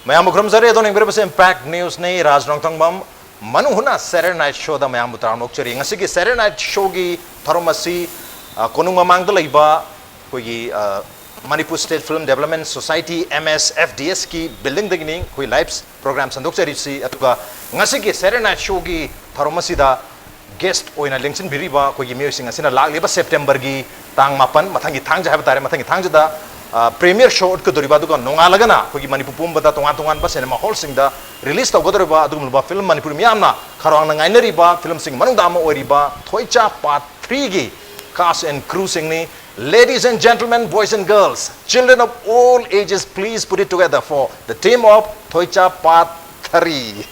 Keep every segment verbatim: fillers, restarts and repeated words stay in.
ꯃꯌꯥꯝꯕꯨ ꯈꯨꯔꯨꯝꯖꯔꯤ꯫ ꯑꯗꯣꯝꯅ ꯌꯦꯡꯕꯤꯔꯤꯕꯁꯤ ꯏꯝꯄꯦꯛ ꯅ꯭ꯌꯨꯁꯅꯤ꯫ ꯔꯥꯖ ꯅꯣꯡꯊꯣꯡꯕꯝ ꯃꯅꯨꯡ ꯍꯨꯠꯅ ꯁꯦꯇꯔꯗꯦ ꯅꯥꯏꯠ ꯁꯣꯗ ꯃꯌꯥꯝꯕꯨ ꯇꯔꯥꯝꯅ ꯑꯣꯛꯆꯔꯤ꯫ ꯉꯁꯤꯒꯤ ꯁꯦꯇꯔꯗꯦ ꯅꯥꯏꯠ ꯁꯣꯒꯤ ꯊꯧꯔꯝ ꯑꯁꯤ, ꯑ, ꯀꯣꯅꯨꯡ ꯃꯃꯥꯡꯗ ꯂꯩꯕ ꯑꯩꯈꯣꯏꯒꯤ, ꯑ, Manipur state film development society, M S F D ꯑꯦꯁꯀꯤ ꯕꯤꯜꯗꯤꯡꯗꯒꯤꯅꯤ ꯑꯩꯈꯣꯏ ꯂꯥꯏꯚ ꯄ꯭ꯔꯣꯒ꯭ꯔꯥꯝ ꯁꯟꯗꯣꯛꯆꯔꯤꯕꯁꯤ꯫ ꯑꯗꯨꯒ ꯉꯁꯤꯒꯤ ꯁꯦꯇꯔꯗꯦ ꯅꯥꯏꯠ ꯁꯣꯒꯤ ꯊꯧꯔꯝ ꯑꯁꯤꯗ ꯒꯦꯁ ꯑꯣꯏꯅ ꯂꯦꯡꯁꯤꯟꯕꯤꯔꯤꯕ ꯑꯩꯈꯣꯏꯒꯤ ꯃꯤꯑꯣꯏꯁꯤꯡ ꯑꯁꯤꯅ ꯂꯥꯛꯂꯤꯕ ꯁꯦꯞꯇꯦꯝꯕꯔꯒꯤ ꯇꯥꯡ ꯃꯥꯄꯟ, ꯃꯊꯪꯒꯤ ꯊꯥꯡꯖ ꯍꯥꯏꯕ ꯇꯥꯔꯦ, ꯃꯊꯪꯒꯤ ꯊꯥꯡꯖꯗ, ꯑ, ꯄ꯭ꯔꯤꯃꯤꯌꯔ ꯁꯣ ꯎꯠꯀꯗꯧꯔꯤꯕ, ꯑꯗꯨꯒ ꯅꯣꯡꯉꯥꯜꯂꯒꯅ ꯑꯩꯈꯣꯏꯒꯤ ꯃꯅꯤꯄꯨꯔ ꯄꯨꯝꯕꯗ ꯇꯣꯉꯥꯟ ꯇꯣꯉꯥꯟꯕ ꯁꯤꯅꯦꯃꯥ ꯍꯣꯜꯁꯤꯡꯗ ꯔꯤꯂꯤꯁ ꯇꯧꯒꯗꯧꯔꯤꯕ ꯑꯗꯨꯒꯨꯝꯂꯕ ꯐꯤꯂꯝ, ꯃꯅꯤꯄꯨꯔ ꯃꯤꯌꯥꯝꯅ ꯈꯧꯔꯥꯡꯅ ꯉꯥꯏꯅꯔꯤꯕ ꯐꯤꯂꯝꯁꯤꯡꯒꯤ ꯃꯅꯨꯡꯗ ꯑꯃ ꯑꯣꯏꯔꯤꯕ ꯊꯣꯏꯆꯥ ꯄꯥꯔꯠ ꯊ꯭ꯔꯤꯒꯤ ꯀꯥꯁ and ꯀ꯭ꯔꯨꯁꯤꯡꯅꯤ꯫ Ladies and gentlemen, boys and girls, children of all ages, please put it together for the team of Thoicha Part three.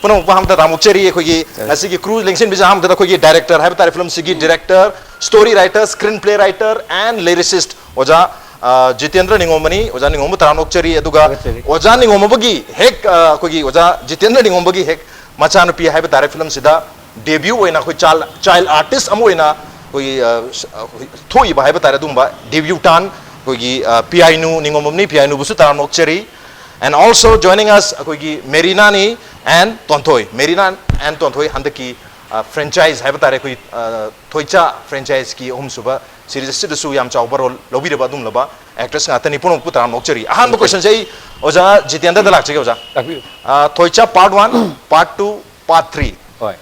ꯄꯨꯝꯅꯃꯛꯄꯨ ꯑꯍꯥꯟꯕꯗ ꯇꯔꯥꯝꯅ ꯑꯣꯛꯆꯔꯤ꯫ ꯑꯩꯈꯣꯏꯒꯤ ꯉꯁꯤꯒꯤ ꯀ꯭ꯔꯨ ꯂꯦꯡꯁꯤꯟꯕꯤꯁꯦ ꯑꯍꯥꯟꯕꯗ ꯑꯩꯈꯣꯏꯒꯤ ꯗꯥꯏꯔꯦꯛꯇꯔ ꯍꯥꯏꯕ ꯇꯥꯔꯦ, ꯐꯤꯂꯝꯁꯤꯒꯤ director, story writer, screenplay writer and lyricist ꯑꯣꯖꯥ, ꯑ, ꯖꯤꯇꯦꯟꯗ꯭ꯔ ꯅꯤꯉꯣꯝꯕꯅꯤ꯫ ꯑꯣꯖꯥ ꯅꯤꯉꯣꯝꯕ ꯇꯔꯥꯝꯅ ꯑꯣꯛꯆꯔꯤ꯫ ꯑꯗꯨꯒ ꯊꯥꯒꯠꯆꯔꯤ꯫ ꯑꯣꯖꯥ ꯅꯤꯉꯣꯝꯕꯒꯤ ꯍꯦꯛ, ꯑ, ꯑꯩꯈꯣꯏꯒꯤ ꯑꯣꯖꯥ ꯖꯤꯇꯦꯟꯗ꯭ꯔ ꯅꯤꯉꯣꯝꯕꯒꯤ ꯍꯦꯛ ꯃꯆꯥꯅꯨꯄꯤ ꯍꯥꯏꯕ ꯇꯥꯔꯦ, ꯐꯤꯂꯝꯁꯤꯗ ꯗꯦꯕ꯭ꯌꯨ ꯑꯣꯏꯅ ꯑꯩꯈꯣꯏ ꯆꯥꯏꯜ, ꯆꯥꯏꯜ ꯑꯥꯔꯇꯤꯁ ꯑꯃ ꯑꯣꯏꯅ ꯑꯩꯈꯣꯏꯒꯤ, ꯑ, ꯁ-, ꯑ, ꯑꯩꯈꯣꯏ ꯊꯣꯛꯏꯕ ꯍꯥꯏꯕ ꯇꯥꯔꯦ, ꯑꯗꯨꯒꯨꯝꯕ ꯗꯦꯕ꯭ꯌꯨ ꯇꯥꯟ ꯑꯩꯈꯣꯏꯒꯤ, ꯑ, ꯄꯤꯌꯥꯏꯅꯨ ꯅꯤꯉꯣꯝꯕꯝꯅꯤ꯫ ꯄꯤꯌꯥꯏꯅꯨꯕꯨꯁꯨ ꯇꯔꯥꯝꯅ ꯑꯣꯛꯆꯔꯤ꯫ And also joining us ꯑꯩꯈꯣꯏꯒꯤ ꯃꯦꯔꯤꯅꯥꯅꯤ and ꯇꯣꯟꯊꯣꯏ꯫ ꯃꯦꯔꯤꯅꯥ and ꯇꯣꯟꯊꯣꯏ ꯍꯟꯗꯛꯀꯤ, ꯑ, ꯐ꯭ꯔꯦꯟꯆꯥꯏꯖ ꯍꯥꯏꯕ ꯇꯥꯔꯦ, ꯑꯩꯈꯣꯏ, ꯑ, ꯊꯣꯏꯆꯥ ꯐ꯭ꯔꯦꯟꯆꯥꯏꯖꯀꯤ ꯑꯍꯨꯝꯁꯨꯕ ꯁꯤꯔꯤꯁ ꯑꯁꯤꯗꯁꯨ ꯌꯥꯝ ꯆꯥꯎꯕ ꯔꯣꯜ ꯂꯧꯕꯤꯔꯕ ꯑꯗꯨꯒꯨꯝꯂꯕ ꯑꯦꯛꯇ꯭ꯔꯦꯁ ꯉꯥꯛꯇꯅꯤ꯫ ꯄꯨꯝꯅꯃꯛꯄꯨ ꯇꯔꯥꯝꯅ ꯑꯣꯛꯆꯔꯤ꯫ ꯑꯍꯥꯟꯕ ꯀꯣꯏꯁꯟꯁꯦ ꯑꯩ ꯑꯣꯖꯥ ꯖꯤꯇꯦꯟꯗ꯭ꯔꯗ ꯂꯥꯛꯆꯒꯦ, ꯑꯣꯖꯥ꯫ ꯇꯥꯛꯄꯤꯌꯨ꯫ ꯑ, ꯊꯣꯏꯆꯥ part one, part two, part three. ꯍꯣꯏ꯫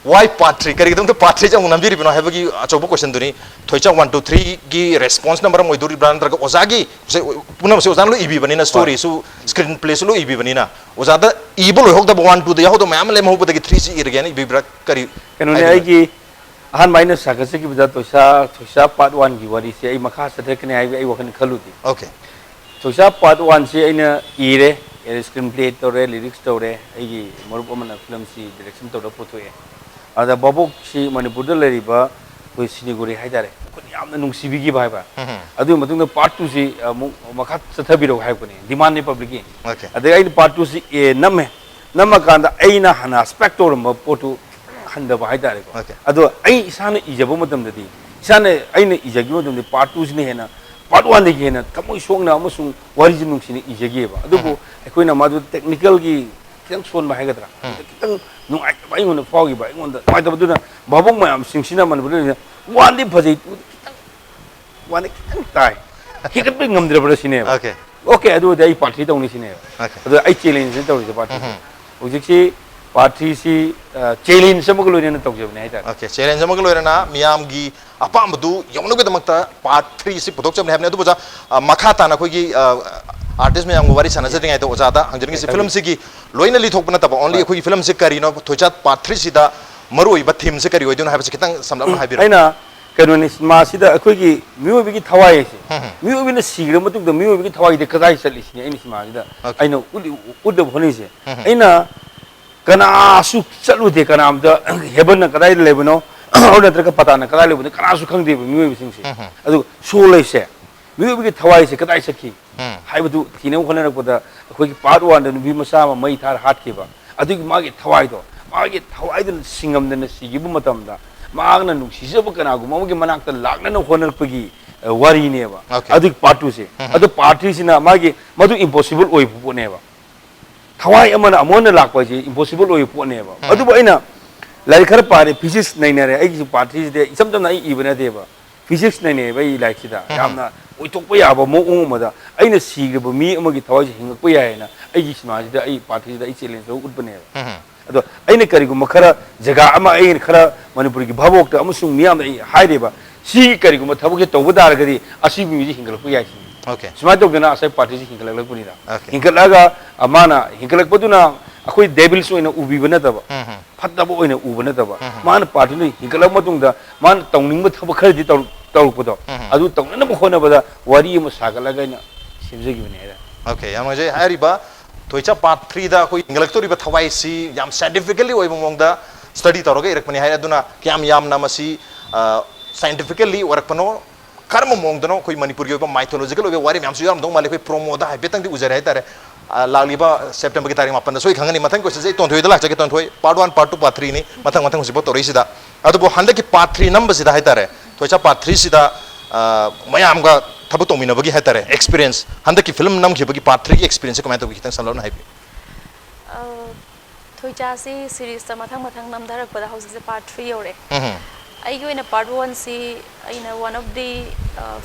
Why part three? ꯀꯔꯤꯒꯤꯗꯃꯛꯇ ꯄꯥꯔꯠ ꯊ꯭ꯔꯤꯁꯦ ꯑꯃꯨꯛ ꯅꯝꯕꯤꯔꯤꯕꯅꯣ ꯍꯥꯏꯕꯒꯤ ꯑꯆꯧꯕ ꯀꯣꯏꯁꯟꯗꯨꯅꯤ꯫ ꯊꯣꯏꯆꯥ ꯋꯥꯟ, ꯇꯨ, ꯊ꯭ꯔꯤꯒꯤ ꯔꯦꯁꯄꯣꯟꯁꯅ ꯃꯔꯝ ꯑꯣꯏꯗꯣꯔꯤꯕ꯭ꯔꯥ, ꯅꯠꯇ꯭ꯔꯒ ꯑꯣꯖꯥꯒꯤ, ꯄꯨꯝꯅꯃꯛꯁꯦ ꯑꯣꯖꯥꯅ ꯂꯣꯏ ꯏꯕꯤꯕꯅꯤꯅ, ꯍꯣꯏ꯫ ꯁ꯭ꯇꯣꯔꯤꯁꯨ, ꯁ꯭ꯀ꯭ꯔꯤꯟ ꯄ꯭ꯂꯦꯁꯨ ꯂꯣꯏ ꯏꯕꯤꯕꯅꯤꯅ, ꯑꯣꯖꯥꯗ ꯏꯕ ꯂꯣꯏꯍꯧꯗꯕ ꯋꯥꯟ, ꯇꯨꯗ ꯌꯥꯎꯍꯧꯗꯕ ꯃꯌꯥꯝ ꯑꯃ ꯂꯦꯝꯍꯧꯕꯗꯒꯤ ꯊ꯭ꯔꯤꯁꯤ ꯏꯔꯒꯦꯅ ꯏꯕꯤꯕ꯭ꯔꯥ? ꯀꯔꯤ ꯀꯩꯅꯣꯅꯦ, ꯍꯥꯏꯕꯤꯅꯣ? ꯑꯩꯒꯤ ꯑꯍꯥꯟꯕ ꯑꯩꯅ ꯁꯥꯒꯠꯆꯈꯤꯕꯗ ꯊꯣꯏꯁꯥ, ꯊꯣꯏꯁꯥ ꯄꯥꯔꯠ ꯋꯥꯟꯒꯤ ꯋꯥꯔꯤꯁꯦ ꯑꯩ ꯃꯈꯥ ꯆꯠꯊꯔꯛꯀꯅꯤ ꯍꯥꯏꯕ ꯑꯩ ꯋꯥꯈꯜ ꯈꯜꯂꯨꯗꯦ꯫ ꯑꯣꯀꯦ꯫ ꯊꯣꯏꯁꯥ ꯄꯥꯔꯠ ꯋꯥꯟꯁꯤ ꯑꯩꯅ ꯏꯔꯦ, ꯁ꯭ꯀ꯭ꯔꯤꯟ ꯄ꯭ꯂꯦ ꯇꯧꯔꯦ, ꯂꯤꯔꯤꯛꯁ ꯇꯧꯔꯦ, ꯑꯩꯒꯤ ꯃꯔꯨꯞ ꯑꯃꯅ ꯐꯤꯂꯝꯁꯤ ꯗꯥꯏꯔꯦꯛꯁꯟ ꯇꯧꯔꯒ ꯄꯨꯊꯣꯛꯑꯦ꯫ ꯑꯗ ꯚꯥꯕꯣꯛꯁꯤ ꯃꯅꯤꯄꯨꯔꯗ ꯂꯩꯔꯤꯕ ꯑꯩꯈꯣꯏ ꯁꯤꯂꯤꯒꯨꯔꯤ ꯍꯥꯏꯇꯥꯔꯦ, ꯑꯩꯈꯣꯏꯅ ꯌꯥꯝꯅ ꯅꯨꯡꯁꯤꯕꯤꯈꯤꯕ ꯍꯥꯏꯕ꯫ ꯎꯝ꯫ ꯑꯗꯨꯒꯤ ꯃꯇꯨꯡꯗ ꯄꯥꯔꯠ ꯇꯨꯁꯤ ꯑꯃꯨꯛ ꯃꯈꯥ ꯆꯠꯊꯕꯤꯔꯛꯎ ꯍꯥꯏꯔꯛꯄꯅꯦ, ꯗꯤꯃꯥꯟꯅꯤ ꯄꯕ꯭ꯂꯤꯛꯀꯤ꯫ ꯑꯣꯀꯦ꯫ ꯑꯗꯩ ꯑꯩꯅ ꯄꯥꯔꯠ ꯇꯨꯁꯤ ꯑꯦ ꯅꯝꯃꯦ, ꯅꯝꯃꯀꯥꯟꯗ ꯑꯩꯅ ꯍꯥꯟꯅ ꯑꯦꯛꯁꯄꯦꯛ ꯇꯧꯔꯝꯕ ꯄꯣꯠꯇꯨ ꯍꯟꯊꯕ ꯍꯥꯏꯇꯥꯔꯦꯀꯣ꯫ ꯑꯣꯀꯦ꯫ ꯑꯗꯣ ꯑꯩ ꯏꯁꯥꯅ ꯏꯖꯕ ꯃꯇꯝꯗꯗꯤ, ꯏꯁꯥꯅ ꯑꯩꯅ ꯏꯖꯈꯤꯕ ꯃꯇꯝꯗꯗꯤ ꯄꯥꯔꯠ ꯇꯨꯁꯤꯅ ꯍꯦꯟꯅ ꯄꯥꯔꯠ ꯋꯥꯟꯗꯒꯤ ꯍꯦꯟꯅ ꯊꯃꯣꯏ ꯁꯣꯛꯅ ꯑꯃꯁꯨꯡ ꯋꯥꯔꯤꯁꯦ ꯅꯨꯡꯁꯤꯅ ꯏꯖꯒꯤꯑꯕ꯫ ꯑꯗꯨꯕꯨ ꯑꯩꯈꯣꯏꯅ ꯃꯗꯨ ꯇꯦꯛꯅꯤꯀꯦꯜꯒꯤ ꯈꯤꯇꯪ ꯁꯣꯟꯕ ꯍꯥꯏꯒꯗ꯭ꯔꯥ, ꯈꯤꯇꯪ ꯅꯨꯡꯉꯥꯏꯇꯕ ꯑꯩꯉꯣꯟꯗ ꯐꯥꯎꯈꯤꯕ, ꯑꯩꯉꯣꯟꯗ ꯅꯨꯡꯉꯥꯏꯇꯕꯗꯨꯅ ꯚꯥꯕꯣꯛ ꯃꯌꯥꯝꯁꯤꯡꯁꯤꯅ ꯃꯅꯤꯄꯨꯔꯗ ꯂꯩꯔꯤꯁꯦ ꯋꯥꯟꯗꯤ ꯐꯖꯩ, ꯇꯨꯗꯤ ꯈꯤꯇꯪ ꯋꯥꯟꯗꯤ ꯈꯤꯇꯪ ꯇꯥꯏ, ꯍꯦꯟꯒꯠꯄ ꯉꯝꯗ꯭ꯔꯕ꯭ꯔꯥ ꯁꯤꯅꯦꯕ꯫ Okay. Okay, ꯑꯗꯨꯗꯤ ꯑꯩ ꯄꯥꯔꯠ ꯊ꯭ꯔꯤ ꯇꯧꯅꯤ ꯁꯤꯅꯦꯕ꯫ Okay. ꯑꯗꯣ ꯑꯩ ꯆꯦꯂꯦꯟꯖꯅ ꯇꯧꯔꯤꯁꯦ ꯄꯥꯔꯠ ꯊ꯭ꯔꯤꯁꯦ꯫ ꯍꯧꯖꯤꯛꯁꯤ ꯄꯥꯔꯠ ꯊ꯭ꯔꯤꯁꯤ ꯆꯦꯂꯦꯟꯖ ꯑꯃꯒ ꯂꯣꯏꯅꯅ ꯇꯧꯖꯕꯅꯦ ꯍꯥꯏꯇꯥꯔꯦ꯫ Okay, ꯆꯦꯂꯦꯟꯖ ꯑꯃꯒ ꯂꯣꯏꯅꯅ ꯃꯤꯌꯥꯝꯒꯤ ꯑꯄꯥꯝꯕꯗꯨ ꯌꯧꯅꯕꯒꯤꯗꯃꯛꯇ ꯄꯥꯔꯠ ꯊ꯭ꯔꯤꯁꯤ ꯄꯨꯊꯣꯛꯆꯕꯅꯤ ꯍꯥꯏꯕꯅꯤ꯫ ꯑꯗꯨꯕꯨ ꯑꯣꯖꯥ, ꯑ, ꯃꯈꯥ ꯇꯥꯅ ꯑꯩꯈꯣꯏꯒꯤ, ꯑ, ꯑꯥꯔꯇꯤꯁ ꯃꯌꯥꯝꯒ ꯋꯥꯔꯤ ꯁꯥꯟꯅꯖꯗ꯭ꯔꯤꯉꯩꯗ ꯑꯣꯖꯥꯗ ꯍꯪꯖꯅꯤꯡꯉꯤꯁꯤ, ꯍꯥꯏꯕꯤꯌꯨ꯫ ꯐꯤꯂꯝꯁꯤꯒꯤ ꯂꯣꯏꯅ ꯂꯤꯊꯣꯛꯄ ꯅꯠꯇꯕ, only ꯍꯣꯏ꯫ ꯑꯩꯈꯣꯏꯒꯤ ꯐꯤꯂꯝꯁꯤ ꯀꯔꯤꯅꯣ, ꯊꯣꯏꯆꯥꯠ ꯄꯥꯔꯠ ꯊ꯭ꯔꯤꯁꯤꯗ ꯃꯔꯨꯑꯣꯏꯕ ꯊꯤꯝꯁꯤ ꯀꯔꯤ ꯑꯣꯏꯗꯣꯏꯅꯣ ꯍꯥꯏꯕꯁꯤ ꯈꯤꯇꯪ ꯁꯝꯂꯞꯅ ꯍꯥꯏꯕꯤꯔꯛꯑꯣ꯫ ꯑꯩꯅ ꯀꯩꯅꯣꯅꯤ, ꯁꯤꯅꯦꯃꯥꯁꯤꯗ ꯑꯩꯈꯣꯏꯒꯤ ꯃꯤꯑꯣꯏꯕꯒꯤ ꯊꯋꯥꯏ ꯍꯥꯏꯁꯦ, ꯎꯝ꯫ ꯃꯤꯑꯣꯏꯕꯅ ꯁꯤꯈ꯭ꯔ ꯃꯇꯨꯡꯗ ꯃꯤꯑꯣꯏꯕꯒꯤ ꯊꯋꯥꯏꯗ ꯀꯗꯥꯏ ꯆꯠꯂꯤꯁꯤꯅꯦ ꯑꯩꯅ ꯁꯤꯅꯦꯃꯥꯁꯤꯗ Okay. ꯑꯩꯅ ꯎꯠꯂꯤ-, ꯎꯠꯅꯕ ꯍꯣꯠꯅꯔꯤꯁꯦ꯫ ꯎꯝ꯫ ꯑꯩꯅ ꯀꯅꯥꯁꯨ ꯆꯠꯂꯨꯗꯦ, ꯀꯅꯥꯝꯇ ꯍꯦꯕꯟꯅ ꯀꯗꯥꯏꯗ ꯂꯩꯕꯅꯣ, ꯑꯗꯨ ꯅꯠꯇ꯭ꯔꯒ ꯄꯇꯥꯅ ꯀꯗꯥꯏ ꯂꯩꯕꯅꯣ ꯀꯅꯥꯁꯨ ꯈꯪꯗꯦꯕ ꯃꯤꯑꯣꯏꯕꯁꯤꯡꯁꯦ꯫ ꯎꯝ꯫ ꯑꯗꯨ ꯁꯣꯜ ꯍꯥꯏꯁꯦ, ꯃꯤꯑꯣꯏꯕꯒꯤ ꯊꯋꯥꯏꯁꯦ ꯀꯗꯥꯏ ꯆꯠꯈꯤ ꯎꯝ꯫ ꯍꯥꯏꯕꯗꯨ ꯊꯤꯅꯕ ꯍꯣꯠꯅꯔꯛꯄꯗ, ꯑꯩꯈꯣꯏꯒꯤ ꯄꯥꯔꯠ ꯋꯥꯟꯗ ꯅꯨꯄꯤ ꯃꯆꯥ ꯑꯃ ꯃꯩ ꯊꯥꯔ ꯍꯥꯠꯈꯤꯕ, ꯑꯗꯨꯒꯤ ꯃꯥꯒꯤ ꯊꯋꯥꯏꯗꯣ, ꯃꯥꯒꯤ ꯊꯋꯥꯏꯗꯨꯅ ꯁꯤꯡꯉꯝꯗꯅ ꯁꯤꯈꯤꯕ ꯃꯇꯝꯗ, ꯃꯥꯅ ꯅꯨꯡꯁꯤꯖꯕ ꯀꯅꯥꯒꯨꯝꯕ ꯑꯃꯒꯤ ꯃꯅꯥꯛꯇ ꯂꯥꯛꯅꯅꯕ ꯍꯣꯠꯅꯔꯛꯄꯒꯤ, ꯑ, ꯋꯥꯔꯤꯅꯦꯕ꯫ Okay. ꯑꯗꯨꯒꯤ ꯄꯥꯔꯠ ꯇꯨꯁꯦ꯫ ꯎꯝ꯫ ꯑꯗꯨ ꯄꯥꯔꯠ ꯊ꯭ꯔꯤꯁꯤꯅ ꯃꯥꯒꯤ ꯃꯗꯨ ꯏꯝꯄꯣꯁꯤꯕꯜ ꯑꯣꯏꯕ ꯄꯣꯠꯅꯦꯕ꯫ ꯊꯋꯥꯏ ꯑꯃꯅ ꯑꯃꯨꯛ ꯍꯟꯅ ꯂꯥꯛꯄ ꯍꯥꯏꯁꯦ ꯏꯝꯄꯣꯁꯤꯕꯜ ꯑꯣꯏꯕ ꯄꯣꯠꯅꯦꯕ꯫ ꯎꯝ꯫ ꯑꯗꯨꯕꯨ ꯑꯩꯅ ꯂꯥꯏꯔꯤꯛ ꯈꯔ ꯄꯥꯔꯦ, ꯐꯤꯖꯤꯛꯁ ꯅꯩꯅꯔꯦ꯫ ꯑꯩꯒꯤꯁꯨ ꯄꯥꯔꯠ ꯊ꯭ꯔꯤꯁꯤꯗꯤ ꯏꯆꯝ ꯆꯝꯅ ꯑꯩ ꯏꯕ ꯅꯠꯇꯦꯕ, ꯐꯤꯖꯤꯛꯁ ꯅꯩꯅꯩꯌꯦꯕ ꯑꯩ ꯂꯥꯏꯔꯤꯛꯁꯤꯗ꯫ ꯎꯝ꯫ ꯌꯥꯝꯅ ꯑꯣꯏꯊꯣꯛꯄ ꯌꯥꯕ ꯃꯑꯣꯡ ꯑꯃꯗ ꯑꯩꯅ ꯁꯤꯈ꯭ꯔꯕ ꯃꯤ ꯑꯃꯒꯤ ꯊꯋꯥꯏꯁꯦ ꯍꯤꯡꯉꯛꯄ ꯌꯥꯏ ꯍꯥꯏꯅ ꯑꯩꯒꯤ ꯁꯤꯅꯦꯃꯥꯁꯤꯗ, ꯑꯩ ꯄꯥꯔꯠ ꯊ꯭ꯔꯤꯁꯤꯗ ꯑꯩ ꯆꯦꯂꯦꯟꯖ ꯇꯧꯔ ꯎꯠꯄꯅꯦꯕ꯫ ꯎꯝ꯫ ꯑꯗꯣ ꯑꯩꯅ ꯀꯔꯤꯒꯨꯝꯕ ꯈꯔ ꯖꯒꯥ ꯑꯃ, ꯑꯩꯅ ꯈꯔ ꯃꯅꯤꯄꯨꯔꯒꯤ ꯚꯥꯕꯣꯛꯇ ꯑꯃꯁꯨꯡ ꯃꯤꯌꯥꯝꯗ ꯑꯩ ꯍꯥꯏꯔꯦꯕ, ꯁꯤꯒꯤ ꯀꯔꯤꯒꯨꯝꯕ ꯊꯕꯛꯁꯦ ꯇꯧꯕ ꯇꯥꯔꯒꯗꯤ ꯑꯁꯤꯒꯤ ꯃꯤꯁꯦ ꯍꯤꯡꯒꯠꯂꯛꯄ ꯌꯥꯏ ꯁꯤꯅꯤ꯫ Okay. ꯁꯨꯃꯥꯏꯅ ꯇꯧꯗꯅ ꯉꯁꯥꯏ ꯄꯥꯔꯠ ꯊ꯭ꯔꯤꯁꯤ ꯍꯤꯡꯒꯠꯂꯛꯂꯛꯄꯅꯤꯗ꯫ Okay. ꯍꯤꯡꯒꯠꯂꯛꯑꯒ, ꯑ, ꯃꯥꯅ ꯍꯤꯡꯒꯠꯂꯛꯄꯗꯨꯅ ꯑꯩꯈꯣꯏ ꯗꯦꯚꯤꯜꯁ ꯑꯣꯏꯅ ꯎꯕꯤꯕ ꯅꯠꯇꯕ, ꯎꯝ꯫ ꯐꯠꯇꯕ ꯑꯣꯏꯅ ꯎꯕ ꯅꯠꯇꯕ, ꯎꯝ꯫ ꯃꯥꯅ ꯄꯥꯔꯠ ꯊ꯭ꯔꯤꯗ ꯍꯤꯡꯒꯠꯂꯛꯄ ꯃꯇꯨꯡꯗ ꯃꯥꯅ ꯇꯧꯅꯤꯡꯕ ꯊꯕꯛ ꯈꯔꯗꯤ ꯇꯧ-, ꯇꯧꯔꯛꯄꯗꯣ, ꯎꯝ꯫ ꯑꯗꯨ ꯇꯧꯅꯅꯕ ꯍꯣꯠꯅꯕꯗ ꯋꯥꯔꯤ ꯑꯃ ꯁꯥꯒꯠꯂꯒ ꯑꯩꯅ ꯁꯦꯝꯖꯈꯤꯕꯅꯦ ꯍꯥꯏꯇꯥꯔꯦ꯫ Okay, ꯌꯥꯝ ꯅꯨꯡꯉꯥꯏꯖꯩ꯫ ꯍꯥꯏꯔꯤꯕ ꯊꯣꯏꯆꯥ ꯄꯥꯔꯠ ꯊ꯭ꯔꯤꯗ ꯑꯩꯈꯣꯏ ꯍꯤꯡꯒꯠꯂꯛꯇꯧꯔꯤꯕ ꯊꯋꯥꯏꯁꯤ ꯌꯥꯝ ꯁꯥꯏꯟꯇꯤꯐꯤꯀꯦꯜꯂꯤ ꯑꯣꯏꯕ ꯃꯑꯣꯡꯗ ꯁ꯭ꯇꯗꯤ ꯇꯧꯔꯒ ꯏꯔꯛꯄꯅꯤ ꯍꯥꯏ꯫ ꯑꯗꯨꯅ ꯀꯌꯥꯝ ꯌꯥꯝꯅ ꯃꯁꯤ, ꯑ, ꯁꯥꯏꯟꯇꯤꯐꯤꯀꯦꯜꯂꯤ ꯑꯣꯏꯔꯛꯄꯅꯣ, ꯀꯔꯝꯕ ꯃꯑꯣꯡꯗꯅꯣ, ꯑꯩꯈꯣꯏ ꯃꯅꯤꯄꯨꯔꯒꯤ ꯑꯣꯏꯕ ꯃꯥꯏꯊꯣꯂꯣꯖꯤꯀꯦꯜ ꯑꯣꯏꯕ ꯋꯥꯔꯤ ꯃꯌꯥꯝꯁꯨ ꯌꯥꯎꯔꯝꯗꯧ ꯃꯥꯜꯂꯤ꯫ ꯑꯩꯈꯣꯏ ꯄ꯭ꯔꯣꯃꯣꯗ ꯍꯥꯏꯐꯦꯠꯇꯪꯗꯤ ꯎꯖꯔꯦ ꯍꯥꯏꯇꯥꯔꯦ꯫ ꯑ, ꯂꯥꯛꯂꯤꯕ ꯁꯦꯞꯇꯦꯝꯕꯔꯒꯤ ꯇꯥꯔꯤꯛ ꯃꯥꯄꯟꯗ ꯁꯣꯏ ꯈꯪꯒꯅꯤ꯫ ꯃꯊꯪ ꯀꯣꯏꯁꯟꯁꯦ ꯑꯩ ꯇꯣꯟꯊꯣꯏꯗ ꯂꯥꯛꯆꯒꯦ꯫ ꯇꯣꯟꯊꯣꯏ, part one, part two, part ꯊ꯭ꯔꯤꯅꯤ꯫ ꯃꯊꯪ ꯃꯊꯪ ꯍꯧꯖꯤꯛꯐꯥꯎ ꯇꯧꯔꯛꯏꯁꯤꯗ꯫ ꯑꯗꯨꯕꯨ ꯍꯟꯗꯛꯀꯤ ꯄꯥꯔꯠ ꯊ꯭ꯔꯤ ꯅꯝꯕꯁꯤꯗ ꯍꯥꯏꯇꯥꯔꯦ, ꯊꯣꯏꯆꯥ ꯄꯥꯔꯠ ꯊ꯭ꯔꯤꯁꯤꯗ, ꯑ, ꯃꯌꯥꯝꯒ ꯊꯕꯛ ꯇꯧꯃꯤꯟꯅꯕꯒꯤ ꯍꯥꯏꯇꯥꯔꯦ, experience, ꯍꯟꯗꯛꯀꯤ film ꯅꯝꯈꯤꯕꯒꯤ part three ꯒꯤ experience ꯁꯦ ꯀꯃꯥꯏꯅ ꯇꯧꯒꯦ, ꯈꯤꯇꯪ ꯁꯝꯂꯞꯅ ꯍꯥꯏꯕꯤꯌꯨ꯫ ꯑ, ꯊꯣꯏꯆꯥꯁꯤ series ꯇ ꯃꯊꯪ ꯃꯊꯪ ꯅꯝꯊꯔꯛꯄꯗ ꯍꯧꯖꯤꯛꯁꯦ part three ꯌꯧꯔꯦ꯫ ꯎꯝ꯫ ꯑꯩꯒꯤ ꯑꯣꯏꯅ part one ꯁꯤ ꯑꯩꯅ one of the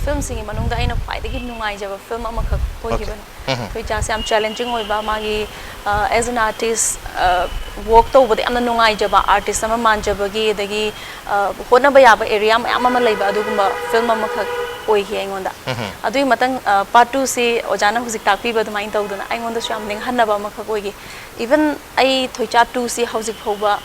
film ꯁꯤꯡꯒꯤ ꯃꯅꯨꯡꯗ ꯑꯩꯅ ꯈ꯭ꯋꯥꯏꯗꯒꯤ ꯅꯨꯡꯉꯥꯏꯖꯕ film ꯑꯃꯈꯛ ꯑꯣꯏꯈꯤꯕꯅꯤ꯫ ꯎꯝ꯫ ꯊꯣꯏꯆꯥꯁꯦ ꯌꯥꯝ challenging ꯑꯣꯏꯕ, ꯃꯥꯒꯤ as an artist work ꯇꯧꯕꯗ ꯌꯥꯝꯅ ꯅꯨꯡꯉꯥꯏꯖꯕ, artist ꯑꯃ ꯃꯥꯟꯖꯕꯒꯤ, ꯑꯗꯒꯤ ꯍꯣꯠꯅꯕ ꯌꯥꯕ area ꯃꯌꯥꯝ ꯑꯃ ꯂꯩꯕ ꯑꯗꯨꯒꯨꯝꯕ film ꯑꯃꯈꯛ ꯑꯣꯏꯈꯤ ꯑꯩꯉꯣꯟꯗ꯫ ꯎꯝ꯫ ꯑꯗꯨꯒꯤ ꯃꯊꯪ part two ꯁꯤ ꯑꯣꯖꯥꯅ ꯍꯧꯖꯤꯛ ꯇꯥꯛꯄꯤꯕ ꯑꯗꯨꯃꯥꯏꯅ ꯇꯧꯗꯅ ꯑꯩꯉꯣꯟꯗꯁꯨ ꯌꯥꯝ ꯅꯤꯡꯍꯟꯅꯕ ꯑꯃꯈꯛ ꯑꯣꯏꯈꯤ꯫ Even ꯑꯩ ꯊꯣꯏꯆꯥ two ꯁꯤ ꯍꯧꯖꯤꯛ ꯐꯥꯎꯕ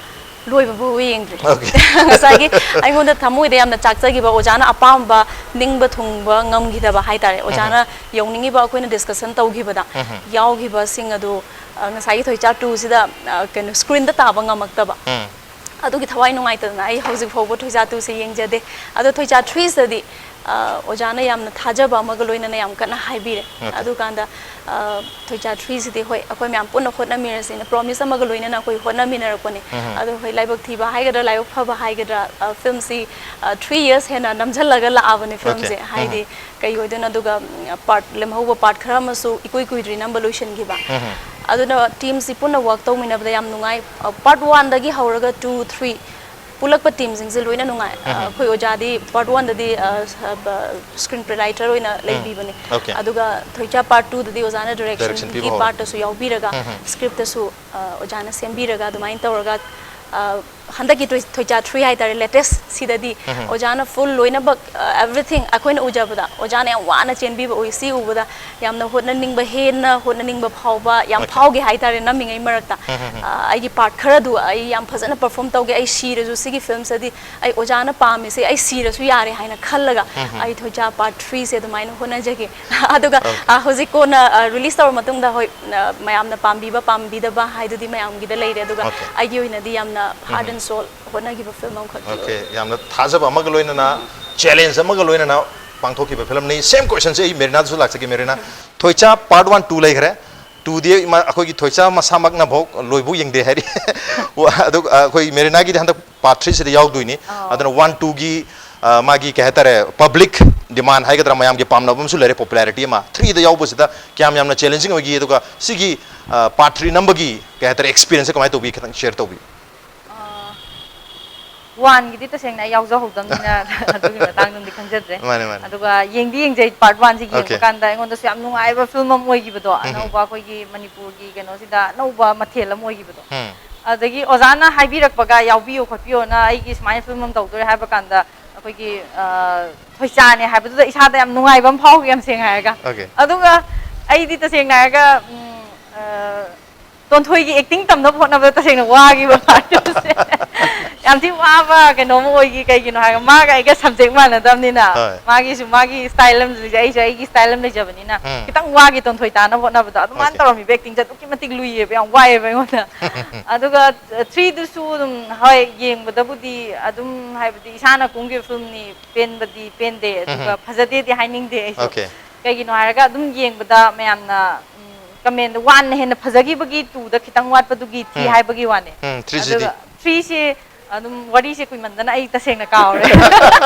ꯂꯣꯏꯕꯕꯨ ꯌꯦꯡꯗ꯭ꯔꯤ꯫ Okay꯫ ꯉꯁꯥꯏꯒꯤ ꯑꯩꯉꯣꯟꯗ ꯊꯃꯣꯏꯗ ꯌꯥꯝꯅ ꯆꯥꯛꯆꯈꯤꯕ, ꯑꯣꯖꯥꯅ ꯑꯄꯥꯝꯕ ꯅꯤꯡꯕ ꯊꯨꯡꯕ ꯉꯝꯈꯤꯗꯕ ꯍꯥꯏꯇꯥꯔꯦ, ꯑꯣꯖꯥꯅ ꯌꯧꯅꯤꯡꯉꯤꯕ ꯑꯩꯈꯣꯏꯅ discussion ꯇꯧꯈꯤꯕꯗ ꯌꯥꯎꯈꯤꯕꯁꯤꯡ ꯑꯗꯨ, ꯑ, ꯉꯁꯥꯏꯒꯤ ꯊꯣꯏꯆꯥ two ꯁꯤꯗ, ꯑ, ꯀꯩꯅꯣ, screen ꯗ ꯇꯥꯕ ꯉꯝꯃꯛꯇꯕ꯫ ꯎꯝ꯫ ꯑꯗꯨꯒꯤ ꯊꯋꯥꯏ ꯅꯨꯡꯉꯥꯏꯇꯗꯅ ꯑꯩ ꯍꯧꯖꯤꯛ ꯐꯥꯎꯕ ꯊꯣꯏꯆꯥ two ꯁꯦ ꯌꯦꯡꯖꯗꯦ꯫ ꯑꯗꯣ ꯊꯣꯏꯆꯥ three ꯁꯤꯗꯗꯤ, ꯑ, ꯑꯣꯖꯥꯅ ꯌꯥꯝꯅ ꯊꯥꯖꯕ ꯑꯃꯒ ꯂꯣꯏꯅꯅ ꯌꯥꯝ ꯀꯟꯅ ꯍꯥꯏꯕꯤꯔꯦ꯫ Okay꯫ ꯑꯗꯨꯀꯥꯟꯗ, ꯑ, ꯊꯣꯏꯆꯥ three ꯁꯤꯗꯤ ꯍꯣꯏ, ꯑꯩꯈꯣꯏ ꯃꯌꯥꯝ ꯄꯨꯟꯅ ꯍꯣꯠꯅꯃꯤꯟꯅꯁꯦꯅ promise ꯑꯃꯒ ꯂꯣꯏꯅꯅ ꯑꯩꯈꯣꯏ ꯍꯣꯠꯅꯃꯤꯟꯅꯔꯛꯄꯅꯦ꯫ ꯎꯝ꯫ ꯑꯗꯣ ꯍꯣꯏ, ꯂꯥꯏꯕꯛ ꯊꯤꯕ ꯍꯥꯏꯒꯗ꯭ꯔꯥ, ꯂꯥꯏꯕꯛ ꯐꯕ ꯍꯥꯏꯒꯗ꯭ꯔꯥ, ꯑ, film ꯁꯤ, ꯑ, three years ꯍꯦꯟꯅ ꯅꯝꯁꯤꯜꯂꯒ ꯂꯥꯛꯑꯕꯅꯦ film ꯁꯦ꯫ Okay꯫ ꯍꯥꯏꯗꯤ ꯀꯩ ꯑꯣꯏꯗꯣꯏꯅꯣ, ꯑꯗꯨꯒ, ꯎꯝ, part, ꯂꯦꯝꯍꯧꯕ part ꯈꯔ ꯑꯃꯁꯨ ꯏꯀꯨꯏ ꯀꯨꯏꯗ꯭ꯔꯤ ꯅꯝꯕ ꯂꯣꯏꯁꯤꯟꯈꯤꯕ꯫ ꯎꯝ꯫ ꯑꯗꯨꯅ team ꯁꯤ ꯄꯨꯟꯅ work ꯇꯧꯃꯤꯟꯅꯕꯗ ꯌꯥꯝ ꯅꯨꯡꯉꯥꯏ꯫ ꯑ, part one ꯗꯒꯤ ꯍꯧꯔꯒ two, three ꯄꯨꯜꯂꯛꯄ team ꯁꯤꯡꯁꯦ ꯂꯣꯏꯅ ꯅꯨꯡꯉꯥꯏ꯫ ꯑ, ꯎꯝ꯫ ꯑꯩꯈꯣꯏ ꯑꯣꯖꯥꯗꯤ part one ꯗꯗꯤ, ꯑ, ꯁ-, ꯑ, screen play writer ꯑꯣꯏꯅ ꯎꯝ꯫ ꯂꯩꯕꯤꯕꯅꯦ꯫ Okay꯫ ꯑꯗꯨꯒ ꯊꯣꯏꯆꯥ part two ꯗꯗꯤ ꯑꯣꯖꯥꯅ direction Direction ꯄꯤꯕ ꯒꯤ ꯍꯧꯔꯦ꯫ part ꯇꯁꯨ ꯌꯥꯎꯕꯤꯔꯒ, ꯎꯝ꯫ script ꯇꯁꯨ, ꯑ, ꯑꯣꯖꯥꯅ ꯁꯦꯝꯕꯤꯔꯒ ꯑꯗꯨꯃꯥꯏꯅ ꯇꯧꯔꯒ, ꯑ, ꯍꯟꯗꯛꯀꯤ ꯊꯣꯏ-, ꯊꯣꯏꯆꯥ three ꯍꯥꯏꯇꯥꯔꯦ, latest ꯁꯤꯗꯗꯤ ꯎꯝ꯫ ꯑꯣꯖꯥꯅ full ꯂꯣꯏꯅꯃꯛ, ꯑ, everything ꯑꯩꯈꯣꯏꯅ ꯎꯖꯕꯗ ꯑꯣꯖꯥꯅ ꯌꯥꯝ ꯋꯥꯅ ꯆꯦꯟꯕꯤꯕ ꯎꯏ꯫ ꯁꯤ ꯎꯕꯗ ꯌꯥꯝꯅ ꯍꯣꯠꯅꯅꯤꯡꯕ, ꯍꯦꯟꯅ ꯍꯣꯠꯅꯅꯤꯡꯕ ꯐꯥꯎꯕ, ꯌꯥꯝ Okay꯫ ꯐꯥꯎꯈꯤ ꯍꯥꯏꯇꯥꯔꯦ ꯅꯝꯃꯤꯉꯩ ꯃꯔꯛꯇ꯫ ꯎꯝ, ꯎꯝ, ꯎꯝ꯫ ꯑ, ꯑꯩꯒꯤ part ꯈꯔꯗꯨ ꯑꯩ ꯌꯥꯝ ꯐꯖꯅ perform ꯇꯧꯒꯦ, ꯑꯩ ꯁꯤꯔꯁꯨ ꯁꯤꯒꯤ film ꯁꯤꯗꯤ ꯑꯩ ꯑꯣꯖꯥꯅ ꯄꯥꯝꯃꯤꯁꯦ ꯑꯩ ꯁꯤꯔꯁꯨ ꯌꯥꯔꯦ ꯍꯥꯏꯅ ꯈꯜꯂꯒ ꯎꯝ, ꯎꯝ꯫ ꯑꯩ ꯊꯣꯏꯆꯥ part three ꯁꯦ ꯑꯗꯨꯃꯥꯏꯅ ꯍꯣꯠꯅꯖꯒꯦ꯫ ꯑꯗꯨꯒ, Okay꯫ ꯑ, ꯍꯧꯖꯤꯛ ꯀꯣꯟꯅ, ꯑ, release ꯇꯧꯔ ꯃꯇꯨꯡꯗ, ꯍꯣꯏ, ꯑ, ꯃꯌꯥꯝꯅ ꯄꯥꯝꯕꯤꯕ ꯄꯥꯝꯕꯤꯗꯕ ꯍꯥꯏꯗꯨꯗꯤ ꯃꯌꯥꯝꯒꯤꯗ ꯂꯩꯔꯦ, ꯑꯗꯨꯒ Okay꯫ ꯑꯩꯒꯤ ꯑꯣꯏꯅꯗꯤ ꯌꯥꯝꯅ heart um. and soul ꯍꯣꯠꯅꯈꯤꯕ film ꯑꯃꯈꯛꯇꯤ Okay꯫ ꯑꯣꯏ꯫ ꯌꯥꯝꯅ ꯊꯥꯖꯕ ꯑꯃꯒ ꯂꯣꯏꯅꯅ, challenge ꯑꯃꯒ ꯂꯣꯏꯅꯅ ꯄꯥꯡꯊꯣꯛꯈꯤꯕ film ꯅꯤ꯫ Same question ꯁꯦ ꯑꯩ ꯃꯦꯔꯤꯅꯥꯗꯁꯨ ꯂꯥꯛꯆꯒꯦ꯫ ꯃꯦꯔꯤꯅꯥ, ꯊꯣꯏꯆꯥ part one, two ꯂꯩꯈ꯭ꯔꯦ꯫ Two ꯗꯤ ꯏꯃꯥ-, ꯑꯩꯈꯣꯏꯒꯤ ꯊꯣꯏꯆꯥ ꯃꯁꯥꯃꯛꯅꯐꯥꯎ ꯂꯣꯏꯕꯨ ꯌꯦꯡꯗꯦ ꯍꯥꯏꯔꯤ꯫ ꯋꯥ-, ꯑꯗꯨ, ꯑ, ꯑꯩꯈꯣꯏ ꯃꯦꯔꯤꯅꯥꯒꯤꯗꯤ ꯍꯟꯗꯛ part three ꯁꯤꯗ ꯌꯥꯎꯗꯣꯏꯅꯤ꯫ ꯑꯥꯎ꯫ ꯑꯗꯨꯅ one, two ꯒꯤ ꯑ, ꯃꯥꯒꯤ ꯀꯩ ꯍꯥꯏꯇꯥꯔꯦ, ꯄꯕ꯭ꯂꯤꯛ ꯗꯤꯃꯥꯟ ꯍꯥꯏꯒꯗ꯭ꯔꯥ, ꯃꯌꯥꯝꯒꯤ ꯄꯥꯝꯅꯕ ꯑꯃꯁꯨ ꯂꯩꯔꯦ, ꯄꯣꯄꯨꯂꯥꯔꯤꯇꯤ ꯑꯃ꯫ ꯊ꯭ꯔꯤꯗ ꯌꯥꯎꯕꯁꯤꯗ ꯀꯌꯥꯝ ꯌꯥꯝꯅ ꯆꯦꯂꯦꯟꯖꯤꯡ ꯑꯣꯏꯒꯦ, ꯑꯗꯨꯒ ꯁꯤꯒꯤ, ꯑ, ꯄꯥꯔꯠ ꯊ꯭ꯔꯤ ꯅꯝꯕꯒꯤ ꯀꯩ ꯍꯥꯏꯇꯥꯔꯦ, ꯑꯦꯛꯁꯄꯤꯔꯤꯌꯦꯟꯁꯁꯦ ꯀꯃꯥꯏꯅ ꯇꯧꯕꯤ, ꯈꯤꯇꯪ ꯁꯤꯌꯔ ꯇꯧꯕꯤꯌꯨ꯫ ꯑ, ꯋꯥꯟꯒꯤꯗꯤ ꯇꯁꯦꯡꯅ ꯑꯩ ꯌꯥꯎꯖꯍꯧꯗꯕꯅꯤꯅ ꯑꯗꯨꯒꯤ ꯃꯇꯥꯡꯗꯗꯤ ꯈꯪꯖꯗ꯭ꯔꯦ꯫ ꯃꯥꯅꯦ, ꯃꯥꯅꯦ꯫ ꯑꯗꯨꯒ ꯌꯦꯡꯗꯤ ꯌꯦꯡꯖꯩ, ꯄꯥꯔꯠ ꯋꯥꯟꯁꯤ ꯌꯦꯡꯕ ꯑꯣꯀꯦ꯫ ꯀꯥꯟꯗ ꯑꯩꯉꯣꯟꯗꯁꯨ ꯌꯥꯝ ꯅꯨꯡꯉꯥꯏꯕ ꯐꯤꯂꯝ ꯑꯃ ꯑꯣꯏꯈꯤꯕꯗꯣ, ꯎꯝ꯫ ꯑꯅꯧꯕ ꯑꯩꯈꯣꯏꯒꯤ ꯃꯅꯤꯄꯨꯔꯒꯤ ꯀꯩꯅꯣꯁꯤꯗ ꯑꯅꯧꯕ ꯃꯊꯦꯜ ꯑꯃ ꯑꯣꯏꯈꯤꯕꯗꯣ꯫ ꯎꯝ꯫ ꯑꯗꯒꯤ ꯑꯣꯖꯥꯅ ꯍꯥꯏꯕꯤꯔꯛꯄꯒ, "ꯌꯥꯎꯕꯤꯌꯨ ꯈꯣꯠꯄꯤꯌꯣꯅ, ꯑꯩꯒꯤ ꯁꯨꯃꯥꯏꯅ ꯐꯤꯂꯝ ꯑꯃ ꯇꯧꯗꯣꯔꯦ" ꯍꯥꯏꯕ ꯀꯥꯟꯗ, ꯑꯩꯈꯣꯏꯒꯤ, ꯑ, ꯊꯣꯏꯆꯥꯅꯦ ꯍꯥꯏꯕꯗꯨꯗ ꯏꯁꯥꯗ ꯌꯥꯝ ꯅꯨꯡꯉꯥꯏꯕ ꯑꯃ ꯐꯥꯎꯈꯤ, ꯌꯥꯝ ꯁꯦꯡꯅ ꯍꯥꯏꯔꯒ꯫ ꯑꯣꯀꯦ꯫ ꯑꯗꯨꯒ ꯑꯩꯗꯤ ꯇꯁꯦꯡꯅ ꯍꯥꯏꯔꯒ, ꯎꯝ, ꯑ, ꯇꯣꯟꯊꯣꯏꯒꯤ ꯑꯦꯛꯇꯤꯡ ꯇꯝꯅꯕ ꯍꯣꯠꯅꯕꯗ ꯇꯁꯦꯡꯅ ꯋꯥꯈꯤꯕ ꯄꯥꯔꯠ ꯇꯨꯁꯦ꯫ ꯌꯥꯝ ꯊꯤ ꯋꯥꯕ ꯀꯩꯅꯣꯝ ꯑꯣꯏꯈꯤ꯫ ꯀꯩꯒꯤꯅꯣ ꯍꯥꯏꯔꯒ, ꯃꯥꯒ ꯑꯩꯒ ꯁꯕꯖꯦꯛ ꯃꯥꯟꯅꯗꯕꯅꯤꯅ, ꯍꯣꯏ꯫ ꯃꯥꯒꯤꯁꯨ ꯃꯥꯒꯤ ꯁ꯭ꯇꯥꯏꯜ ꯑꯃ ꯂꯩꯖꯩ, ꯑꯩꯁꯨ ꯑꯩꯒꯤ ꯁ꯭ꯇꯥꯏꯜ ꯑꯃ ꯂꯩꯖꯕꯅꯤꯅ, ꯎꯝ꯫ ꯈꯤꯇꯪ ꯋꯥꯈꯤ ꯇꯣꯟꯊꯣꯏ ꯇꯥꯅꯕ ꯍꯣꯠꯅꯕꯗ꯫ ꯑꯗꯨ ꯃꯥꯅ ꯑꯣꯀꯦ꯫ ꯇꯧꯔꯝꯃꯤꯕ ꯑꯦꯛꯇꯤꯡꯁꯦ ꯑꯗꯨꯛꯀꯤ ꯃꯇꯤꯛ ꯂꯨꯏꯌꯦꯕ, ꯌꯥꯝ ꯋꯥꯏꯌꯦꯕ ꯑꯩꯉꯣꯟꯗ꯫ ꯑꯗꯨꯒ, ꯑ, ꯊ꯭ꯔꯤꯗꯨꯁꯨ ꯑꯗꯨꯝ, ꯍꯣꯏ, ꯌꯦꯡꯕꯗꯕꯨꯗꯤ ꯑꯗꯨꯝ, ꯍꯥꯏꯕꯗꯤ, ꯏꯁꯥꯅ ꯀꯨꯝꯈꯤꯕ ꯐꯤꯂꯝꯅꯤ, ꯄꯦꯟꯕꯗꯤ ꯄꯦꯟꯗꯦ, ꯑꯗꯨꯒ ꯎꯝ꯫ ꯐꯖꯗꯦꯗꯤ ꯍꯥꯏꯅꯤꯡꯗꯦ ꯑꯩꯁꯨ꯫ ꯑꯣꯀꯦ꯫ ꯀꯩꯒꯤꯅꯣ ꯍꯥꯏꯔꯒ, ꯑꯗꯨꯝ ꯌꯦꯡꯕꯗ ꯃꯌꯥꯝꯅ, ꯎꯝ, ꯀꯃꯦꯟꯗ ꯋꯥꯟꯅ ꯍꯦꯟꯅ ꯐꯖꯈꯤꯕꯒꯤ ꯇꯨꯗ ꯈꯤꯇꯪ ꯋꯥꯠꯄꯗꯨꯒꯤ ꯊꯤ ꯎꯝ꯫ ꯍꯥꯏꯕꯒꯤ ꯋꯥꯅꯦ꯫ ꯎꯝ, ꯊ꯭ꯔꯤꯁꯤꯗꯤ? ꯑꯗꯨꯒ ꯊ꯭ꯔꯤꯁꯤ ꯑꯗꯨꯝ ꯋꯥꯔꯤꯁꯦ ꯀꯨꯏꯃꯟꯗꯅ ꯑꯩ ꯇꯁꯦꯡꯅ ꯀꯥꯎꯔꯦ꯫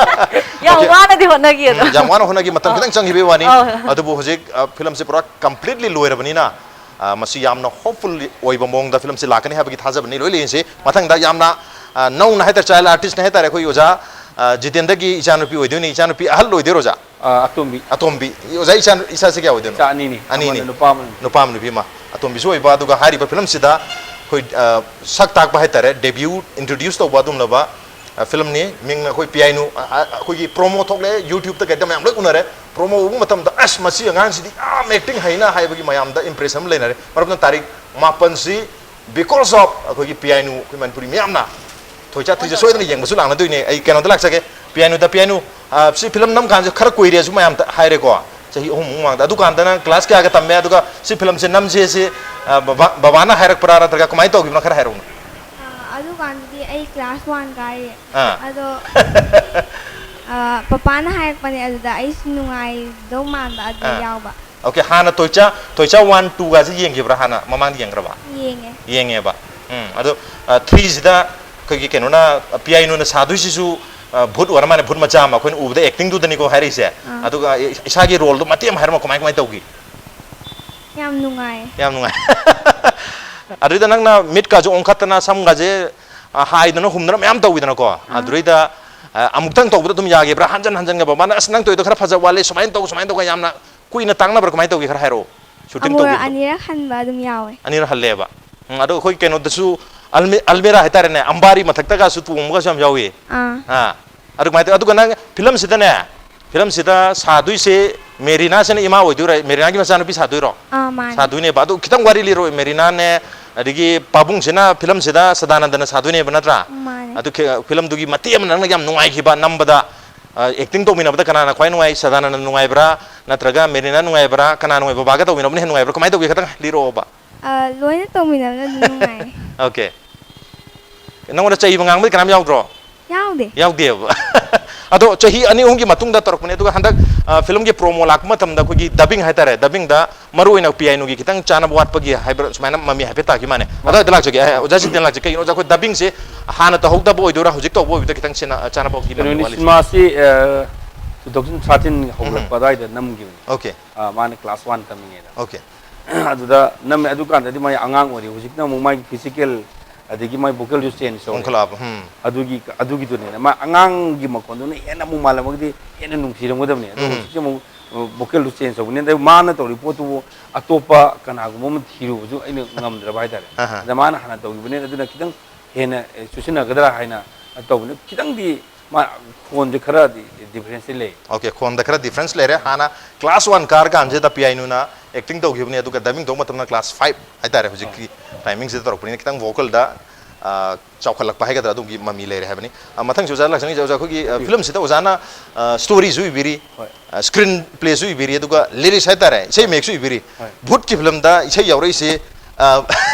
ꯌꯥꯝ ꯑꯣꯀꯦ꯫ ꯋꯥꯅꯗꯤ ꯍꯣꯠꯅꯈꯤ ꯑꯗꯣ꯫ ꯎꯝ, ꯌꯥꯝ ꯋꯥꯅ ꯍꯣꯠꯅꯈꯤ, ꯃꯇꯝ ꯑꯧ꯫ ꯈꯤꯇꯪ ꯆꯪꯈꯤꯕꯒꯤ ꯋꯥꯅꯤ꯫ ꯑꯧ꯫ ꯑꯗꯨꯕꯨ ꯍꯧꯖꯤꯛ, ꯑ, ꯐꯤꯂꯝꯁꯦ ꯄꯨꯔꯥ ꯀꯝꯄ꯭ꯂꯤꯠꯂꯤ ꯂꯣꯏꯔꯕꯅꯤꯅ, ꯑ, ꯃꯁꯤ ꯌꯥꯝꯅ ꯍꯣꯞꯐꯨꯜ ꯑꯣꯏꯕ ꯃꯑꯣꯡꯗ ꯐꯤꯂꯝꯁꯤ ꯂꯥꯛꯀꯅꯤ ꯍꯥꯏꯕꯒꯤ ꯊꯥꯖꯕꯅꯤ꯫ ꯂꯣꯏ ꯂꯩꯌꯦꯁꯤ꯫ ꯃꯊꯪꯗ ꯌꯥꯝꯅ, ꯑ, ꯅꯧꯅ ꯍꯥꯏꯇꯥꯔꯦ, ꯆꯥꯏꯜ ꯑꯥꯔꯇꯤꯁꯅ ꯍꯥꯏꯇꯥꯔꯦ, ꯑꯩꯈꯣꯏ ꯑꯣꯖꯥ, ꯑ, ꯖꯤꯇꯦꯟꯗ꯭ꯔꯒꯤ ꯏꯆꯥꯅꯨꯄꯤ ꯑꯣꯏꯗꯣꯏꯅꯤ꯫ ꯏꯆꯥꯅꯨꯄꯤ ꯑꯍꯜ ꯑꯣꯏꯗꯣꯏꯔꯣ, ꯑꯣꯖꯥ? ꯑ, ꯑꯇꯣꯝꯕꯤ꯫ ꯑꯇꯣꯝꯕꯤ꯫ ꯑꯣꯖꯥ, ꯏꯆꯥ, ꯏꯆꯥꯁꯦ ꯀꯌꯥ ꯑꯣꯏꯗꯣꯏꯅꯣ? ꯏꯆꯥ ꯑꯅꯤꯅꯤ꯫ ꯑꯅꯤꯅꯤ꯫ ꯑꯃꯅ ꯅꯨꯄꯥ ꯑꯃꯅꯤ꯫ ꯅꯨꯄꯥ ꯑꯃ, ꯅꯨꯄꯤ ꯑꯃ꯫ ꯑꯇꯣꯝꯕꯤꯁꯨ ꯑꯣꯏꯕ, ꯑꯗꯨꯒ ꯍꯥꯏꯔꯤꯕ ꯐꯤꯂꯝꯁꯤꯗ ꯑꯩꯈꯣꯏ, ꯑ, ꯁꯛ ꯇꯥꯛꯄ ꯍꯥꯏꯇꯥꯔꯦ, ꯗꯦꯕ꯭ꯌꯨ, ꯏꯟꯇ꯭ꯔꯣꯗ꯭ꯌꯨꯁ ꯇꯧꯕ ꯑꯗꯨꯒꯨꯝꯂꯕ, ꯑ, ꯐꯤꯂꯝꯅꯤ꯫ ꯃꯤꯡꯅ ꯑꯩꯈꯣꯏ ꯄꯤꯌꯥꯏꯅꯨ, ꯑ, ꯑ, ꯑꯩꯈꯣꯏꯒꯤ ꯄ꯭ꯔꯣꯃꯣ ꯊꯣꯛꯂꯛꯑꯦ, YouTube-ꯇ ꯀꯩꯗ ꯃꯌꯥꯝ ꯂꯣꯏ ꯎꯅꯔꯦ꯫ ꯄ꯭ꯔꯣꯃꯣ ꯎꯕ ꯃꯇꯝꯗ, "ꯑꯁ, ꯃꯁꯤ ꯑꯉꯥꯡꯁꯤꯗꯤ ꯌꯥꯝ ꯑꯦꯛꯇꯤꯡ ꯍꯩꯅ" ꯍꯥꯏꯕꯒꯤ ꯃꯌꯥꯝꯗ ꯏꯝꯄ꯭ꯔꯦꯁꯟ ꯑꯃ ꯂꯩꯅꯔꯦ꯫ ꯃꯔꯝꯅ ꯇꯥꯔꯤꯛ ꯃꯥꯄꯟꯁꯤ, because of ꯑꯩꯈꯣꯏꯒꯤ ꯄꯤꯌꯥꯏꯅꯨ, ꯑꯩꯈꯣꯏ ꯃꯅꯤꯄꯨꯔꯤ ꯃꯌꯥꯝꯅ ꯊꯣꯏꯆꯥ ꯊ꯭ꯔꯤꯁꯦ ꯁꯣꯏꯗꯅ ꯌꯦꯡꯕꯁꯨ ꯂꯥꯛꯅꯗꯣꯏꯅꯦ꯫ ꯑꯩ ꯀꯩꯅꯣꯗ ꯂꯥꯛꯆꯒꯦ, ꯄꯤꯌꯥꯏꯅꯨꯗ꯫ ꯄꯤꯌꯥꯏꯅꯨ, ꯑ, ꯁꯤ ꯐꯤꯂꯝ ꯅꯝ ꯀꯥꯟꯁꯦ ꯈꯔ ꯀꯨꯏꯔꯦꯁꯨ ꯃꯌꯥꯝ ꯍꯥꯏꯔꯦꯀꯣ, ꯆꯍꯤ ꯑꯍꯨꯝꯃꯨꯛ ꯃꯃꯥꯡꯗ꯫ ꯑꯗꯨꯀꯥꯟꯗ ꯅꯪ ꯀ꯭ꯂꯥꯁ ꯀꯌꯥꯒ ꯇꯝꯃꯦ? ꯑꯗꯨꯒ ꯁꯤ ꯐꯤꯂꯝꯁꯦ ꯅꯝꯁꯦ ꯁꯤ, ꯑ, ꯕꯕꯥ-, ꯕꯕꯥꯅ ꯍꯥꯏꯔꯛꯄ꯭ꯔꯥ, ꯅꯠꯇ꯭ꯔꯒ ꯀꯃꯥꯏꯅ ꯇꯧꯈꯤꯕꯅꯣ? ꯈꯔ ꯍꯥꯏꯔꯛꯎꯅꯦ꯫ ꯑ, ꯑꯗꯨꯀꯥꯟꯗꯗꯤ ꯑꯩ ꯀ꯭ꯂꯥꯁ ꯋꯥꯟ ꯀꯥꯔꯤ꯫ ꯑꯥ꯫ ꯑꯗꯣ, ꯑ, ꯄꯄꯥꯅ ꯍꯥꯏꯔꯛꯄꯅꯦ, ꯑꯗꯨꯗ ꯑꯩꯁꯨ ꯅꯨꯡꯉꯥꯏꯗꯧ ꯃꯥꯟꯕ, ꯑꯗꯨꯗ ꯑꯥ꯫ ꯌꯥꯎꯕ꯫ ꯑꯣꯀꯦ, ꯍꯥꯟꯅ ꯇꯣꯏꯆꯥ, ꯇꯣꯏꯆꯥ ꯋꯥꯟ, ꯇꯨꯒꯁꯦ ꯌꯦꯡꯈꯤꯕ꯭ꯔꯥ ꯍꯥꯟꯅ? ꯃꯃꯥꯡꯗ ꯌꯦꯡꯈ꯭ꯔꯕ? ꯌꯦꯡꯉꯦ꯫ ꯌꯦꯡꯉꯦꯕ꯫ ꯎꯝ, ꯑꯗꯣ, ꯑ, ꯊ꯭ꯔꯤꯁꯤꯗ ꯑꯩꯈꯣꯏꯒꯤ ꯀꯩꯅꯣꯅ, ꯑ, ꯄꯤꯌꯥꯏꯅꯨꯅ ꯁꯥꯗꯣꯏꯁꯤꯁꯨ, ꯑ, ꯚꯨꯠ ꯑꯣꯏꯔ ꯃꯥꯜꯂꯦ, ꯚꯨꯠ ꯃꯆꯥ ꯑꯃ ꯑꯩꯈꯣꯏꯅ ꯎꯕꯗ ꯑꯦꯛꯇꯤꯡꯗꯨꯗꯅꯤꯀꯣ ꯍꯥꯏꯔꯛꯏꯁꯦ꯫ ꯑꯥ꯫ ꯑꯗꯨꯒ ꯏ-, ꯏꯁꯥꯒꯤ ꯔꯣꯜꯗꯣ ꯃꯇꯦꯛ ꯑꯃ ꯍꯥꯏꯔꯝꯃꯣ, ꯀꯃꯥꯏ ꯀꯃꯥꯏ ꯇꯧꯈꯤ? ꯌꯥꯝ ꯅꯨꯡꯉꯥꯏ꯫ ꯌꯥꯝ ꯅꯨꯡꯉꯥꯏ꯫ ꯑꯗꯨꯗ ꯅꯪꯅ ꯃꯤꯠꯀꯥꯁꯦ ꯑꯣꯟꯈꯠꯇꯅ ꯁꯝꯒꯥꯁꯦ, ꯑ, ꯍꯥꯏꯗꯅ ꯍꯨꯝꯗꯅ ꯃꯌꯥꯝ ꯇꯧꯋꯤꯗꯅꯀꯣ꯫ ꯑꯥ꯫ ꯑꯗꯨꯗꯩꯗ, ꯑ, ꯑꯃꯨꯛꯇꯪ ꯇꯧꯕꯗ ꯑꯗꯨꯝ ꯌꯥꯒꯤꯕ꯭ꯔꯥ? ꯍꯟꯖꯟ ꯍꯟꯖꯟꯒ ꯕꯕꯥꯅ, "ꯑꯁ, ꯅꯪ ꯇꯧꯔꯤꯗꯣ ꯈꯔ ꯐꯖ ꯋꯥꯠꯂꯦ, ꯁꯨꯃꯥꯏꯅ ꯇꯧ, ꯁꯨꯃꯥꯏꯅ ꯇꯧꯒ" ꯌꯥꯝꯅ ꯀꯨꯏꯅ ꯇꯥꯡꯅꯕ꯭ꯔꯥ? ꯀꯃꯥꯏꯅ ꯇꯧꯒꯦ? ꯈꯔ ꯍꯥꯏꯔꯛꯑꯣ꯫ ꯁꯨꯇꯤꯡ ꯑꯃꯨꯔꯛ ꯇꯧꯈꯤꯕꯗꯣ꯫ ꯑꯅꯤꯔꯛ ꯍꯟꯕ ꯑꯗꯨꯝ ꯌꯥꯎꯋꯦ꯫ ꯑꯅꯤꯔꯛ ꯍꯜꯂꯦꯕ꯫ ꯎꯝ, ꯑꯗꯣ ꯑꯩꯈꯣꯏ ꯀꯩꯅꯣꯗꯁꯨ ꯑꯜꯃꯤ-, ꯑꯜꯃꯤꯔꯥ ꯍꯥꯏꯇꯥꯔꯦꯅꯦ, ꯑꯝꯕꯥꯔꯤ ꯃꯊꯛꯇꯒꯁꯨ ꯇꯣꯡꯕꯒꯁꯨ ꯌꯥꯝ ꯌꯥꯎꯏ꯫ ꯑꯥ꯫ ꯑꯥ꯫ ꯑꯗꯨ ꯀꯃꯥꯏꯅ ꯇꯧꯋꯤ? ꯑꯗꯨꯒ ꯅꯪ ꯐꯤꯂꯝꯁꯤꯗꯅꯦ, ꯐꯤꯂꯝꯁꯤꯗ ꯁꯥꯗꯣꯏꯁꯦ ꯃꯦꯔꯤꯅꯥꯁꯤꯅ ꯏꯃꯥ ꯑꯣꯏꯗꯣꯏꯔꯥ? ꯃꯦꯔꯤꯅꯥꯒꯤ ꯃꯆꯥꯅꯨꯄꯤ ꯁꯥꯗꯣꯏꯔꯣ? ꯑꯥ, ꯃꯥꯅꯦ꯫ ꯁꯥꯗꯣꯏꯅꯦꯕ꯫ ꯑꯗꯨ ꯈꯤꯇꯪ ꯋꯥꯔꯤ ꯂꯤꯔꯣ, ꯃꯦꯔꯤꯅꯥꯅꯦ, ꯑꯗꯒꯤ ꯄꯥꯕꯨꯡꯁꯤꯅ ꯐꯤꯂꯝꯁꯤꯗ ꯁꯗꯥꯅꯟꯗꯅ ꯁꯥꯗꯣꯏꯅꯦꯕ, ꯅꯠꯇ꯭ꯔꯥ? ꯃꯥꯅꯦ꯫ ꯑꯗꯨ ꯈꯤ-, ꯐꯤꯂꯝꯗꯨꯒꯤ ꯃꯇꯦꯛ ꯑꯃ ꯅꯪꯅ ꯌꯥꯝ ꯅꯨꯡꯉꯥꯏꯈꯤꯕ ꯅꯝꯕꯗ, ꯑ, ꯑꯦꯛꯇꯤꯡ ꯇꯧꯃꯤꯟꯅꯕꯗ ꯀꯅꯥꯅ ꯈ꯭ꯋꯥꯏ ꯅꯨꯡꯉꯥꯏ? ꯁꯗꯥꯅꯟꯗ ꯅꯨꯡꯉꯥꯏꯕ꯭ꯔꯥ? ꯅꯠꯇ꯭ꯔꯒ ꯃꯦꯔꯤꯅꯥ ꯅꯨꯡꯉꯥꯏꯕ꯭ꯔꯥ? ꯀꯅꯥ ꯅꯨꯡꯉꯥꯏ? ꯕꯕꯥꯒ ꯇꯧꯃꯤꯟꯅꯕꯅ ꯍꯦꯟꯅ ꯅꯨꯡꯉꯥꯏꯕ꯭ꯔꯥ? ꯀꯃꯥꯏꯅ ꯇꯧꯒꯦ? ꯈꯤꯇꯪ ꯂꯤꯔꯛꯑꯣꯕ꯫ ꯑ, ꯂꯣꯏꯅ ꯇꯧꯃꯤꯟꯅꯕꯅ ꯑꯗꯨꯝ ꯅꯨꯡꯉꯥꯏ꯫ OK꯫ ꯅꯪꯉꯣꯟꯗ ꯆꯩꯕ ꯉꯥꯡꯕꯗꯤ ꯀꯅꯥꯝ ꯌꯥꯎꯗ꯭ꯔꯣ? ꯌꯥꯎꯗꯦ꯫ ꯌꯥꯎꯗꯦꯕ꯫ ꯑꯗꯣ ꯆꯍꯤ ꯑꯅꯤ ꯑꯍꯨꯝꯒꯤ ꯃꯇꯨꯡꯗ ꯇꯧꯔꯛꯄꯅꯦ, ꯑꯗꯨꯒ ꯍꯟꯗꯛ, ꯑ, ꯐꯤꯂꯝꯒꯤ promo ꯂꯥꯛꯄ ꯃꯇꯝꯗ ꯑꯩꯈꯣꯏꯒꯤ dubbing ꯍꯥꯏꯇꯥꯔꯦ, dubbingꯗ ꯃꯔꯨ ꯑꯣꯏꯅ ꯄꯤꯌꯥꯏꯅꯨꯒꯤ ꯈꯤꯇꯪ ꯆꯥꯅꯕ ꯋꯥꯠꯄꯒꯤ ꯍꯥꯏꯕ꯭ꯔꯥ, ꯁꯨꯃꯥꯏꯅ ꯃꯃꯤ ꯍꯥꯏꯐꯦꯠ ꯇꯥꯈꯤ ꯃꯥꯅꯦ꯫ ꯑꯗꯨꯋꯥꯏꯗ ꯂꯥꯛꯆꯒꯦ꯫ ꯑꯦ, ꯑꯣꯖꯥ ꯖꯤꯇꯦꯟ ꯂꯥꯛꯆꯒꯦ꯫ ꯀꯩꯒꯤꯅꯣ ꯑꯣꯖꯥ, ꯑꯩꯈꯣꯏ dubbingꯁꯦ ꯍꯥꯟꯅ ꯇꯧꯍꯧꯗꯕ ꯑꯣꯏꯗꯣꯏꯔꯥ, ꯍꯧꯖꯤꯛ ꯇꯧꯕ ꯑꯣꯏꯕꯗ ꯈꯤꯇꯪ ꯁꯤꯅ, ꯑ, ꯆꯥꯅꯕ ꯋꯥꯠꯈꯤꯕ ꯀꯩꯅꯣꯅꯤ, ꯋꯥꯠꯂꯤꯁꯦ? ꯁꯤꯅꯦꯃꯥꯁꯤ, ꯑ, two thousand thirteen ꯍꯧꯒꯠꯂꯛꯄ ꯎꯝ꯫ ꯑꯗꯨꯋꯥꯏꯗ ꯅꯝꯈꯤꯕꯅꯤ꯫ OK꯫ ꯑ, ꯃꯥꯅ class one ꯇꯝꯃꯤꯉꯩꯗ꯫ OK꯫ ꯑꯗꯨꯗ ꯅꯝꯃꯦ꯫ ꯑꯗꯨꯀꯥꯟꯗꯗꯤ ꯃꯥꯏ ꯑꯉꯥꯡ ꯑꯣꯏꯔꯤ꯫ ꯍꯧꯖꯤꯛꯅ ꯑꯃꯨꯛ ꯃꯥꯒꯤ physical, ꯑꯗꯒꯤ ꯃꯥꯏ vocalꯁꯨ change ꯇꯧꯔꯦ꯫ ꯑꯣꯟꯈꯠꯂꯛꯑꯕ, ꯎꯝ꯫ ꯑꯗꯨꯒꯤ, ꯑꯗꯨꯒꯤꯗꯨꯅꯦꯅ꯫ ꯃꯥ ꯑꯉꯥꯡꯒꯤ ꯃꯈꯣꯟꯗꯨꯅ ꯍꯦꯟꯅ ꯑꯃꯨꯛ ꯃꯥꯜꯂꯝꯃꯒꯗꯤ ꯍꯦꯟꯅ ꯅꯨꯡꯁꯤꯔꯝꯒꯗꯕꯅꯦ꯫ ꯑꯗꯣ ꯎꯝ꯫ ꯍꯧꯖꯤꯛꯁꯦ ꯑꯃꯨꯛ, ꯑ, vocalꯗꯨ change ꯇꯧꯕꯅꯤꯅ, ꯑꯗꯩ ꯃꯥꯅ ꯇꯧꯔꯤꯕ ꯄꯣꯠꯇꯨꯕꯨ ꯑꯇꯣꯞꯄ ꯀꯅꯥꯒꯨꯝꯕ ꯑꯃ ꯊꯤꯔꯨꯕꯁꯨ ꯑꯩꯅ ꯉꯝꯗ꯭ꯔꯕ ꯍꯥꯏꯇꯥꯔꯦ꯫ ꯑꯍꯥ꯫ ꯑꯗ ꯃꯥꯅ ꯍꯥꯟꯅ ꯇꯧꯈꯤꯕꯅꯤꯅ, ꯑꯗꯨꯅ ꯈꯤꯇꯪ ꯍꯦꯟꯅ, ꯑꯦ, ꯆꯨꯁꯤꯟꯅꯒꯗ꯭ꯔꯥ ꯍꯥꯏꯅ ꯇꯧꯕꯅꯤ꯫ ꯈꯤꯇꯪꯗꯤ ꯃꯥ ꯈꯣꯟꯁꯦ ꯈꯔꯗꯤ differenceꯇꯤ ꯂꯩ꯫ OK, ꯈꯣꯟꯗ ꯈꯔ difference ꯂꯩꯔꯦ꯫ ꯍꯥꯟꯅ class one ꯀꯥꯔ ꯀꯥꯟꯁꯤꯗ ꯄꯤꯌꯥꯏꯅꯨꯅ acting ꯇꯧꯈꯤꯕꯅꯤ, ꯑꯗꯨꯒ dubbing ꯇꯧꯕ ꯃꯇꯝꯗ class five ꯍꯥꯏꯇꯥꯔꯦ꯫ ꯍꯧꯖꯤꯛꯀꯤ ꯑꯥ꯫ timingꯁꯤꯗ ꯇꯧꯔꯛꯄꯅꯤꯅ ꯈꯤꯇꯪ vocalꯗ, ꯑ, ꯆꯥꯎꯈꯠꯂꯛꯄ ꯍꯥꯏꯒꯗ꯭ꯔꯥ, ꯑꯗꯨꯒꯤ ꯃꯃꯤ ꯂꯩꯔꯦ ꯍꯥꯏꯕꯅꯤ꯫ ꯑ, ꯃꯊꯪꯁꯨ ꯑꯣꯖꯥ ꯂꯥꯛꯆꯅꯤꯡꯉꯤꯁꯦ, ꯑꯣꯖꯥ, ꯑꯩꯈꯣꯏꯒꯤ, ꯑ, ꯎꯝ꯫ ꯐꯤꯂꯝꯁꯤꯗ ꯑꯣꯖꯥꯅ, ꯑ, storyꯁꯨ ꯏꯕꯤꯔꯤ, ꯍꯣꯏ꯫ ꯑ, screenplayꯁꯨ ꯏꯕꯤꯔꯤ, ꯑꯗꯨꯒ lyrics ꯍꯥꯏꯇꯥꯔꯦ, ꯏꯁꯩ ꯍꯣꯏ꯫ ꯃꯌꯦꯛꯁꯨ ꯏꯕꯤꯔꯤ꯫ ꯍꯣꯏ꯫ ꯚꯨꯠꯀꯤ ꯐꯤꯂꯝꯗ ꯏꯁꯩ ꯌꯥꯎꯔꯛꯏꯁꯤ, ꯑ,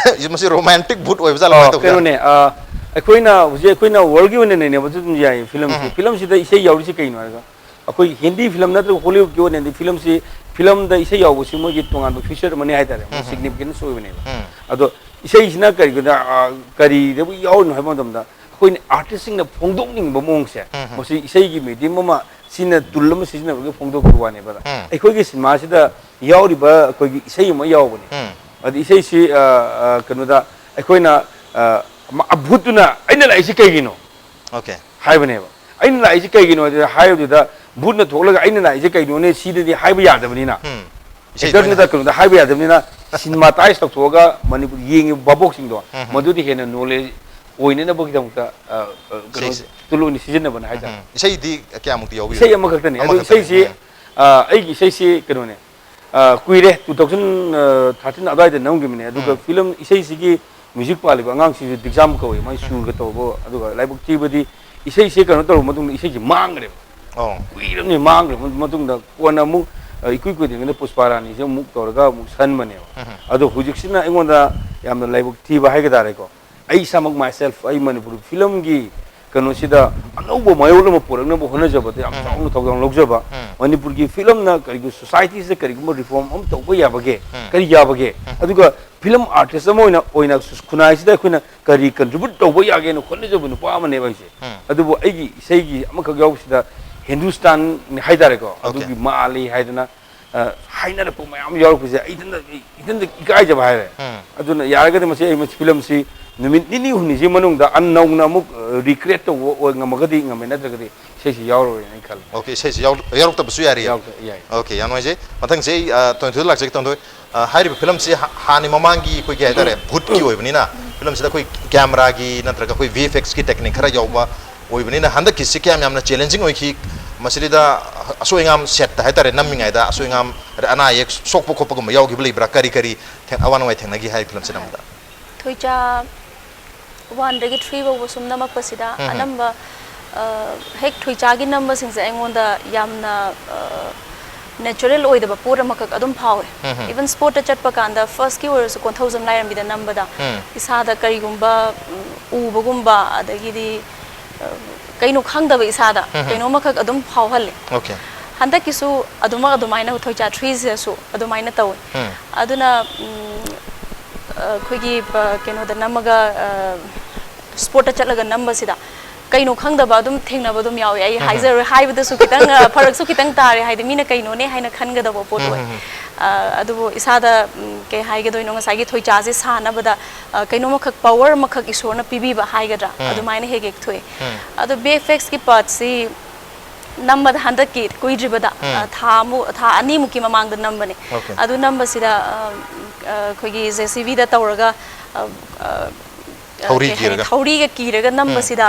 ꯃꯁꯤ romantic ꯚꯨꯠ ꯑꯣꯏꯕ ꯖꯥꯠꯂ, ꯑ, ꯀꯃꯥꯏꯅ ꯇꯧꯕ ꯖꯥꯠꯂ? ꯀꯩꯅꯣꯅꯦ, ꯑ, ꯑꯩꯈꯣꯏꯅ ꯍꯧꯖꯤꯛ, ꯑꯩꯈꯣꯏꯅ worldꯀꯤ ꯑꯣꯏꯅ ꯅꯩꯅꯕꯁꯨ ꯑꯗꯨꯝ ꯌꯥꯏ ꯐꯤꯂꯝꯁꯤ꯫ ꯎꯝ꯫ ꯐꯤꯂꯝꯁꯤꯗ ꯏꯁꯩ ꯌꯥꯎꯔꯤꯁꯤ ꯀꯩꯅꯣ ꯍꯥꯏꯔꯒ, ꯑꯩꯈꯣꯏ ꯍꯤꯟꯗꯤ ꯐꯤꯂꯝ ꯅꯠꯇ꯭ꯔꯒ Hollywoodꯀꯤ ꯑꯣꯏꯅꯗꯤ ꯐꯤꯂꯝꯁꯤ, ꯐꯤꯂꯝꯗ ꯏꯁꯩ ꯌꯥꯎꯕꯁꯤ ꯃꯣꯏꯒꯤ ꯇꯣꯉꯥꯟꯕ feature ꯑꯃꯅꯤ ꯍꯥꯏꯇꯥꯔꯦ, ꯃꯣꯏ ꯎꯝ꯫ Significance ꯑꯣꯏꯕꯅꯦꯕ꯫ ꯎꯝ꯫ ꯑꯗꯣ ꯏꯁꯩꯁꯤꯅ ꯀꯔꯤꯒꯤꯅꯣꯗ, ꯑ, ꯀꯔꯤꯗꯕꯨ ꯌꯥꯎꯔꯤꯅꯣ ꯍꯥꯏꯕ ꯃꯇꯝꯗ, ꯑꯩꯈꯣꯏꯅ ꯑꯥꯔꯇꯤꯁꯁꯤꯡꯅ ꯐꯣꯡꯗꯣꯛꯅꯤꯡꯕ ꯃꯑꯣꯡꯁꯦ, ꯎꯝ, ꯎꯝ꯫ ꯃꯁꯤ ꯏꯁꯩꯒꯤ ꯃꯦꯗꯤꯌꯝ ꯑꯃ, ꯁꯤꯅ ꯇꯨꯜ ꯑꯃ ꯁꯤꯖꯤꯟꯅꯕꯒꯤ ꯐꯣꯡꯗꯣꯛꯄ ꯋꯥꯅꯦꯕ꯫ ꯎꯝ꯫ ꯑꯩꯈꯣꯏꯒꯤ ꯁꯤꯅꯦꯃꯥꯁꯤꯗ ꯌꯥꯎꯔꯤꯕ ꯑꯩꯈꯣꯏꯒꯤ ꯏꯁꯩ ꯑꯃ ꯌꯥꯎꯕꯅꯦ꯫ ꯎꯝ꯫ ꯑꯗ ꯏꯁꯩꯁꯤ, ꯑ, ꯑ, ꯀꯩꯅꯣꯗ ꯑꯩꯈꯣꯏꯅ, ꯑ, ꯃ-, ꯚꯨꯠꯇꯨꯅ "ꯑꯩꯅ ꯂꯥꯛꯏꯁꯤ ꯀꯩꯒꯤꯅꯣ?" Okay꯫ ꯍꯥꯏꯕꯅꯦꯕ꯫ "ꯑꯩꯅ ꯂꯥꯛꯏꯁꯤ ꯀꯩꯒꯤꯅꯣ?" ꯍꯥꯏꯗꯨꯗ ꯍꯥꯏꯕꯗꯨꯗ, ꯚꯨꯠꯅ ꯊꯣꯛꯂꯒ "ꯑꯩꯅ ꯂꯥꯛꯏꯁꯤ ꯀꯩꯅꯣꯅꯦ?" ꯁꯤꯗꯗꯤ ꯍꯥꯏꯕ ꯌꯥꯗꯕꯅꯤꯅ, ꯎꯝ꯫ ꯏꯁꯩꯗ ꯑꯦꯛꯇꯔꯗꯨꯗ ꯑꯣꯏꯅ ꯀꯩꯅꯣꯗ ꯍꯥꯏꯕ ꯌꯥꯗꯕꯅꯤꯅ, ꯁꯤꯅꯦꯃꯥꯇꯥꯏꯁ ꯇꯧꯊꯣꯛꯑꯒ ꯃꯅꯤꯄꯨꯔ ꯌꯦꯡꯉꯤꯕ ꯚꯥꯕꯣꯛꯁꯤꯡꯗꯣ, ꯎꯝ, ꯎꯝ꯫ ꯃꯗꯨꯗꯤ ꯍꯦꯟꯅ ꯅꯣꯂꯦꯖ ꯑꯣꯏꯅꯅꯕꯒꯤꯗꯃꯛꯇ, ꯑ, ꯑ, ꯀꯩꯅꯣ, ꯏꯁꯩꯁꯦ꯫ ꯇꯨꯜ ꯑꯣꯏꯅ ꯁꯤꯖꯤꯟꯅꯕꯅ ꯎꯝ, ꯍꯥꯏꯇꯥꯔꯦ꯫ ꯎꯝ꯫ ꯏꯁꯩꯗꯤ ꯀꯌꯥꯃꯨꯛꯇꯤ ꯌꯥꯎꯕꯤꯔꯦ? ꯏꯁꯩ ꯑꯃꯈꯛꯇꯅꯤ꯫ ꯑꯗꯣ ꯑꯃꯈꯛꯇꯅꯤ꯫ ꯏꯁꯩꯁꯤ, ꯎꯝ꯫ ꯑ, ꯑꯩꯒꯤ ꯏꯁꯩꯁꯤ ꯀꯩꯅꯣꯅꯦ, ꯑ, ꯀꯨꯏꯔꯦ, two thousand thirteen ꯑꯗꯨꯋꯥꯏꯗ ꯅꯝꯈꯤꯕꯅꯦ꯫ ꯑꯗꯨꯒ ꯎꯝ꯫ ꯐꯤꯂꯝ ꯏꯁꯩꯁꯤꯒꯤ ꯃ꯭ꯌꯨꯖꯤꯛ ꯄꯥꯜꯂꯤꯕ ꯑꯉꯥꯡꯁꯤꯁꯨ ꯗꯤꯛꯖꯥꯝ ꯀꯧꯋꯦ, ꯃꯥꯏ ꯁꯨꯔꯒ ꯇꯧꯕ꯫ ꯑꯗꯨꯒ ꯂꯥꯏꯕꯛ ꯊꯤꯕꯗꯤ ꯏꯁꯩꯁꯦ ꯀꯩꯅꯣ ꯇꯧꯔꯕ ꯃꯇꯨꯡꯗ ꯏꯁꯩꯁꯦ ꯃꯥꯡꯈ꯭ꯔꯦꯕ꯫ ꯑꯣ꯫ ꯀꯨꯏꯔꯕꯅꯤ ꯃꯥꯡꯈ꯭ꯔꯕ ꯃꯇꯨꯡꯗ ꯀꯣꯟꯅ ꯑꯃꯨꯛ, ꯑ, ꯏꯀꯨꯏ ꯀꯨꯏꯗ꯭ꯔꯤꯉꯩꯗ ꯄꯨꯁꯄꯥ ꯔꯥꯅꯤꯁꯦ ꯑꯃꯨꯛ ꯇꯧꯔꯒ ꯑꯃꯨꯛ ꯁꯟꯕꯅꯦꯕ꯫ ꯎꯝ꯫ ꯑꯗꯣ ꯍꯧꯖꯤꯛꯁꯤꯅ ꯑꯩꯉꯣꯟꯗ ꯌꯥꯝꯅ ꯂꯥꯏꯕꯛ ꯊꯤꯕ ꯍꯥꯏꯒ ꯇꯥꯔꯦꯀꯣ꯫ ꯑꯩ ꯏꯁꯥꯃꯛ, myself, ꯑꯩ ꯃꯅꯤꯄꯨꯔ ꯐꯤꯂꯝꯒꯤ ꯀꯩꯅꯣꯁꯤꯗ ꯑꯅꯧꯕ ꯃꯌꯣꯜ ꯑꯃ ꯄꯨꯔꯛꯅꯕ ꯍꯣꯠꯅꯖꯕꯗ ꯌꯥꯝ ꯎꯝ꯫ ꯆꯥꯎꯅ ꯊꯧꯗꯥꯡ ꯂꯧꯖꯕ꯫ ꯎꯝ꯫ ꯃꯅꯤꯄꯨꯔꯒꯤ ꯐꯤꯂꯝꯅ ꯀꯔꯤꯒꯨꯝꯕ ꯁꯣꯁꯥꯏꯇꯤꯁꯤꯗ ꯀꯔꯤꯒꯨꯝꯕ ꯔꯤꯐꯣꯔꯝ ꯑꯃ ꯇꯧꯕ ꯌꯥꯕꯒꯦ, ꯎꯝ꯫ ꯀꯔꯤ ꯌꯥꯕꯒꯦ? ꯎꯝ꯫ ꯑꯗꯨꯒ ꯐꯤꯂꯝ ꯑꯥꯔꯇꯤꯁ ꯑꯃ ꯑꯣꯏꯅ, ꯑꯣꯏꯅ ꯈꯨꯟꯅꯥꯏꯁꯤꯗ ꯑꯩꯈꯣꯏꯅ ꯀꯔꯤ ꯀꯟꯇ꯭ꯔꯤꯕ꯭ꯌꯨꯠ ꯇꯧꯕ ꯌꯥꯒꯦꯅ ꯍꯣꯠꯅꯖꯕ ꯅꯨꯄꯥ ꯑꯃꯅꯦꯕ ꯑꯩꯁꯦ꯫ ꯎꯝ꯫ ꯑꯗꯨꯕꯨ ꯑꯩꯒꯤ ꯏꯁꯩꯒꯤ ꯑꯃꯈꯛ ꯌꯥꯎꯕꯁꯤꯗ ꯍꯤꯟꯗꯨꯁꯇꯥꯟ ꯍꯥꯏꯇꯥꯔꯦꯀꯣ, Okay꯫ ꯑꯗꯨꯒꯤ ꯃꯥꯜꯂꯤ ꯍꯥꯏꯗꯅ, ꯑ, ꯍꯥꯏꯅꯔꯛꯄ ꯃꯌꯥꯝ ꯌꯥꯎꯔꯛꯄꯁꯦ ꯑꯩ ꯏꯊꯟꯗ, ꯑꯩ ꯏꯊꯟꯗ ꯏꯀꯥꯏꯖꯕ ꯍꯥꯏꯔꯦ꯫ ꯎꯝ꯫ ꯑꯗꯨꯅ ꯌꯥꯔꯒꯗꯤ ꯃꯁꯤ ꯑꯩ ꯃꯁꯤ ꯐꯤꯂꯝꯁꯤ ꯅꯨꯃꯤꯠ ꯅꯤꯅꯤ ꯍꯨꯝꯅꯤꯁꯤ ꯃꯅꯨꯡꯗ ꯑꯟ-, ꯅꯧꯅ ꯑꯃꯨꯛ, ꯑ, ꯔꯤꯀ꯭ꯔꯤꯌꯦꯠ ꯇꯧꯕ ꯑꯣꯏ ꯉꯝꯃꯒꯗꯤ ꯉꯝꯃꯦ, ꯅꯠꯇ꯭ꯔꯒꯗꯤ ꯏꯁꯩꯁꯤ ꯌꯥꯎꯔꯔꯣꯏꯅ ꯑꯩ ꯈꯜꯂꯦ꯫ Okay, ꯏꯁꯩꯁꯤ ꯌꯥꯎ-, ꯌꯥꯎꯔꯛꯇꯕꯁꯨ ꯌꯥꯔꯤꯌꯦ꯫ ꯌꯥꯎꯔꯛꯇ-, ꯌꯥꯏ꯫ Okay, ꯌꯥꯝ ꯅꯨꯡꯉꯥꯏꯖꯩ꯫ ꯃꯊꯪꯁꯦ ꯑꯩ, ꯑ, ꯇꯣꯏꯊꯣꯏꯗ ꯂꯥꯛꯆꯒꯦ, ꯇꯣꯏꯊꯣꯏ꯫ ꯑ, ꯍꯥꯏꯔꯤꯕ ꯐꯤꯂꯝꯁꯤ ꯍꯥ-, ꯍꯥꯟꯅ ꯃꯃꯥꯡꯒꯤ ꯑꯩꯈꯣꯏꯒꯤ ꯍꯥꯏꯇꯥꯔꯦ, ꯚꯨꯠꯀꯤ ꯑꯣꯏꯕꯅꯤꯅ, ꯐꯤꯂꯝꯁꯤꯗ ꯑꯩꯈꯣꯏ ꯀꯦꯃꯦꯔꯥꯒꯤ ꯅꯠꯇ꯭ꯔꯒ ꯑꯩꯈꯣꯏ V F X ꯀꯤ ꯇꯦꯛꯅꯤꯛ ꯈꯔ ꯌꯥꯎꯕ ꯑꯣꯏꯕꯅꯤꯅ, ꯍꯟꯗꯛꯀꯤꯁꯤ ꯀꯌꯥꯝ ꯌꯥꯝꯅ ꯆꯦꯂꯦꯟꯖꯤꯡ ꯑꯣꯏꯈꯤ, ꯃꯁꯤꯗ ꯑꯁꯣꯏ ꯑꯉꯥꯝ ꯁꯦꯠꯇ ꯍꯥꯏꯇꯥꯔꯦ, ꯅꯝꯃꯤꯉꯩꯗ ꯑꯁꯣꯏ ꯑꯉꯥꯝ, ꯑꯅꯥ ꯑꯌꯦꯛ ꯁꯣꯛꯄ ꯈꯣꯠꯄꯒꯨꯝꯕ ꯌꯥꯎꯈꯤꯕ ꯂꯩꯕ꯭ꯔꯥ? ꯀꯔꯤ ꯀꯔꯤ ꯊꯦꯡ-, ꯑꯋꯥ ꯅꯨꯡꯉꯥꯏ ꯊꯦꯡꯅꯈꯤ ꯍꯥꯏ ꯐꯤꯂꯝꯁꯤ ꯅꯝꯕꯗ? ꯊꯣꯏꯆꯥ ꯋꯥꯟꯗꯒꯤ ꯊ꯭ꯔꯤ ꯐꯥꯎꯕ ꯁꯨꯝ ꯅꯝꯃꯛꯄꯁꯤꯗ, ꯎꯝ꯫ ꯑꯅꯝꯕ, ꯑ, ꯍꯦꯛ ꯊꯣꯏꯆꯥꯒꯤ ꯅꯝꯕꯁꯤꯡꯁꯦ ꯑꯩꯉꯣꯟꯗ ꯌꯥꯝꯅ, ꯑ, ꯅꯦꯆꯔꯦꯜ ꯑꯣꯏꯗꯕ ꯄꯣꯠ ꯑꯃꯈꯛ ꯑꯗꯨꯝ ꯐꯥꯎꯋꯦ꯫ ꯎꯝ꯫ ꯏꯚꯟ ꯁ꯭ꯄꯣꯠꯇ ꯆꯠꯄ ꯀꯥꯟꯗ ꯐꯥꯔꯁꯀꯤ ꯑꯣꯏꯔꯁꯨ ꯀꯣꯟꯊꯧꯖꯝ ꯂꯥꯏꯔꯦꯝꯕꯤꯗ ꯅꯝꯕꯗ ꯎꯝ꯫ ꯏꯁꯥꯗ ꯀꯔꯤꯒꯨꯝꯕ, ꯎꯝ, ꯎꯕꯒꯨꯝꯕ, ꯑꯗꯒꯤꯗꯤ, ꯑ, ꯀꯩꯅꯣ ꯈꯪꯗꯕ ꯏꯁꯥꯗ ꯎꯝ꯫ ꯀꯩꯅꯣꯝꯃꯈꯛ ꯑꯗꯨꯝ ꯐꯥꯎꯍꯜꯂꯦ꯫ Okay꯫ ꯍꯟꯗꯛꯀꯤꯁꯨ ꯑꯗꯨꯃꯛ ꯑꯗꯨꯃꯥꯏꯅ ꯊꯣꯏꯆꯥ ꯊ꯭ꯔꯤꯁꯤꯗꯁꯨ ꯑꯗꯨꯃꯥꯏꯅ ꯇꯧꯋꯦ꯫ ꯎꯝ꯫ ꯑꯗꯨꯅ, ꯎꯝ, ꯑ, ꯑꯩꯈꯣꯏꯒꯤ, ꯑ, ꯀꯩꯅꯣꯗ ꯅꯝꯃꯒ, ꯑ, ꯁ꯭ꯄꯣꯠꯇ ꯆꯠꯂꯒ ꯅꯝꯕꯁꯤꯗ ꯀꯩꯅꯣ ꯈꯪꯗꯕ ꯑꯗꯨꯝ ꯊꯦꯡꯅꯕ ꯑꯗꯨꯝ ꯌꯥꯎꯋꯦ꯫ ꯑꯩ ꯍꯥꯏꯖꯔꯣꯏ, ꯍꯥꯏꯕꯗꯁꯨ ꯈꯤꯇꯪ, ꯑ, ꯐꯔꯛꯁꯨ ꯈꯤꯇꯪ ꯇꯥꯔꯦ, ꯍꯥꯏꯗꯤ ꯃꯤꯅ ꯀꯩꯅꯣꯅꯦ ꯍꯥꯏꯅ ꯈꯟꯒꯗꯕ ꯄꯣꯠ ꯑꯣꯏ꯫ ꯑ, ꯑꯗꯨꯕꯨ ꯏꯁꯥꯗ, ꯎꯝ, ꯀꯩ ꯍꯥꯏꯒꯗꯣꯏꯅꯣ, ꯉꯁꯥꯏꯒꯤ ꯊꯣꯏꯆꯥꯁꯦ ꯁꯥꯟꯅꯕꯗ, ꯑ, ꯀꯩꯅꯣꯝꯃꯈꯛ ꯄꯋꯔ ꯑꯃꯈꯛ ꯏꯁꯣꯔꯅ ꯄꯤꯕꯤꯕ ꯍꯥꯏꯒꯗ꯭ꯔꯥ, ꯑꯗꯨꯃꯥꯏꯅ ꯍꯦꯛ ꯍꯦꯛ ꯊꯣꯛꯑꯦ꯫ ꯑꯗꯣ ꯕꯤ ꯑꯦꯐ ꯑꯦꯛꯁꯀꯤ ꯄꯥꯔꯠꯁꯤ ꯅꯝꯕꯗ ꯍꯟꯗꯛꯀꯤ ꯀꯨꯏꯗ꯭ꯔꯤꯕꯗ, ꯑ, ꯊꯥ ꯑꯃꯨꯛ, ꯊꯥ ꯑꯅꯤꯃꯨꯛꯀꯤ ꯃꯃꯥꯡꯗ ꯅꯝꯕꯅꯦ꯫ ꯑꯣꯀꯦ꯫ ꯑꯗꯨ ꯅꯝꯕꯁꯤꯗ, ꯑ, ꯑ, ꯑꯩꯈꯣꯏꯒꯤ ꯖꯦ ꯁꯤ ꯕꯤꯗ ꯇꯧꯔꯒ, ꯑ, ꯑ, ꯑ, ꯊꯧꯔꯤ ꯀꯩ ꯍꯥꯏꯅꯤ, ꯀꯤꯔꯒ? ꯊꯧꯔꯤꯒ ꯀꯤꯔꯒ ꯎꯝ꯫ ꯅꯝꯕꯁꯤꯗ,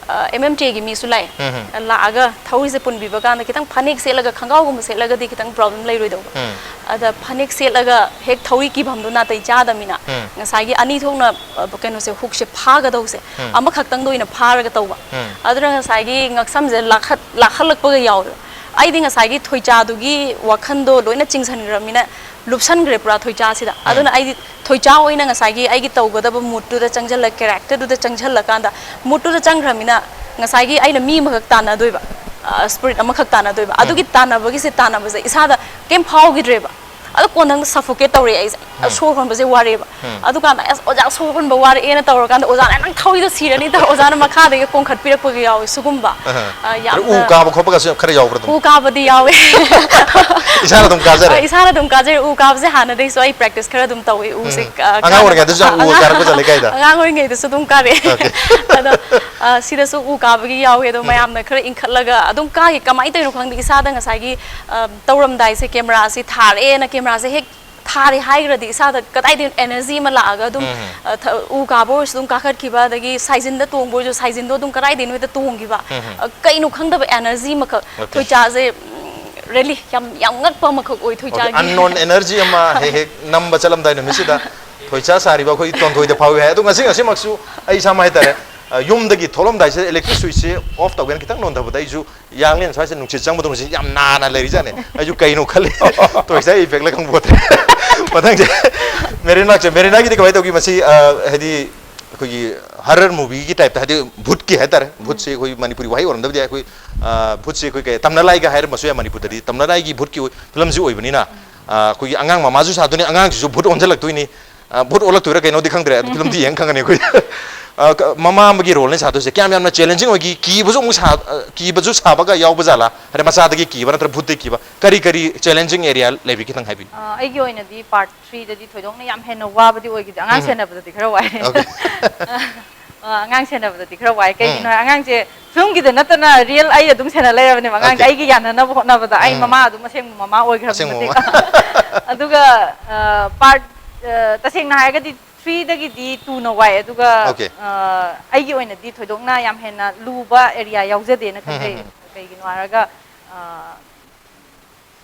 ꯑ, ꯑꯦꯝ ꯑꯦꯝ ꯇꯤ ꯑꯦꯒꯤ ꯃꯤꯁꯨ ꯂꯥꯛꯑꯦ꯫ ꯎꯝ ꯍꯝ꯫ ꯂꯥꯛꯑꯒ ꯊꯧꯔꯤꯁꯦ ꯄꯨꯟꯕꯤꯕ ꯀꯥꯟꯗ ꯈꯤꯇꯪ ꯐꯅꯦꯛ ꯁꯦꯠꯂꯒ ꯈꯣꯡꯒ꯭ꯔꯥꯎꯒꯨꯝꯕ ꯁꯦꯠꯂꯒꯗꯤ ꯈꯤꯇꯪ ꯄ꯭ꯔꯣꯕ꯭ꯂꯦꯝ ꯂꯩꯔꯣꯏꯗꯧꯕ꯫ ꯎꯝ꯫ ꯑꯗ ꯐꯅꯦꯛ ꯁꯦꯠꯂꯒ ꯍꯦꯛ ꯊꯧꯔꯤ ꯀꯤꯐꯝꯗꯣ ꯅꯥꯇꯩ ꯆꯥꯗꯕꯅꯤꯅ ꯎꯝ꯫ ꯉꯁꯥꯏꯒꯤ ꯑꯅꯤ ꯊꯣꯛꯅ, ꯑ, ꯀꯩꯅꯣꯁꯦ, ꯍꯨꯛꯁꯦ ꯐꯥꯒꯗꯧꯁꯦ ꯎꯝ꯫ ꯑꯃꯈꯛꯇꯪꯗ ꯑꯣꯏꯅ ꯐꯥꯔꯒ ꯇꯧꯕ꯫ ꯎꯝ꯫ ꯑꯗꯨꯅ ꯉꯁꯥꯏꯒꯤ ꯉꯛꯁꯝꯁꯦ ꯂꯥꯈꯠ-, ꯂꯥꯈꯠꯂꯛꯄꯒ ꯌꯥꯎꯋꯦꯕ꯫ ꯑꯩꯗꯤ ꯉꯁꯥꯏꯒꯤ ꯊꯣꯏꯆꯥꯗꯨꯒꯤ ꯋꯥꯈꯟꯗꯣ ꯂꯣꯏꯅ ꯆꯤꯡꯁꯟꯈ꯭ꯔꯕꯅꯤꯅ ꯂꯨꯞꯁꯟꯈ꯭ꯔꯦ ꯄꯨꯔꯥ ꯊꯣꯏꯆꯥꯁꯤꯗ꯫ ꯎꯝ꯫ ꯑꯗꯨꯅ ꯑꯩꯗꯤ ꯊꯣꯏꯆꯥ ꯑꯣꯏꯅ ꯉꯁꯥꯏꯒꯤ ꯑꯩꯒꯤ ꯇꯧꯒꯗꯕ ꯃꯨꯠꯇꯨꯗ ꯆꯪꯁꯤꯜꯂ, ꯀꯦꯔꯦꯛꯇꯔꯗꯨꯗ ꯆꯪꯁꯤꯜꯂꯀꯥꯟꯗ ꯃꯨꯠꯇꯨꯗ ꯆꯪꯈ꯭ꯔꯃꯤꯅ ꯉꯁꯥꯏꯒꯤ ꯑꯩꯅ ꯃꯤ ꯑꯃꯈꯛ ꯇꯥꯟꯅꯗꯣꯏꯕ, ꯑ, ꯁ꯭ꯄꯤꯔꯤꯠ ꯑꯃꯈꯛ ꯇꯥꯟꯅꯗꯣꯏꯕ꯫ ꯎꯝ꯫ ꯑꯗꯨꯒꯤ ꯇꯥꯟꯅꯕꯒꯤꯁꯦ, ꯇꯥꯟꯅꯕꯁꯦ ꯏꯁꯥꯗ ꯀꯩꯝ ꯐꯥꯎꯈꯤꯗ꯭ꯔꯦꯕ꯫ ꯑꯗꯣ ꯀꯣꯟꯊꯪꯗ ꯁꯐꯣꯀꯦꯠ ꯇꯧꯔꯛꯑꯦ ꯑꯩꯁꯦ꯫ ꯎꯝ꯫ ꯁꯣꯔ ꯍꯣꯟꯕꯁꯦ ꯋꯥꯔꯛꯑꯦꯕ꯫ ꯎꯝ꯫ ꯑꯗꯨꯀꯥꯟꯗ, "ꯑꯁ, ꯑꯣꯖꯥ, ꯁꯣꯔ ꯍꯣꯟꯕ ꯋꯥꯔꯛꯑꯦꯅ" ꯇꯧꯔꯀꯥꯟꯗ ꯑꯣꯖꯥꯅ, "ꯅꯪ ꯊꯧꯔꯤꯗꯣ ꯁꯤꯔꯅꯤ" ꯇꯧꯔ ꯑꯣꯖꯥꯅ ꯃꯈꯥꯗꯒꯤ ꯀꯣꯟꯈꯠꯄꯤꯔꯛꯄꯒ ꯌꯥꯎꯋꯦ꯫ ꯁꯤꯒꯨꯝꯕ, ꯑꯍ꯫ ꯑ, ꯑꯗ ꯎ ꯌꯥꯝꯅ ꯀꯥꯕ ꯈꯣꯠꯄꯒꯁꯨ ꯈꯔ ꯌꯥꯎꯕ꯭ꯔꯥ ꯑꯗꯨꯝ? ꯎ ꯀꯥꯕꯗꯤ ꯌꯥꯎꯋꯦ꯫ ꯏꯁꯥꯅ ꯑꯗꯨꯝ ꯀꯥꯖꯔꯦ? ꯑ, ꯏꯁꯥꯅ ꯑꯗꯨꯝ ꯀꯥꯖꯔꯦ꯫ ꯎ ꯀꯥꯕꯁꯦ ꯍꯥꯟꯅꯗꯒꯤꯁꯨ ꯑꯩ ꯄ꯭ꯔꯦꯛꯇꯤꯁ ꯈꯔ ꯑꯗꯨꯝ ꯇꯧꯋꯦ꯫ ꯎꯁꯦ, ꯎꯝ꯫ ꯑ, ꯑꯉꯥꯡ ꯀꯥꯅꯕ-, ꯑꯣꯏꯔꯤꯉꯩꯗꯁꯨ ꯌꯥꯝ ꯎꯒ ꯑꯉꯥꯡ-, ꯀꯥꯔꯛꯄ ꯆꯠꯂꯦ ꯀꯥꯏꯗ? ꯑꯉꯥꯡ ꯑꯣꯏꯔꯤꯉꯩꯗꯁꯨ ꯑꯗꯨꯝ ꯀꯥꯔꯛꯑꯦ꯫ ꯑꯣꯀꯦ꯫ ꯑꯗꯣ, ꯑ, ꯁꯤꯗꯁꯨ ꯎ ꯀꯥꯕꯒꯤ ꯌꯥꯎꯋꯦ꯫ ꯑꯗꯣ ꯎꯝ꯫ ꯃꯌꯥꯝꯅ ꯈꯔ ꯏꯟꯈꯠꯂꯒ ꯑꯗꯨꯝ ꯀꯥꯈꯤ꯫ ꯀꯃꯥꯏꯅ ꯇꯧꯔꯤꯅꯣ ꯈꯪꯗꯦ, ꯏꯁꯥꯗ ꯉꯁꯥꯏꯒꯤ, ꯑ, ꯇꯧꯔꯝꯗꯥꯏꯁꯦ, ꯀꯦꯃꯦꯔꯥꯁꯦ ꯊꯥꯔꯛꯑꯦꯅ ꯀꯦꯃꯦꯔꯥꯁꯦ ꯍꯦꯛ ꯊꯥꯔꯦ ꯍꯥꯏꯈ꯭ꯔꯗꯤ ꯏꯁꯥꯗ ꯀꯗꯥꯏꯗꯒꯤ ꯑꯦꯅꯔꯖꯤ ꯑꯃ ꯂꯥꯛꯑꯒ ꯑꯗꯨꯝ, ꯎꯝ꯫ ꯑ, ꯊ-, ꯎ ꯀꯥꯕ ꯑꯣꯏꯔꯁꯨ ꯑꯗꯨꯝ ꯀꯥꯈꯠꯈꯤꯕ, ꯑꯗꯒꯤ ꯁꯥꯏꯖꯤꯟꯗ ꯇꯣꯡꯕ ꯑꯣꯏꯔꯁꯨ ꯁꯥꯏꯖꯤꯟꯗꯣ ꯑꯗꯨꯝ ꯀꯗꯥꯏꯗꯩꯅꯣ ꯍꯦꯛꯇ ꯇꯣꯡꯈꯤꯕ꯫ ꯎꯝ꯫ ꯑ, ꯀꯩꯅꯣ ꯈꯪꯗꯕ ꯑꯦꯅꯔꯖꯤ ꯑꯃꯈꯛ ꯑꯣꯀꯦ꯫ ꯊꯣꯏꯆꯥꯁꯦ, ꯎꯝ, ꯔꯦꯂꯤ ꯌꯥꯝ, ꯌꯥꯝ ꯉꯛꯄ ꯑꯃꯈꯛ ꯑꯣꯏ ꯑꯣꯀꯦ, ꯊꯣꯏꯆꯥꯒꯤ꯫ ꯑꯟꯅꯣꯟ ꯑꯦꯅꯔꯖꯤ ꯑꯃ ꯍꯦꯛ ꯍꯦꯛ ꯅꯝꯕ ꯆꯠꯂꯝꯗꯥꯏ ꯅꯨꯃꯤꯠꯁꯤꯗ ꯊꯣꯏꯆꯥ ꯁꯥꯔꯤꯕ ꯑꯩꯈꯣꯏ ꯇꯣꯟꯊꯣꯏꯗ ꯐꯥꯎꯏ ꯍꯥꯏ꯫ ꯑꯗꯣ ꯉꯁꯤ, ꯉꯁꯤꯃꯛꯁꯨ ꯑꯩ ꯏꯁꯥꯃꯛ ꯍꯥꯏꯇꯥꯔꯦ, ꯑ, ꯌꯨꯝꯗꯒꯤ ꯊꯣꯛꯂꯝꯗꯥꯏꯁꯤꯗ ꯏꯂꯦꯛꯇ꯭ꯔꯤꯛ ꯁ꯭ꯋꯤꯆꯁꯦ ꯑꯣꯐ ꯇꯧꯒꯦꯅ ꯈꯤꯇꯪ ꯅꯣꯟꯊꯕꯗ ꯑꯩꯁꯨ ꯌꯥꯡꯂꯦꯟ ꯁ꯭ꯋꯥꯏꯁꯦ ꯅꯨꯡꯁꯤꯠ ꯆꯪꯕꯗꯧꯅ ꯁꯤ ꯌꯥꯝ ꯅꯥꯅ ꯂꯩꯔꯤꯖꯥꯠꯅꯦ꯫ ꯑꯩꯁꯨ ꯀꯩꯅꯣ ꯈꯜꯂꯤ꯫ ꯊꯣꯏꯆꯥ ꯏꯐꯦꯛꯂ ꯈꯪꯄꯣꯠꯇꯦ꯫ ꯃꯊꯪꯁꯦ ꯃꯦꯔꯤꯅꯥꯁꯦ, ꯃꯦꯔꯤꯅꯥꯒꯤꯗꯤ ꯀꯃꯥꯏꯅ ꯇꯧꯒꯤ? ꯃꯁꯤ, ꯑ, ꯍꯥꯏꯗꯤ ꯑꯩꯈꯣꯏꯒꯤ ꯍꯔꯔ ꯃꯨꯚꯤꯒꯤ ꯇꯥꯏꯞꯇ, ꯍꯥꯏꯗꯤ ꯚꯨꯠꯀꯤ ꯍꯥꯏꯇꯥꯔꯦ, ꯚꯨꯠꯁꯦ ꯑꯩꯈꯣꯏ ꯃꯅꯤꯄꯨꯔꯤ ꯋꯥꯍꯩ ꯑꯣꯏꯔꯝꯗꯕꯗꯤ ꯌꯥꯏ꯫ ꯑꯩꯈꯣꯏ, ꯑ, ꯚꯨꯠꯁꯦ ꯑꯩꯈꯣꯏ ꯀꯩ, ꯇꯝꯅ ꯂꯥꯏꯒ ꯍꯥꯏꯔꯝꯕꯁꯨ ꯌꯥꯏ ꯃꯅꯤꯄꯨꯔꯗꯗꯤ꯫ ꯇꯝꯅ ꯂꯥꯏꯒꯤ ꯚꯨꯠꯀꯤ ꯑꯣꯏ-, ꯐꯤꯂꯝꯁꯤ ꯑꯣꯏꯕꯅꯤꯅ, ꯑ, ꯑꯩꯈꯣꯏꯒꯤ ꯑꯉꯥꯡ ꯃꯃꯥꯁꯨ ꯁꯥꯗꯣꯏꯅꯤ, ꯑꯉꯥꯡꯁꯤꯁꯨ ꯚꯨꯠ ꯑꯣꯟꯁꯤꯜꯂꯛꯇꯣꯏꯅꯤ꯫ ꯑ, ꯚꯨꯠ ꯑꯣꯜꯂꯛꯇꯣꯏꯔꯥ ꯀꯩꯅꯣꯗꯤ ꯈꯪꯗ꯭ꯔꯦ, ꯑꯗꯨ ꯐꯤꯂꯝꯗꯤ ꯌꯦꯡ ꯈꯪꯒꯅꯤ ꯑꯩꯈꯣꯏ꯫ ꯑ, ꯀ-, ꯃꯃꯥ ꯑꯃꯒꯤ ꯔꯣꯜꯅꯦ ꯁꯥꯗꯣꯏꯁꯦ꯫ ꯀꯌꯥꯝ ꯌꯥꯝꯅ ꯆꯦꯂꯦꯟꯖꯤꯡ ꯑꯣꯏꯒꯦ? ꯀꯤꯕꯁꯨ ꯑꯃꯨꯛ ꯁꯥ-, ꯑ, ꯀꯤꯕꯁꯨ ꯁꯥꯕꯒ ꯌꯥꯎꯕ ꯖꯥꯠꯂꯥ? ꯍꯥꯏꯗꯤ ꯃꯆꯥꯗꯒꯤ ꯀꯤꯕ ꯅꯠꯇ꯭ꯔꯒ ꯚꯨꯠꯇꯒꯤ ꯀꯤꯕ? ꯀꯔꯤ ꯀꯔꯤ ꯆꯦꯂꯦꯟꯖꯤꯡ ꯑꯦꯔꯤꯌꯥ ꯂꯩꯕꯤ? ꯈꯤꯇꯪ ꯍꯥꯏꯕꯤꯌꯨ꯫ ꯑ, ꯑꯩꯒꯤ ꯑꯣꯏꯅꯗꯤ ꯄꯥꯔꯠ ꯊ꯭ꯔꯤꯗꯗꯤ ꯊꯣꯏꯗꯣꯛꯅ ꯌꯥꯝ ꯍꯦꯟꯅ ꯋꯥꯕꯗꯤ ꯑꯣꯏꯈꯤꯗꯦ꯫ ꯑꯉꯥꯡ ꯎꯝ꯫ ꯁꯦꯟꯅꯕꯗꯗꯤ ꯈꯔ ꯋꯥꯏ꯫ ꯑꯣꯀꯦ꯫ ꯑ, ꯑꯉꯥꯡ ꯁꯦꯟꯅꯕꯗꯗꯤ ꯈꯔ ꯋꯥꯏ꯫ ꯀꯩꯒꯤꯅꯣ ꯎꯝ꯫ ꯍꯥꯏ, ꯑꯉꯥꯡꯁꯦ ꯐꯤꯂꯝꯒꯤꯗ ꯅꯠꯇꯅ ꯔꯤꯌꯦꯜ ꯑꯩ ꯑꯗꯨꯝ ꯁꯦꯟꯅ ꯂꯩꯔꯕꯅꯦꯕ꯫ ꯑꯉꯥꯡꯁꯦ ꯑꯣꯀꯦ꯫ ꯑꯩꯒꯤ ꯌꯥꯅꯅꯕ ꯍꯣꯠꯅꯕꯗ ꯑꯩ ꯎꯝ꯫ ꯃꯃꯥ ꯑꯗꯨꯝ ꯑꯁꯦꯡꯕ ꯃꯃꯥ ꯑꯣꯏꯈ꯭ꯔꯕꯅꯤ ꯑꯁꯦꯡꯕ ꯃꯇꯦꯛ꯫ ꯃꯃꯥ꯫ ꯑꯗꯨꯒ, ꯑ, ꯄꯥꯔꯠ, ꯑ, ꯇꯁꯦꯡꯅ ꯍꯥꯏꯔꯒꯗꯤ ꯊ꯭ꯔꯤꯗꯒꯤꯗꯤ ꯇꯨꯅ ꯋꯥꯏ꯫ ꯑꯗꯨꯒ, ꯑꯣꯀꯦ꯫ ꯑ, ꯑꯩꯒꯤ ꯑꯣꯏꯅꯗꯤ ꯊꯣꯏꯗꯣꯛꯅ ꯌꯥꯝ ꯍꯦꯟꯅ ꯂꯨꯕ ꯑꯦꯔꯤꯌꯥ ꯌꯥꯎꯖꯗꯦꯅ ꯎꯝ, ꯈꯟꯖꯩ꯫ ꯎꯝ, ꯎꯝ꯫ ꯀꯩꯒꯤꯅꯣ ꯍꯥꯏꯔꯒ, ꯑ,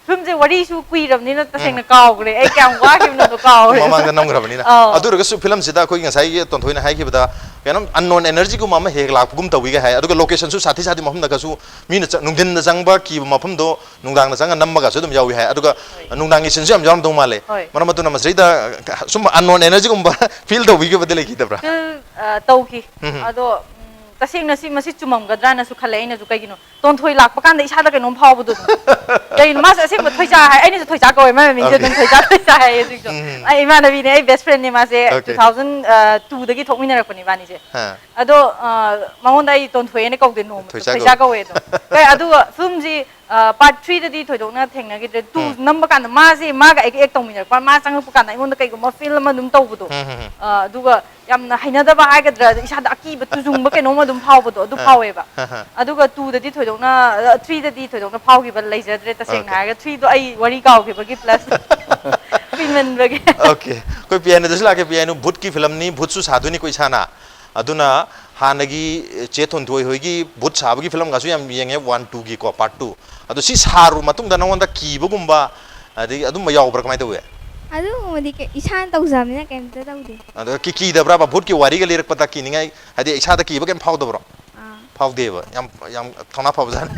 ꯐꯤꯂꯝꯁꯦ ꯋꯥꯔꯤꯁꯨ ꯀꯨꯏꯔꯕꯅꯤꯅ ꯎꯝ꯫ ꯇꯁꯦꯡꯅ ꯀꯥꯎꯈ꯭ꯔꯦ꯫ ꯑꯩ ꯀꯌꯥꯝ ꯋꯥꯈꯤꯕꯅꯣꯗꯣ ꯀꯥꯎꯔꯦ꯫ ꯃꯃꯥꯡꯗ ꯅꯝꯈ꯭ꯔꯕꯅꯤꯅ꯫ ꯑꯧ꯫ ꯑꯗꯨ ꯑꯣꯏꯔꯒꯁꯨ ꯐꯤꯂꯝꯁꯤꯗ ꯑꯩꯈꯣꯏ ꯉꯁꯥꯏꯒꯤ ꯇꯣꯟꯊꯣꯏꯅ ꯍꯥꯏꯈꯤꯕꯗ ꯀꯩꯅꯣꯝ unknown energyꯒꯨꯝꯕ ꯑꯃ ꯍꯦꯛ ꯂꯥꯛꯄꯒꯨꯝ ꯇꯧꯋꯤꯒ ꯍꯥꯏ꯫ ꯑꯗꯨꯒ locationꯁꯨ ꯁꯥꯊꯤ ꯁꯥꯊꯤ ꯃꯐꯝꯗꯒꯁꯨ ꯃꯤꯅ ꯆ-, ꯅꯨꯡꯊꯤꯟꯗ ꯆꯪꯕ ꯀꯤꯕ ꯃꯐꯝꯗꯣ ꯅꯨꯡꯗꯥꯡꯗ ꯆꯪꯉ ꯅꯝꯕꯒꯁꯨ ꯑꯗꯨꯝ ꯌꯥꯎꯏ ꯍꯥꯏ꯫ ꯑꯗꯨꯒ ꯍꯣꯏ꯫ ꯅꯨꯡꯗꯥꯡꯒꯤ sceneꯁꯨ ꯌꯥꯝ ꯌꯥꯎꯔꯝꯗꯧ ꯃꯥꯜꯂꯦ꯫ ꯍꯣꯏ꯫ ꯃꯔꯝ ꯑꯗꯨꯅ ꯃꯁꯤꯗꯩꯗ ꯁꯨꯝ unknown energyꯒꯨꯝꯕ feel ꯇꯧꯕꯤꯈꯤꯕꯗꯤ ꯂꯩꯈꯤꯗꯕ꯭ꯔꯥ? Feel, ꯑ, ꯇꯧꯈꯤ꯫ ꯎꯝ꯫ ꯑꯗꯣ, ꯎꯝ, ꯇꯁꯦꯡꯅ ꯁꯤ, ꯃꯁꯤ ꯆꯨꯝꯃꯝꯒꯗ꯭ꯔꯥꯅꯁꯨ ꯈꯜꯂꯦ꯫ ꯑꯩꯅꯁꯨ ꯀꯩꯒꯤꯅꯣ ꯇꯣꯟꯊꯣꯏ ꯂꯥꯛꯄ ꯀꯥꯟꯗ ꯏꯁꯥꯗ ꯀꯩꯅꯣꯝ ꯐꯥꯎꯕꯗꯣ ꯑꯗꯨꯝ꯫ ꯀꯩꯅꯣ ꯃꯥꯁꯦ ꯑꯁꯦꯡꯕ ꯊꯣꯏꯖꯥ ꯍꯥꯏ, ꯑꯩꯅꯁꯨ ꯊꯣꯏꯖꯥ ꯀꯧꯋꯦ, ꯃꯥꯏ ꯃꯃꯤꯡꯁꯦ ꯑꯣꯀꯦ꯫ ꯑꯗꯨꯝ ꯊꯣꯏꯖꯥ, ꯊꯣꯏꯖꯥ ꯍꯥꯏꯌꯦ ꯍꯧꯖꯤꯛꯁꯨ꯫ ꯎꯝ꯫ ꯑꯩ ꯏꯃꯥꯟꯅꯕꯤꯅꯦ, ꯑꯩ best friendꯅꯦ ꯃꯥꯁꯦ꯫ ꯑꯣꯀꯦ꯫ Two thousand two ꯗꯒꯤ ꯊꯣꯛꯃꯤꯟꯅꯔꯛꯄꯅꯦ ꯏꯕꯥꯅꯤꯁꯦ꯫ ꯍꯥ꯫ ꯑꯗꯣ, ꯑ, ꯃꯉꯣꯟꯗ ꯑꯩ ꯇꯣꯟꯊꯣꯏ ꯍꯥꯏꯅ ꯀꯧꯗꯦ ꯅꯣꯡꯃꯇ, ꯊꯣꯏꯖꯥ ꯊꯣꯏꯖꯥ ꯀꯧꯋꯦ꯫ ꯀꯧꯋꯦ ꯑꯗꯨꯝ꯫ ꯀꯩ, ꯑꯗꯨꯒ ꯐꯤꯂꯝꯁꯤ, ꯑ, ꯄꯥꯔꯠ ꯊ꯭ꯔꯤꯗꯗꯤ ꯊꯣꯏꯗꯣꯛꯅ ꯊꯦꯡꯅꯈꯤꯗ꯭ꯔꯦ꯫ ꯇꯨ ꯎꯝ꯫ ꯅꯝꯕ ꯀꯥꯟꯗ ꯃꯥꯁꯦ ꯃꯥꯒ ꯑꯩꯒ act ꯇꯧꯃꯤꯟꯅꯔꯛꯄ, ꯃꯥ ꯆꯪꯉꯛꯄ ꯀꯥꯟꯗ ꯑꯩꯉꯣꯟꯗ ꯀꯩꯒꯨꯝꯕ feel ꯑꯃ ꯑꯗꯨꯝ ꯇꯧꯕꯗꯣ꯫ ꯎꯝ, ꯎꯝ, ꯎꯝ꯫ ꯑ, ꯑꯗꯨꯒ ꯌꯥꯝꯅ ꯍꯩꯅꯗꯕ ꯍꯥꯏꯒꯗ꯭ꯔꯥ, ꯏꯁꯥꯗ ꯑꯀꯤꯕ ꯇꯨꯖꯨꯡꯕ ꯀꯩꯅꯣꯝ ꯑꯗꯨꯝ ꯐꯥꯎꯕꯗꯣ, ꯑꯗꯨ ꯑ, ꯐꯥꯎꯋꯦꯕ꯫ ꯑ, ꯑ꯫ ꯑꯗꯨꯒ ꯇꯨꯗꯗꯤ ꯊꯣꯏꯗꯣꯛꯅ, ꯑ, ꯊ꯭ꯔꯤꯗꯗꯤ ꯊꯣꯏꯗꯣꯛꯅ ꯐꯥꯎꯈꯤꯕ ꯂꯩꯖꯗ꯭ꯔꯦ, ꯇꯁꯦꯡꯅ ꯑꯣꯀꯦ꯫ ꯍꯥꯏꯔꯒ꯫ ꯊ꯭ꯔꯤꯗꯣ ꯑꯩ ꯋꯥꯔꯤ ꯀꯥꯎꯈꯤꯕꯒꯤ plus ꯀꯨꯏꯃꯟꯕꯒꯤ꯫ ꯑꯣꯀꯦ꯫ ꯑꯩꯈꯣꯏ ꯄꯤꯌꯥꯅꯨꯗꯁꯨ ꯂꯥꯛꯀꯦ꯫ ꯄꯤꯌꯥꯅꯨ, ꯚꯨꯠꯀꯤ ꯐꯤꯂꯝꯅꯤ, ꯚꯨꯠꯁꯨ ꯁꯥꯗꯣꯏꯅꯤꯀꯣ ꯏꯁꯥꯅ꯫ ꯑꯗꯨꯅ ꯍꯥꯟꯅꯒꯤ ꯆꯦ ꯊꯣꯟꯊꯣꯏ ꯍꯣꯏꯒꯤ ꯚꯨꯠ ꯁꯥꯕꯒꯤ ꯐꯤꯂꯝꯒꯁꯨ ꯌꯥꯝ ꯌꯦꯡꯉꯦ, one, two ꯒꯤꯀꯣ, part two꯫ ꯑꯗꯣ ꯁꯤ ꯁꯥꯔꯨ ꯃꯇꯨꯡꯗ ꯅꯉꯣꯟꯗ ꯀꯤꯕꯒꯨꯝꯕ, ꯑꯗꯒꯤ ꯑꯗꯨꯝꯕ ꯌꯥꯎꯕ꯭ꯔꯥ, ꯀꯃꯥꯏꯅ ꯇꯧꯋꯤ? ꯑꯗꯨꯒꯨꯝꯕꯗꯤ ꯀꯩ-, ꯏꯁꯥꯅ ꯇꯧꯖꯕꯅꯤꯅ ꯀꯩꯝꯇ ꯇꯧꯗꯦ꯫ ꯑꯗꯣ ꯀꯤ-, ꯀꯤꯗꯕ꯭ꯔꯕ? ꯚꯨꯠꯀꯤ ꯋꯥꯔꯤꯒ ꯂꯤꯔꯛꯄꯗ ꯀꯤꯅꯤꯡꯉꯥꯏ, ꯍꯥꯏꯗꯤ ꯏꯁꯥꯗ ꯀꯤꯕ ꯀꯩꯝ ꯐꯥꯎꯗꯕ꯭ꯔꯣ? ꯑꯥ꯫ ꯐꯥꯎꯗꯦꯕ꯫ ꯌꯥꯝ, ꯌꯥꯝ ꯊꯧꯅꯥ ꯐꯕꯖꯥꯠꯅꯤ꯫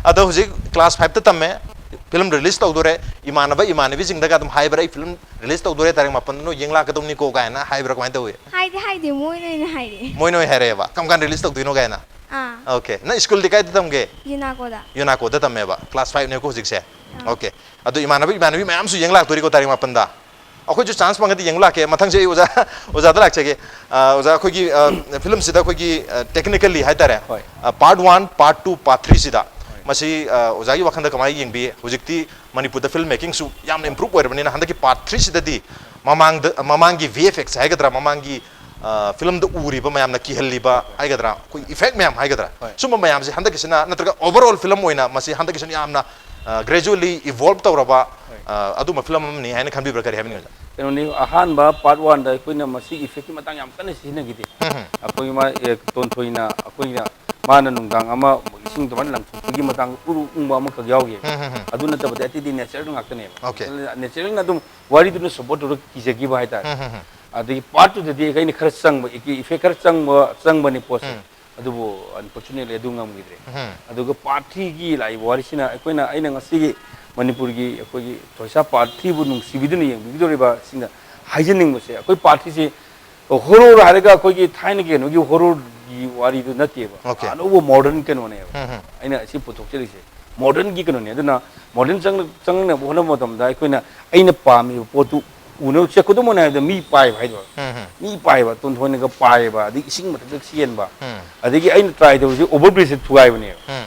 ꯑꯗꯣ ꯍꯧꯖꯤꯛ class five ꯇ ꯇꯝꯃꯦ, ꯐꯤꯂꯝ release ꯇꯧꯗꯣꯔꯦ, ꯏꯃꯥꯟꯅꯕ ꯏꯃꯥꯟꯅꯕꯤꯁꯤꯡꯗꯒ ꯑꯗꯨꯝ ꯍꯥꯏꯕ꯭ꯔꯥ, "ꯑꯩ ꯐꯤꯂꯝ release ꯇꯧꯗꯣꯔꯦ, ꯇꯥꯔꯤꯛ ꯃꯥꯄꯟꯗ ꯅꯣꯏ ꯌꯦꯡ ꯂꯥꯛꯀꯗꯧꯅꯤꯀꯣ" ꯀꯥꯏꯅ ꯍꯥꯏꯕ꯭ꯔꯥ, ꯀꯃꯥꯏꯅ ꯇꯧꯋꯤ? ꯍꯥꯏꯗꯤ ꯍꯥꯏꯗꯦ, ꯃꯣꯏꯅ ꯑꯣꯏꯅ ꯍꯥꯏꯔꯛꯑꯦ꯫ ꯃꯣꯏꯅ ꯑꯣꯏꯅ ꯍꯥꯏꯔꯛꯑꯦꯕ? "ꯀꯔꯝ ꯀꯥꯟꯗ release ꯇꯧꯗꯣꯏꯅꯣ?" ꯀꯥꯏꯅ? ꯑꯥ꯫ ꯑꯣꯀꯦ꯫ ꯅꯪ ꯁ꯭ꯀꯨꯜꯗꯤ ꯀꯥꯏꯗ ꯇꯝꯒꯦ? ꯌꯨꯅꯥꯀꯣꯗ꯫ ꯌꯨꯅꯥꯀꯣꯗ ꯇꯝꯃꯦꯕ꯫ class five ꯅꯦꯀꯣ ꯍꯧꯖꯤꯛꯁꯦ? ꯑꯥ꯫ ꯑꯣꯀꯦ꯫ ꯑꯗꯨ ꯏꯃꯥꯟꯅꯕ ꯏꯃꯥꯟꯅꯕꯤ ꯃꯌꯥꯝꯁꯨ ꯌꯦꯡ ꯂꯥꯛꯇꯣꯔꯤꯀꯣ ꯇꯥꯔꯤꯛ ꯃꯥꯄꯟꯗ? ꯑꯩꯈꯣꯏꯁꯨ ꯆꯥꯟꯁ ꯐꯪꯉꯗꯤ ꯌꯦꯡꯕ ꯂꯥꯛꯀꯦ꯫ ꯃꯊꯪꯁꯦ ꯑꯩ ꯑꯣꯖꯥ ꯑꯣꯖꯥꯗ ꯂꯥꯛꯆꯒꯦ꯫ ꯑ, ꯑꯣꯖꯥ, ꯑꯩꯈꯣꯏꯒꯤ ꯐꯤꯂꯝꯁꯤꯗ ꯑꯩꯈꯣꯏꯒꯤ ꯇꯦꯛꯅꯤꯀꯦꯜꯂꯤ ꯍꯥꯏꯇꯥꯔꯦ, ꯍꯣꯏ꯫ Part one, part two, part ꯊ꯭ꯔꯤꯁꯤꯗ ꯃꯁꯤ, ꯑ, ꯑꯣꯖꯥꯒꯤ ꯋꯥꯈꯜꯗ ꯀꯃꯥꯏꯅ ꯌꯦꯡꯕꯤ? ꯍꯧꯖꯤꯛꯇꯤ ꯃꯅꯤꯄꯨꯔꯗ ꯐꯤꯂꯝ ꯃꯦꯀꯤꯡꯁꯨ ꯌꯥꯝꯅ ꯏꯝꯄ꯭ꯔꯨꯞ ꯑꯣꯏꯔꯕꯅꯤꯅ, ꯍꯟꯗꯛꯀꯤ ꯄꯥꯔꯠ ꯊ꯭ꯔꯤꯁꯤꯗꯗꯤ ꯃꯃꯥꯡꯗ, ꯃꯃꯥꯡꯒꯤ ꯚꯤ ꯑꯦꯐ ꯑꯦꯛꯁ ꯍꯥꯏꯒꯗ꯭ꯔꯥ, ꯃꯃꯥꯡꯒꯤ ꯐꯤꯂꯝꯗ ꯎꯔꯤꯕ, ꯃꯌꯥꯝꯅ ꯀꯤꯍꯜꯂꯤꯕ ꯍꯥꯏꯒꯗ꯭ꯔꯥ, ꯑꯩꯈꯣꯏ ꯏꯐꯦꯛ ꯃꯌꯥꯝ ꯍꯥꯏꯒꯗ꯭ꯔꯥ, ꯍꯣꯏ꯫ ꯁꯨꯝꯕ ꯃꯌꯥꯝꯁꯦ ꯍꯟꯗꯛꯀꯤꯁꯤꯅ, ꯅꯠꯇ꯭ꯔꯒ ꯑꯣꯚꯔ ꯑꯣꯜ ꯐꯤꯂꯝ ꯑꯣꯏꯅ ꯃꯁꯤ ꯍꯟꯗꯛꯀꯤꯁꯤꯅ ꯌꯥꯝꯅ ꯒ꯭ꯔꯦꯖꯨꯑꯦꯂꯤ ꯏꯚꯣꯜꯕ ꯇꯧꯔꯕ, ꯍꯣꯏ꯫ ꯑ, ꯑꯗꯨꯝꯕ ꯐꯤꯂꯝ ꯑꯃꯅꯤ ꯍꯥꯏꯅ ꯈꯟꯕꯤꯕ꯭ꯔꯥ? ꯀꯔꯤ ꯍꯥꯏꯕꯤꯅꯤꯡꯉꯤ? ꯀꯩꯅꯣꯅꯤ, ꯑꯍꯥꯟꯕ ꯄꯥꯔꯠ ꯋꯥꯟꯗ ꯑꯩꯈꯣꯏꯅ ꯃꯁꯤꯒꯤ ꯏꯐꯦꯛꯀꯤ ꯃꯇꯥꯡ ꯌꯥꯝ ꯀꯟꯅ ꯁꯤꯖꯤꯟꯅꯈꯤꯗꯦ꯫ ꯎꯝ, ꯎꯝ꯫ ꯑꯩꯈꯣꯏꯒꯤ ꯃꯥ, ꯑꯦ, ꯇꯣꯟꯊꯣꯏꯅ ꯑꯩꯈꯣꯏꯅ, ꯃꯥꯅ ꯅꯨꯡꯗꯥꯡ ꯑꯃ ꯏꯁꯤꯡ ꯑꯗꯨꯃꯥꯏꯅ ꯂꯪꯊꯣꯛꯄꯒꯤ ꯃꯇꯥꯡꯗ ꯎꯔꯨ ꯎꯪꯕ ꯑꯃꯈꯛ ꯌꯥꯎꯈꯤ꯫ ꯎꯝ, ꯎꯝ, ꯎꯝ꯫ ꯑꯗꯨ ꯅꯠꯇꯕꯗꯤ ꯑꯇꯩꯗꯤ ꯅꯦꯆꯔꯦꯜ ꯉꯥꯛꯇꯅꯦꯕ꯫ ꯑꯣꯀꯦ꯫ ꯅꯦꯆꯔꯦꯜꯅ ꯑꯗꯨꯝ ꯋꯥꯔꯤꯗꯨꯅ ꯁꯞꯄꯣꯔꯠ ꯇꯧꯔꯒ ꯀꯤꯖꯈꯤꯕ ꯍꯥꯏꯇꯥꯔꯦ꯫ ꯎꯝ, ꯎꯝ, ꯎꯝ꯫ ꯑꯗꯒꯤ ꯄꯥꯔꯠ ꯇꯨꯗꯗꯤ ꯑꯩꯅ ꯈꯔ ꯆꯪꯕ, ꯏꯐꯦꯛ ꯈꯔ ꯆꯪꯕ, ꯆꯪꯕꯅꯤ ꯄꯣꯠꯁꯦ꯫ ꯎꯝ꯫ ꯑꯗꯨꯕꯨ ꯑꯟꯐꯣꯔꯆꯨꯅꯦꯠꯂꯤ ꯑꯗꯨ ꯉꯝꯈꯤꯗ꯭ꯔꯦ꯫ ꯎꯝ꯫ ꯑꯗꯨꯒ ꯄꯥꯔꯠ ꯊ꯭ꯔꯤꯒꯤ ꯂꯥꯛꯏꯕ ꯋꯥꯔꯤꯁꯤꯅ ꯑꯩꯈꯣꯏꯅ, ꯑꯩꯅ ꯉꯁꯤꯒꯤ ꯃꯅꯤꯄꯨꯔꯒꯤ ꯑꯩꯈꯣꯏꯒꯤ ꯊꯣꯏꯁꯥ ꯄꯥꯔꯠ ꯊ꯭ꯔꯤꯕꯨ ꯅꯨꯡꯁꯤꯕꯤꯗꯨꯅ ꯌꯦꯡꯕꯤꯒꯗꯧꯔꯤꯕꯁꯤꯡꯗ ꯍꯥꯏꯖꯅꯤꯡꯕꯁꯦ, ꯑꯩꯈꯣꯏ ꯄꯥꯔꯠ ꯊ꯭ꯔꯤꯁꯦ ꯍꯣꯔꯣꯔ ꯍꯥꯏꯔꯒ ꯑꯩꯈꯣꯏꯒꯤ ꯊꯥꯏꯅꯒꯤ ꯀꯩꯅꯣꯒꯤ ꯍꯣꯔꯣꯔꯒꯤ ꯋꯥꯔꯤꯗꯨ ꯅꯠꯇꯦꯕ꯫ ꯑꯣꯀꯦ꯫ ꯑꯅꯧꯕ ꯃꯣꯗꯔꯟ ꯀꯩꯅꯣꯅꯦꯕ꯫ ꯎꯝ, ꯎꯝ꯫ ꯑꯩꯅ ꯑꯁꯤ ꯄꯨꯊꯣꯛꯆꯔꯤꯁꯦ ꯃꯣꯗꯔꯟꯒꯤ ꯀꯩꯅꯣꯅꯦ꯫ ꯑꯗꯨꯅ ꯃꯣꯗꯔꯟ ꯆꯪ-, ꯆꯪꯅꯕ ꯍꯣꯠꯅꯕ ꯃꯇꯝꯗ ꯑꯩꯈꯣꯏꯅ, ꯑꯩꯅ ꯄꯥꯝꯃꯤꯕ ꯄꯣꯠꯇꯨ ꯎꯅꯕ ꯆꯦ-, ꯈꯨꯗꯝ ꯑꯣꯏꯅ ꯍꯥꯏꯔꯕꯗ ꯃꯤ ꯄꯥꯏꯕ ꯍꯥꯏꯗꯣ꯫ ꯎꯝ, ꯎꯝ꯫ ꯃꯤ ꯄꯥꯏꯕ, ꯇꯣꯟꯊꯣꯏꯅꯒ ꯄꯥꯏꯌꯦꯕ, ꯑꯗꯩ ꯏꯁꯤꯡ ꯃꯊꯛꯇ ꯆꯦꯟꯕ꯫ ꯎꯝ꯫ ꯑꯗꯒꯤ ꯑꯩꯅ ꯇ꯭ꯔꯥꯏ ꯇꯧꯔꯤꯁꯦ ꯑꯣꯚꯔ ꯕ꯭ꯔꯤꯖꯁꯦ ꯊꯨꯒꯥꯏꯕꯅꯦꯕ꯫ ꯎꯝ꯫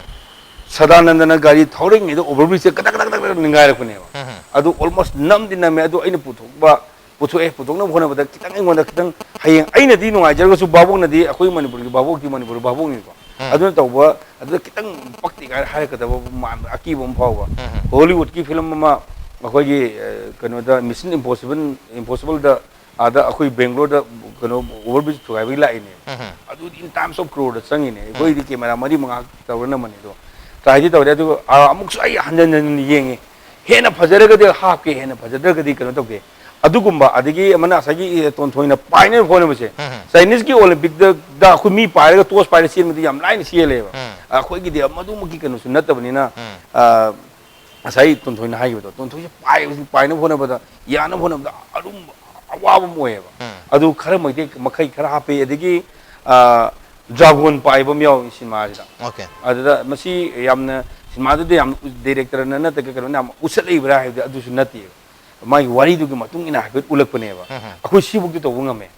ꯁꯗꯥꯅꯟꯗꯅ ꯒꯥꯔꯤ ꯊꯧꯔꯤꯉꯩꯗ ꯑꯣꯚꯔ ꯕ꯭ꯔꯤꯖꯁꯦ ꯀꯗꯛ ꯀꯗꯛ ꯀꯗꯛ ꯀꯗꯛ ꯅꯤꯡꯒꯥꯏꯔꯛꯄꯅꯦꯕ꯫ ꯎꯝ꯫ ꯑꯗꯨ ꯑꯣꯜꯃꯣꯁ ꯅꯝꯗꯤ ꯅꯝꯃꯦ, ꯑꯗꯨ ꯑꯩꯅ ꯄꯨꯊꯣꯛꯄ, ꯄꯨꯊꯣꯛꯑꯦ, ꯄꯨꯊꯣꯛꯅꯕ ꯍꯣꯠꯅꯕꯗ ꯈꯤꯇꯪ ꯑꯩꯉꯣꯟꯗ ꯈꯤꯇꯪ, ꯍꯌꯦꯡ ꯑꯩꯅꯗꯤ ꯅꯨꯡꯉꯥꯏꯖꯔꯒꯁꯨ ꯚꯥꯕꯣꯛꯅꯗꯤ, ꯑꯩꯈꯣꯏ ꯃꯅꯤꯄꯨꯔꯒꯤ ꯚꯥꯕꯣꯛꯇꯤ ꯃꯅꯤꯄꯨꯔꯒꯤ ꯚꯥꯕꯣꯛꯅꯤꯀꯣ꯫ ꯎꯝ꯫ ꯑꯗꯨꯅ ꯇꯧꯕ, ꯑꯗꯨꯗ ꯈꯤꯇꯪ ꯄꯛꯇꯦ ꯀꯥꯏꯅ ꯍꯥꯏꯔꯛꯀꯗꯕ ꯃꯥꯟꯕ ꯑꯀꯤꯕ ꯑꯃ ꯐꯥꯎꯕ꯫ ꯎꯝ꯫ ꯍꯣꯂꯤꯋꯨꯗꯀꯤ ꯐꯤꯂꯝ ꯑꯃ ꯑꯩꯈꯣꯏꯒꯤ, ꯑ, ꯀꯩꯅꯣꯗ, ꯃꯤꯁꯟ ꯏꯝꯄꯣꯁꯤꯕꯜ, ꯏꯝꯄꯣꯁꯤꯕꯜꯗ, ꯑꯥꯗ ꯑꯩꯈꯣꯏ ꯕꯦꯡꯒ꯭ꯂꯣꯔꯗ ꯀꯩꯅꯣ ꯑꯣꯚꯔ ꯕ꯭ꯔꯤꯖ ꯊꯨꯒꯥꯏꯕꯒꯤ ꯂꯥꯛꯏꯅꯦ꯫ ꯎꯝ꯫ ꯑꯗꯨꯗꯤ in terms of crore ꯗ ꯆꯪꯉꯤꯅꯦ꯫ ꯑꯩꯈꯣꯏꯗꯤ ꯀꯦꯃꯦꯔꯥ ꯃꯔꯤ ꯃꯉꯥ ꯇꯧꯔ ꯅꯝꯕꯅꯦ꯫ ꯑꯗꯣ ꯇ꯭ꯔꯥꯏꯗꯤ ꯇꯧꯔꯦ, ꯑꯗꯨꯒ, ꯑ, ꯑꯃꯨꯛꯁꯨ ꯑꯩ ꯍꯟꯖꯟ ꯍꯟꯖꯟ ꯌꯦꯡꯉꯦ꯫ ꯍꯦꯟꯅ ꯐꯖꯔꯒꯗꯤ ꯍꯥꯞꯀꯦ, ꯍꯦꯟꯅ ꯐꯖꯗ꯭ꯔꯒꯗꯤ ꯀꯩꯅꯣ ꯇꯧꯒꯦ꯫ ꯑꯗꯨꯒꯨꯝꯕ, ꯑꯗꯒꯤ ꯑꯃꯅ ꯉꯁꯥꯏꯒꯤ, ꯑꯦ, ꯇꯣꯟꯊꯣꯏꯅ ꯄꯥꯏꯅꯕ ꯍꯣꯠꯅꯕꯁꯦ, ꯎꯝ꯫ ꯆꯥꯏꯅꯤꯁꯀꯤ ꯑꯣꯂꯤꯝꯄꯤꯛꯇ ꯑꯩꯈꯣꯏ ꯃꯤ ꯄꯥꯏꯔꯒ ꯇꯣꯁ ꯄꯥꯏꯔꯒ ꯆꯦꯟꯕꯗꯤ ꯌꯥꯝ ꯂꯥꯏꯅ ꯆꯦꯜꯂꯦꯕ꯫ ꯎꯝ꯫ ꯑꯩꯈꯣꯏꯒꯤꯗꯤ ꯃꯗꯨꯃꯛꯀꯤ ꯀꯩꯅꯣꯁꯨ ꯅꯠꯇꯕꯅꯤꯅ, ꯎꯝ꯫ ꯑ, ꯉꯁꯥꯏ ꯇꯣꯟꯊꯣꯏꯅ ꯍꯥꯏꯈꯤꯕꯗꯣ, ꯇꯣꯟꯊꯣꯏꯁꯦ ꯄꯥꯏꯕꯁꯤ, ꯄꯥꯏꯅꯕ ꯍꯣꯠꯅꯕꯗ, ꯌꯥꯅꯕ ꯍꯣꯠꯅꯕꯗ ꯑꯔꯨꯝꯕ, ꯑꯋꯥꯕ ꯑꯃ ꯑꯣꯏꯌꯦꯕ꯫ ꯎꯝ꯫ ꯑꯗꯨ ꯈꯔ ꯃꯩꯇꯩ ꯃꯈꯩ ꯈꯔ ꯍꯥꯞꯄꯤ, ꯑꯗꯒꯤ, ꯑ, ꯗ꯭ꯔꯥꯒꯣꯟ ꯄꯥꯏꯕ ꯑꯃ ꯌꯥꯎꯏ ꯁꯤꯅꯦꯃꯥꯁꯤꯗ꯫ ꯑꯣꯀꯦ꯫ ꯑꯗꯨꯗ ꯃꯁꯤ ꯌꯥꯝꯅ, ꯁꯤꯅꯦꯃꯥꯗꯨꯗ ꯌꯥꯝ ꯗꯥꯏꯔꯦꯛꯇꯔꯅ ꯅꯠꯇ꯭ꯔꯒ ꯀꯩꯅꯣꯅ ꯌꯥꯝ ꯎꯠꯁꯜꯂꯛꯏꯕ꯭ꯔꯥ ꯍꯥꯏꯕꯗꯤ ꯑꯗꯨꯁꯨ ꯅꯠꯇꯦꯕ꯫ ꯃꯥꯒꯤ ꯋꯥꯔꯤꯗꯨꯒꯤ ꯃꯇꯨꯡ ꯏꯟꯅ ꯍꯥꯏꯐꯦꯠ ꯎꯠꯂꯛꯄꯅꯦꯕ꯫ ꯎꯝ. ꯑꯩꯈꯣꯏ ꯁꯤꯐꯧꯗꯤ ꯇꯧꯕ ꯉꯝꯃꯦ꯫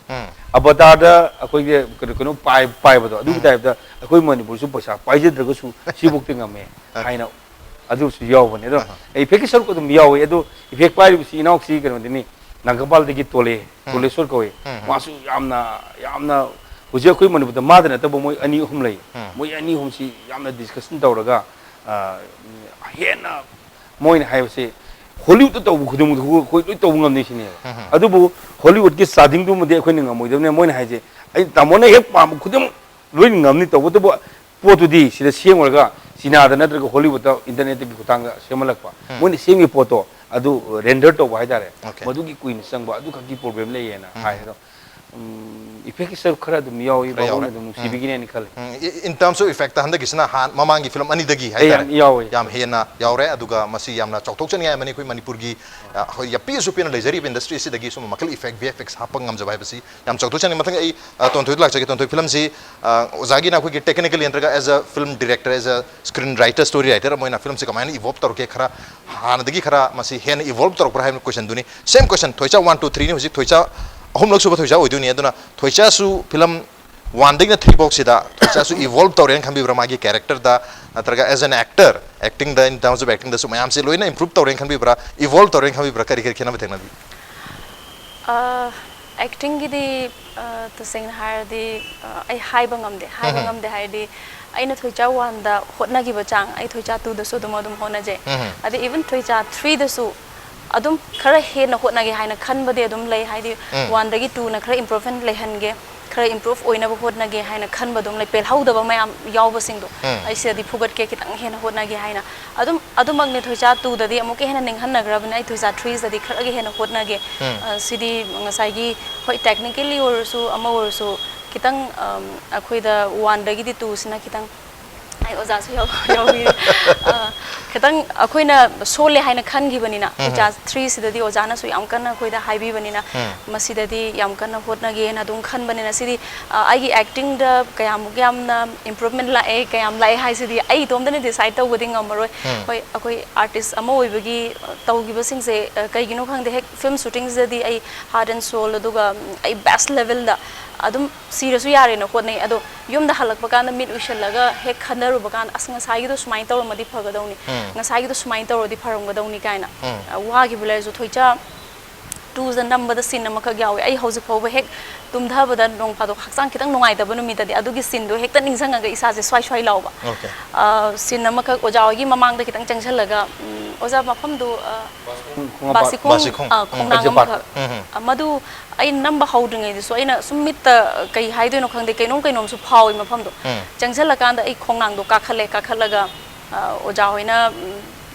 ꯑꯕꯇꯥꯔꯗ ꯑꯩꯈꯣꯏꯒꯤ ꯀꯩꯅꯣ ꯀꯩꯅꯣ ꯄꯥꯏ ꯄꯥꯏꯕꯗꯣ ꯑꯗꯨꯒꯤ ꯇꯥꯏꯞꯇ ꯑꯩꯈꯣꯏ ꯃꯅꯤꯄꯨꯔꯁꯨ ꯄꯩꯁꯥ ꯄꯥꯏꯖꯗ꯭ꯔꯒꯁꯨ ꯁꯤꯐꯧꯗꯤ ꯉꯝꯃꯦ ꯍꯥꯏꯅ ꯑꯗꯨꯁꯨ ꯌꯥꯎꯕꯅꯦ꯫ ꯑꯗꯣ ꯏꯐꯦꯛꯀꯤ ꯁꯔꯨꯛ ꯑꯗꯨꯝ ꯌꯥꯎꯋꯦ꯫ ꯑꯗꯣ ꯏꯐꯦꯛ ꯄꯥꯏꯔꯤꯕꯁꯤ ꯏꯅꯥꯎꯁꯤ ꯀꯩꯅꯣꯗꯤꯅꯤ, ꯅꯥꯒꯥꯃꯄꯥꯜꯗꯒꯤ ꯇꯣꯂꯦ, ꯇꯣꯂꯦꯁꯣꯔ ꯀꯧꯋꯦ꯫ ꯃꯥꯁꯨ ꯌꯥꯝꯅ ꯌꯥꯝꯅ ꯍꯧꯖꯤꯛ ꯑꯩꯈꯣꯏ ꯃꯅꯤꯄꯨꯔꯗ ꯃꯥꯗ ꯅꯠꯇꯕ ꯃꯣꯏ ꯑꯅꯤ ꯑꯍꯨꯝ ꯂꯩ꯫ ꯃꯣꯏ ꯑꯅꯤ ꯑꯍꯨꯝꯁꯤ ꯌꯥꯝꯅ ꯗꯤꯁꯀꯁꯟ ꯇꯧꯔꯒ ꯑ, ꯍꯦꯟꯅ ꯃꯣꯏꯅ ꯍꯥꯏꯕꯁꯤ ꯍꯣꯂꯤꯋꯨꯗꯇ ꯇꯧꯕ ꯈꯨꯗꯤꯡꯃꯛꯇ ꯑꯩꯈꯣꯏ ꯂꯣꯏ ꯇꯧꯕ ꯉꯝꯅꯤ ꯁꯤꯅꯦꯕ꯫ ꯑꯗꯨꯕꯨ ꯍꯣꯂꯤꯋꯨꯗꯀꯤ ꯆꯥꯗꯤꯡꯗꯨꯃꯗꯤ ꯑꯩꯈꯣꯏꯅ ꯉꯝꯃꯣꯏꯗꯕꯅꯤꯅ ꯃꯣꯏꯅ ꯍꯥꯏꯁꯦ, ꯑꯩ ꯇꯥꯃꯣꯅ ꯍꯦꯛ ꯄꯥꯝꯕ ꯈꯨꯗꯤꯡꯃꯛ ꯂꯣꯏꯅ ꯉꯝꯅꯤ, ꯇꯧꯕꯇꯕꯨ ꯄꯣꯠꯇꯨꯗꯤ ꯁꯤꯗ ꯁꯦꯝꯈ꯭ꯔꯒ ꯆꯤꯅꯥꯗ ꯅꯠꯇ꯭ꯔꯒ ꯍꯣꯂꯤꯋꯨꯗꯇ ꯏꯟꯇꯔꯅꯦꯠꯇꯒꯤ ꯈꯨꯠꯊꯥꯡꯗ ꯁꯦꯝꯍꯜꯂꯛꯄ, ꯃꯣꯏꯅ ꯁꯦꯝꯈꯤꯕ ꯄꯣꯠꯇꯣ ꯑꯗꯨ ꯔꯦꯟꯗꯔ ꯇꯧꯕ ꯍꯥꯏꯇꯥꯔꯦ, Okay. ꯃꯗꯨꯒꯤ ꯀꯨꯏꯅ ꯆꯪꯕ ꯑꯗꯨ ꯈꯛꯀꯤ ꯄ꯭ꯔꯣꯕ꯭ꯂꯦꯝ ꯂꯩꯌꯦꯅ ꯍꯥꯏ꯫ ꯑꯗꯣ ꯏꯐꯦꯛꯀꯤ ꯁꯔꯨꯛ ꯈꯔ ꯑꯗꯨꯝ ꯌꯥꯎꯏ, ꯈꯔ ꯌꯥꯎꯔꯦ꯫ ꯕꯥꯕꯨꯅ ꯑꯗꯨꯝ ꯅꯨꯡꯁꯤꯕꯤꯒꯤꯅꯦꯅ ꯈꯜꯂꯤ꯫ ꯎꯝ, in terms of effect ꯍꯟꯗꯛꯀꯤꯁꯤꯅ ꯍꯥꯟ ꯃꯃꯥꯡꯒꯤ ꯐꯤꯂꯝ ꯑꯅꯤꯗꯒꯤ ꯑꯩ ꯌꯥꯝ ꯍꯥꯏꯇꯥꯔꯦ ꯌꯥꯎꯋꯦ꯫ ꯌꯥꯝ ꯍꯦꯟꯅ ꯌꯥꯎꯔꯦ꯫ ꯑꯗꯨꯒ ꯃꯁꯤ ꯌꯥꯝꯅ ꯆꯥꯎꯊꯣꯛꯆꯅꯤꯡꯉꯥꯏ ꯑꯃꯅꯤ ꯑꯩꯈꯣꯏ ꯃꯅꯤꯄꯨꯔꯒꯤ, ꯑ, ꯍꯣꯏ, ꯌꯥꯝ ꯄꯤꯛꯑꯁꯨ ꯄꯤꯛꯅ ꯂꯩꯖꯔꯤꯕ ꯏꯟꯗꯁꯇ꯭ꯔꯤ ꯑꯁꯤꯗꯒꯤ ꯁꯨꯝꯕ ꯃꯈꯜ ꯏꯐꯦꯛ, ꯚꯤ ꯑꯦꯐ ꯑꯦꯛꯁ ꯍꯥꯞꯄ ꯉꯝꯖꯕ ꯍꯥꯏꯕꯁꯤ ꯌꯥꯝ ꯆꯥꯎꯊꯣꯛꯆꯅꯤꯡꯉꯤ꯫ ꯃꯊꯪ ꯑꯩ, ꯑ, ꯇꯣꯟꯊꯣꯏꯗ ꯂꯥꯛꯆꯒꯦ꯫ ꯇꯣꯟꯊꯣꯏ, ꯐꯤꯂꯝꯁꯤ, ꯑ, ꯑꯣꯖꯥꯒꯤꯅ ꯑꯩꯈꯣꯏꯒꯤ technically ꯅꯠꯇ꯭ꯔꯒ as a film director, as a screen writer, story writer ꯑꯃ ꯑꯣꯏꯅ ꯐꯤꯂꯝꯁꯤ ꯀꯃꯥꯏꯅ ꯏꯚꯣꯜꯕ ꯇꯧꯔꯛꯀꯦ, ꯈꯔ ꯍꯥꯟꯅꯗꯒꯤ ꯈꯔ ꯃꯁꯤ ꯍꯦꯟꯅ ꯏꯚꯣꯜꯕ ꯇꯧꯔꯛꯄ꯭ꯔꯥ ꯍꯥꯏꯕ ꯀꯣꯏꯁꯟꯗꯨꯅꯤ꯫ Same question, ꯊꯣꯏꯆꯥ one, two, threeꯅꯤ꯫ ꯍꯧꯖꯤꯛ ꯊꯣꯏꯆꯥ ꯑꯍꯨꯝꯂꯛ ꯁꯨꯕ ꯊꯣꯏꯆꯥ ꯑꯣꯏꯗꯣꯏꯅꯤ꯫ ꯑꯗꯨꯅ ꯊꯣꯏꯆꯥꯁꯨ ꯐꯤꯂꯝ ꯋꯥꯟꯗꯒꯤꯅ ꯊ꯭ꯔꯤ ꯐꯥꯎꯁꯤꯗ ꯊꯣꯏꯆꯥꯁꯨ ꯏꯚꯣꯜꯕ ꯇꯧꯔꯦꯅ ꯈꯟꯕꯤꯕ꯭ꯔꯥ? ꯃꯥꯒꯤ ꯀꯦꯔꯦꯛꯇꯔꯗ ꯅꯠꯇ꯭ꯔꯒ as an actor, actingꯗ, in terms of actingꯗꯁꯨ ꯃꯌꯥꯝꯁꯦ ꯂꯣꯏꯅ ꯏꯝꯄ꯭ꯔꯨꯚ ꯇꯧꯔꯦꯅ ꯈꯟꯕꯤꯕ꯭ꯔꯥ, ꯏꯚꯣꯜꯕ ꯇꯧꯔꯦꯅ ꯈꯟꯕꯤꯕ꯭ꯔꯥ? ꯀꯔꯤ ꯀꯔꯤ ꯈꯦꯠꯅꯕ ꯊꯦꯡꯅꯕꯤ? ꯑꯦꯛꯇꯤꯡꯒꯤꯗꯤ, ꯑ, ꯇꯁꯦꯡꯅ ꯍꯥꯏꯔꯗꯤ, ꯑ, ꯑꯩ ꯍꯥꯏꯕ ꯉꯝꯗꯦ꯫ ꯍꯥꯏꯕ ꯉꯝꯗꯦ ꯍꯥꯏꯗꯤ, ꯑꯩꯅ ꯊꯣꯏꯆꯥ ꯋꯥꯟꯗ ꯍꯣꯠꯅꯈꯤꯕ ꯆꯥꯡ ꯑꯩ ꯊꯣꯏꯆꯥ ꯇꯨꯗꯁꯨ ꯑꯗꯨꯝ ꯑꯗꯨꯝ ꯍꯣꯠꯅꯖꯩ꯫ ꯑꯗꯩ even ꯊꯣꯏꯆꯥ ꯊ꯭ꯔꯤꯗꯁꯨ ꯑꯗꯨꯝ ꯈꯔ ꯍꯦꯟꯅ ꯍꯣꯠꯅꯒꯦ ꯍꯥꯏꯅ ꯈꯟꯕꯗꯤ ꯑꯗꯨꯝ ꯂꯩ꯫ ꯍꯥꯏꯗꯤ, ꯋꯥꯟꯗꯒꯤ ꯇꯨꯅ ꯈꯔ ꯏꯝꯄ꯭ꯔꯨꯚꯃꯦꯟ ꯂꯩꯍꯟꯒꯦ, ꯈꯔ ꯏꯝꯄ꯭ꯔꯨꯚ ꯑꯣꯏꯅꯕ ꯍꯣꯠꯅꯒꯦ ꯍꯥꯏꯅ ꯈꯟꯕ ꯑꯗꯨꯝ ꯂꯩ꯫ ꯄꯦꯜꯍꯧꯗꯕ ꯃꯌꯥꯝ ꯌꯥꯎꯕꯁꯤꯡꯗꯣ ꯑꯩ ꯁꯤꯗꯗꯤ ꯐꯨꯒꯠꯀꯦ, ꯈꯤꯇꯪ ꯍꯦꯟꯅ ꯍꯣꯠꯅꯒꯦ ꯍꯥꯏꯅ꯫ ꯑꯗꯨꯝ ꯑꯗꯨꯃꯛꯅꯤ, ꯊꯣꯏꯆꯥ ꯇꯨꯗꯗꯤ ꯑꯃꯨꯛꯀ ꯍꯦꯟꯅ ꯅꯤꯡꯍꯟꯅꯈ꯭ꯔꯕꯅꯤ꯫ ꯑꯩ ꯊꯣꯏꯆꯥ ꯊ꯭ꯔꯤꯁꯤꯗꯗꯤ ꯈꯔꯒ ꯍꯦꯟꯅ ꯍꯣꯠꯅꯒꯦ꯫ ꯑ, ꯁꯤꯗꯤ ꯉꯁꯥꯏꯒꯤ, ꯍꯣꯏ, ꯇꯦꯛꯅꯤꯀꯦꯜꯂꯤ ꯑꯣꯏꯔꯁꯨ ꯑꯃ ꯑꯣꯏꯔꯁꯨ ꯈꯤꯇꯪ, ꯑꯝ, ꯑꯩꯈꯣꯏꯗ ꯋꯥꯟꯗꯒꯤꯗꯤ ꯇꯨꯁꯤꯅ ꯈꯤꯇꯪ ꯑꯣꯖꯥꯁꯨ ꯌꯥꯎ- ꯌꯥꯎꯕꯤꯔꯦ꯫ ꯑ, ꯈꯤꯇꯪ ꯑꯩꯈꯣꯏꯅ ꯁꯣꯜꯂꯦ ꯍꯥꯏꯅ ꯈꯟꯈꯤꯕꯅꯤꯅ, ꯎꯝ꯫ ꯎꯆꯥ ꯊ꯭ꯔꯤꯁꯤꯗꯗꯤ ꯑꯣꯖꯥꯅꯁꯨ ꯌꯥꯝ ꯀꯟꯅ ꯑꯩꯈꯣꯏꯗ ꯍꯥꯏꯕꯤꯕꯅꯤꯅ, ꯎꯝ꯫ ꯃꯁꯤꯗꯗꯤ ꯌꯥꯝ ꯀꯟꯅ ꯍꯣꯠꯅꯒꯦꯅ ꯑꯗꯨꯝ ꯈꯟꯕꯅꯤꯅ, ꯁꯤꯗꯤ, ꯑ, ꯑꯩꯒꯤ ꯑꯦꯛꯇꯤꯡꯗ ꯀꯌꯥꯃꯨꯛ ꯌꯥꯝꯅ ꯏꯝꯄ꯭ꯔꯨꯚꯃꯦꯟ ꯂꯥꯛꯑꯦ, ꯀꯌꯥꯝ ꯂꯥꯛꯑꯦ ꯍꯥꯏꯁꯤꯗꯤ ꯑꯩ ꯏꯇꯣꯝꯇꯅ ꯗꯤꯁꯥꯏꯠ ꯇꯧꯕꯗꯤ ꯉꯝꯃꯔꯣꯏ꯫ ꯎꯝ꯫ ꯍꯣꯏ, ꯑꯩꯈꯣꯏ ꯑꯥꯔꯇꯤꯁ ꯑꯃ ꯑꯣꯏꯕꯒꯤ, ꯑ, ꯇꯧꯈꯤꯕꯁꯤꯡꯁꯦ, ꯑ, ꯀꯩꯒꯤꯅꯣ ꯈꯪꯗꯦ, ꯍꯦꯛ ꯐꯤꯂꯝ ꯁꯨꯇꯤꯡꯁꯤꯗꯗꯤ ꯑꯩ ꯍꯥꯔꯠ ꯑꯦꯟ ꯁꯣꯜ, ꯑꯗꯨꯒ, ꯎꯝ, ꯑꯩ ꯕꯦꯁ ꯂꯦꯚꯦꯜꯗ ꯑꯗꯨꯝ ꯁꯤꯔꯁꯨ ꯌꯥꯔꯦꯅ ꯍꯣꯠꯅꯩ꯫ ꯑꯗꯣ ꯌꯨꯝꯗ ꯍꯜꯂꯛꯄ ꯀꯥꯟꯗ ꯃꯤꯠ ꯎꯏꯁꯜꯂꯒ ꯍꯦꯛ ꯈꯟꯅꯔꯨꯕ ꯀꯥꯟꯗ, "ꯑꯁ, ꯉꯁꯥꯏꯒꯤꯗꯣ ꯁꯨꯃꯥꯏꯅ ꯇꯧꯔꯝꯃꯗꯤ ꯐꯒꯗꯧꯅꯤ, ꯎꯝ꯫ ꯉꯁꯥꯏꯒꯤꯗꯣ ꯁꯨꯃꯥꯏꯅ ꯇꯧꯔꯗꯤ ꯐꯔꯝꯒꯗꯧꯅꯤ" ꯀꯥꯏꯅ, ꯎꯝ꯫ ꯑ, ꯋꯥꯈꯤꯕ ꯂꯩꯔꯁꯨ, ꯊꯣꯏꯆꯥ ꯇꯨꯁꯤꯗ ꯅꯝꯕꯗ ꯁꯤꯟ ꯑꯃꯈꯛ ꯌꯥꯎꯋꯤ, ꯑꯩ ꯍꯧꯖꯤꯛ ꯐꯥꯎꯕ ꯍꯦꯛ ꯇꯨꯝꯊꯕꯗ, ꯅꯣꯡ ꯐꯥꯗꯣꯛ ꯍꯛꯆꯥꯡ ꯈꯤꯇꯪ ꯅꯨꯡꯉꯥꯏꯇꯕ ꯅꯨꯃꯤꯠꯇꯗꯤ ꯑꯗꯨꯒꯤ ꯁꯤꯟꯗꯣ ꯍꯦꯛꯇ ꯅꯤꯡꯁꯤꯡꯉꯒ ꯏꯁꯥꯁꯦ ꯁ꯭ꯋꯥꯏ ꯁ꯭ꯋꯥꯏ ꯂꯥꯎꯕ꯫ ꯑꯣꯀꯦ꯫ ꯑ, ꯁꯤꯟ ꯑꯃꯈꯛ ꯑꯣꯖꯥ ꯍꯣꯏꯒꯤ ꯃꯃꯥꯡꯗ ꯈꯤꯇꯪ ꯆꯪꯁꯤꯜꯂꯒ, ꯎꯝ, "ꯑꯣꯖꯥ, ꯃꯐꯝꯗꯨ, ꯑ, ꯈꯣꯡꯉꯥꯝꯄꯥꯠ꯫ ꯕꯥꯁꯤꯈꯣꯡ, ꯕꯥꯁꯤꯈꯣꯡ꯫ ꯑ, ꯎꯝ, ꯈꯣꯡꯅꯥꯡ ꯑꯦꯝꯖꯦ ꯄꯥꯔꯛ꯫ ꯑꯃꯈꯛ", ꯎꯝ, ꯎꯝ꯫ ꯑ, ꯃꯗꯨ ꯑꯩ ꯅꯝꯕ ꯍꯧꯗ꯭ꯔꯤꯉꯩꯗꯁꯨ ꯑꯩꯅ ꯁꯨꯝ ꯃꯤꯠꯇ, ꯑ, ꯀꯩ ꯍꯥꯏꯗꯣꯏꯅꯣ ꯈꯪꯗꯦ, ꯀꯩꯅꯣꯝ ꯀꯩꯅꯣꯝꯁꯨ ꯐꯥꯎꯏ ꯃꯐꯝꯗꯣ꯫ ꯎꯝ꯫ ꯆꯪꯁꯤꯜꯂꯀꯥꯟꯗ ꯑꯩ ꯈꯣꯡꯅꯥꯡꯗꯣ ꯀꯥꯈꯠꯂꯦ, ꯀꯥꯈꯠꯂꯒ, ꯑ, ꯑꯣꯖꯥ ꯍꯣꯏꯅ, ꯎꯝ,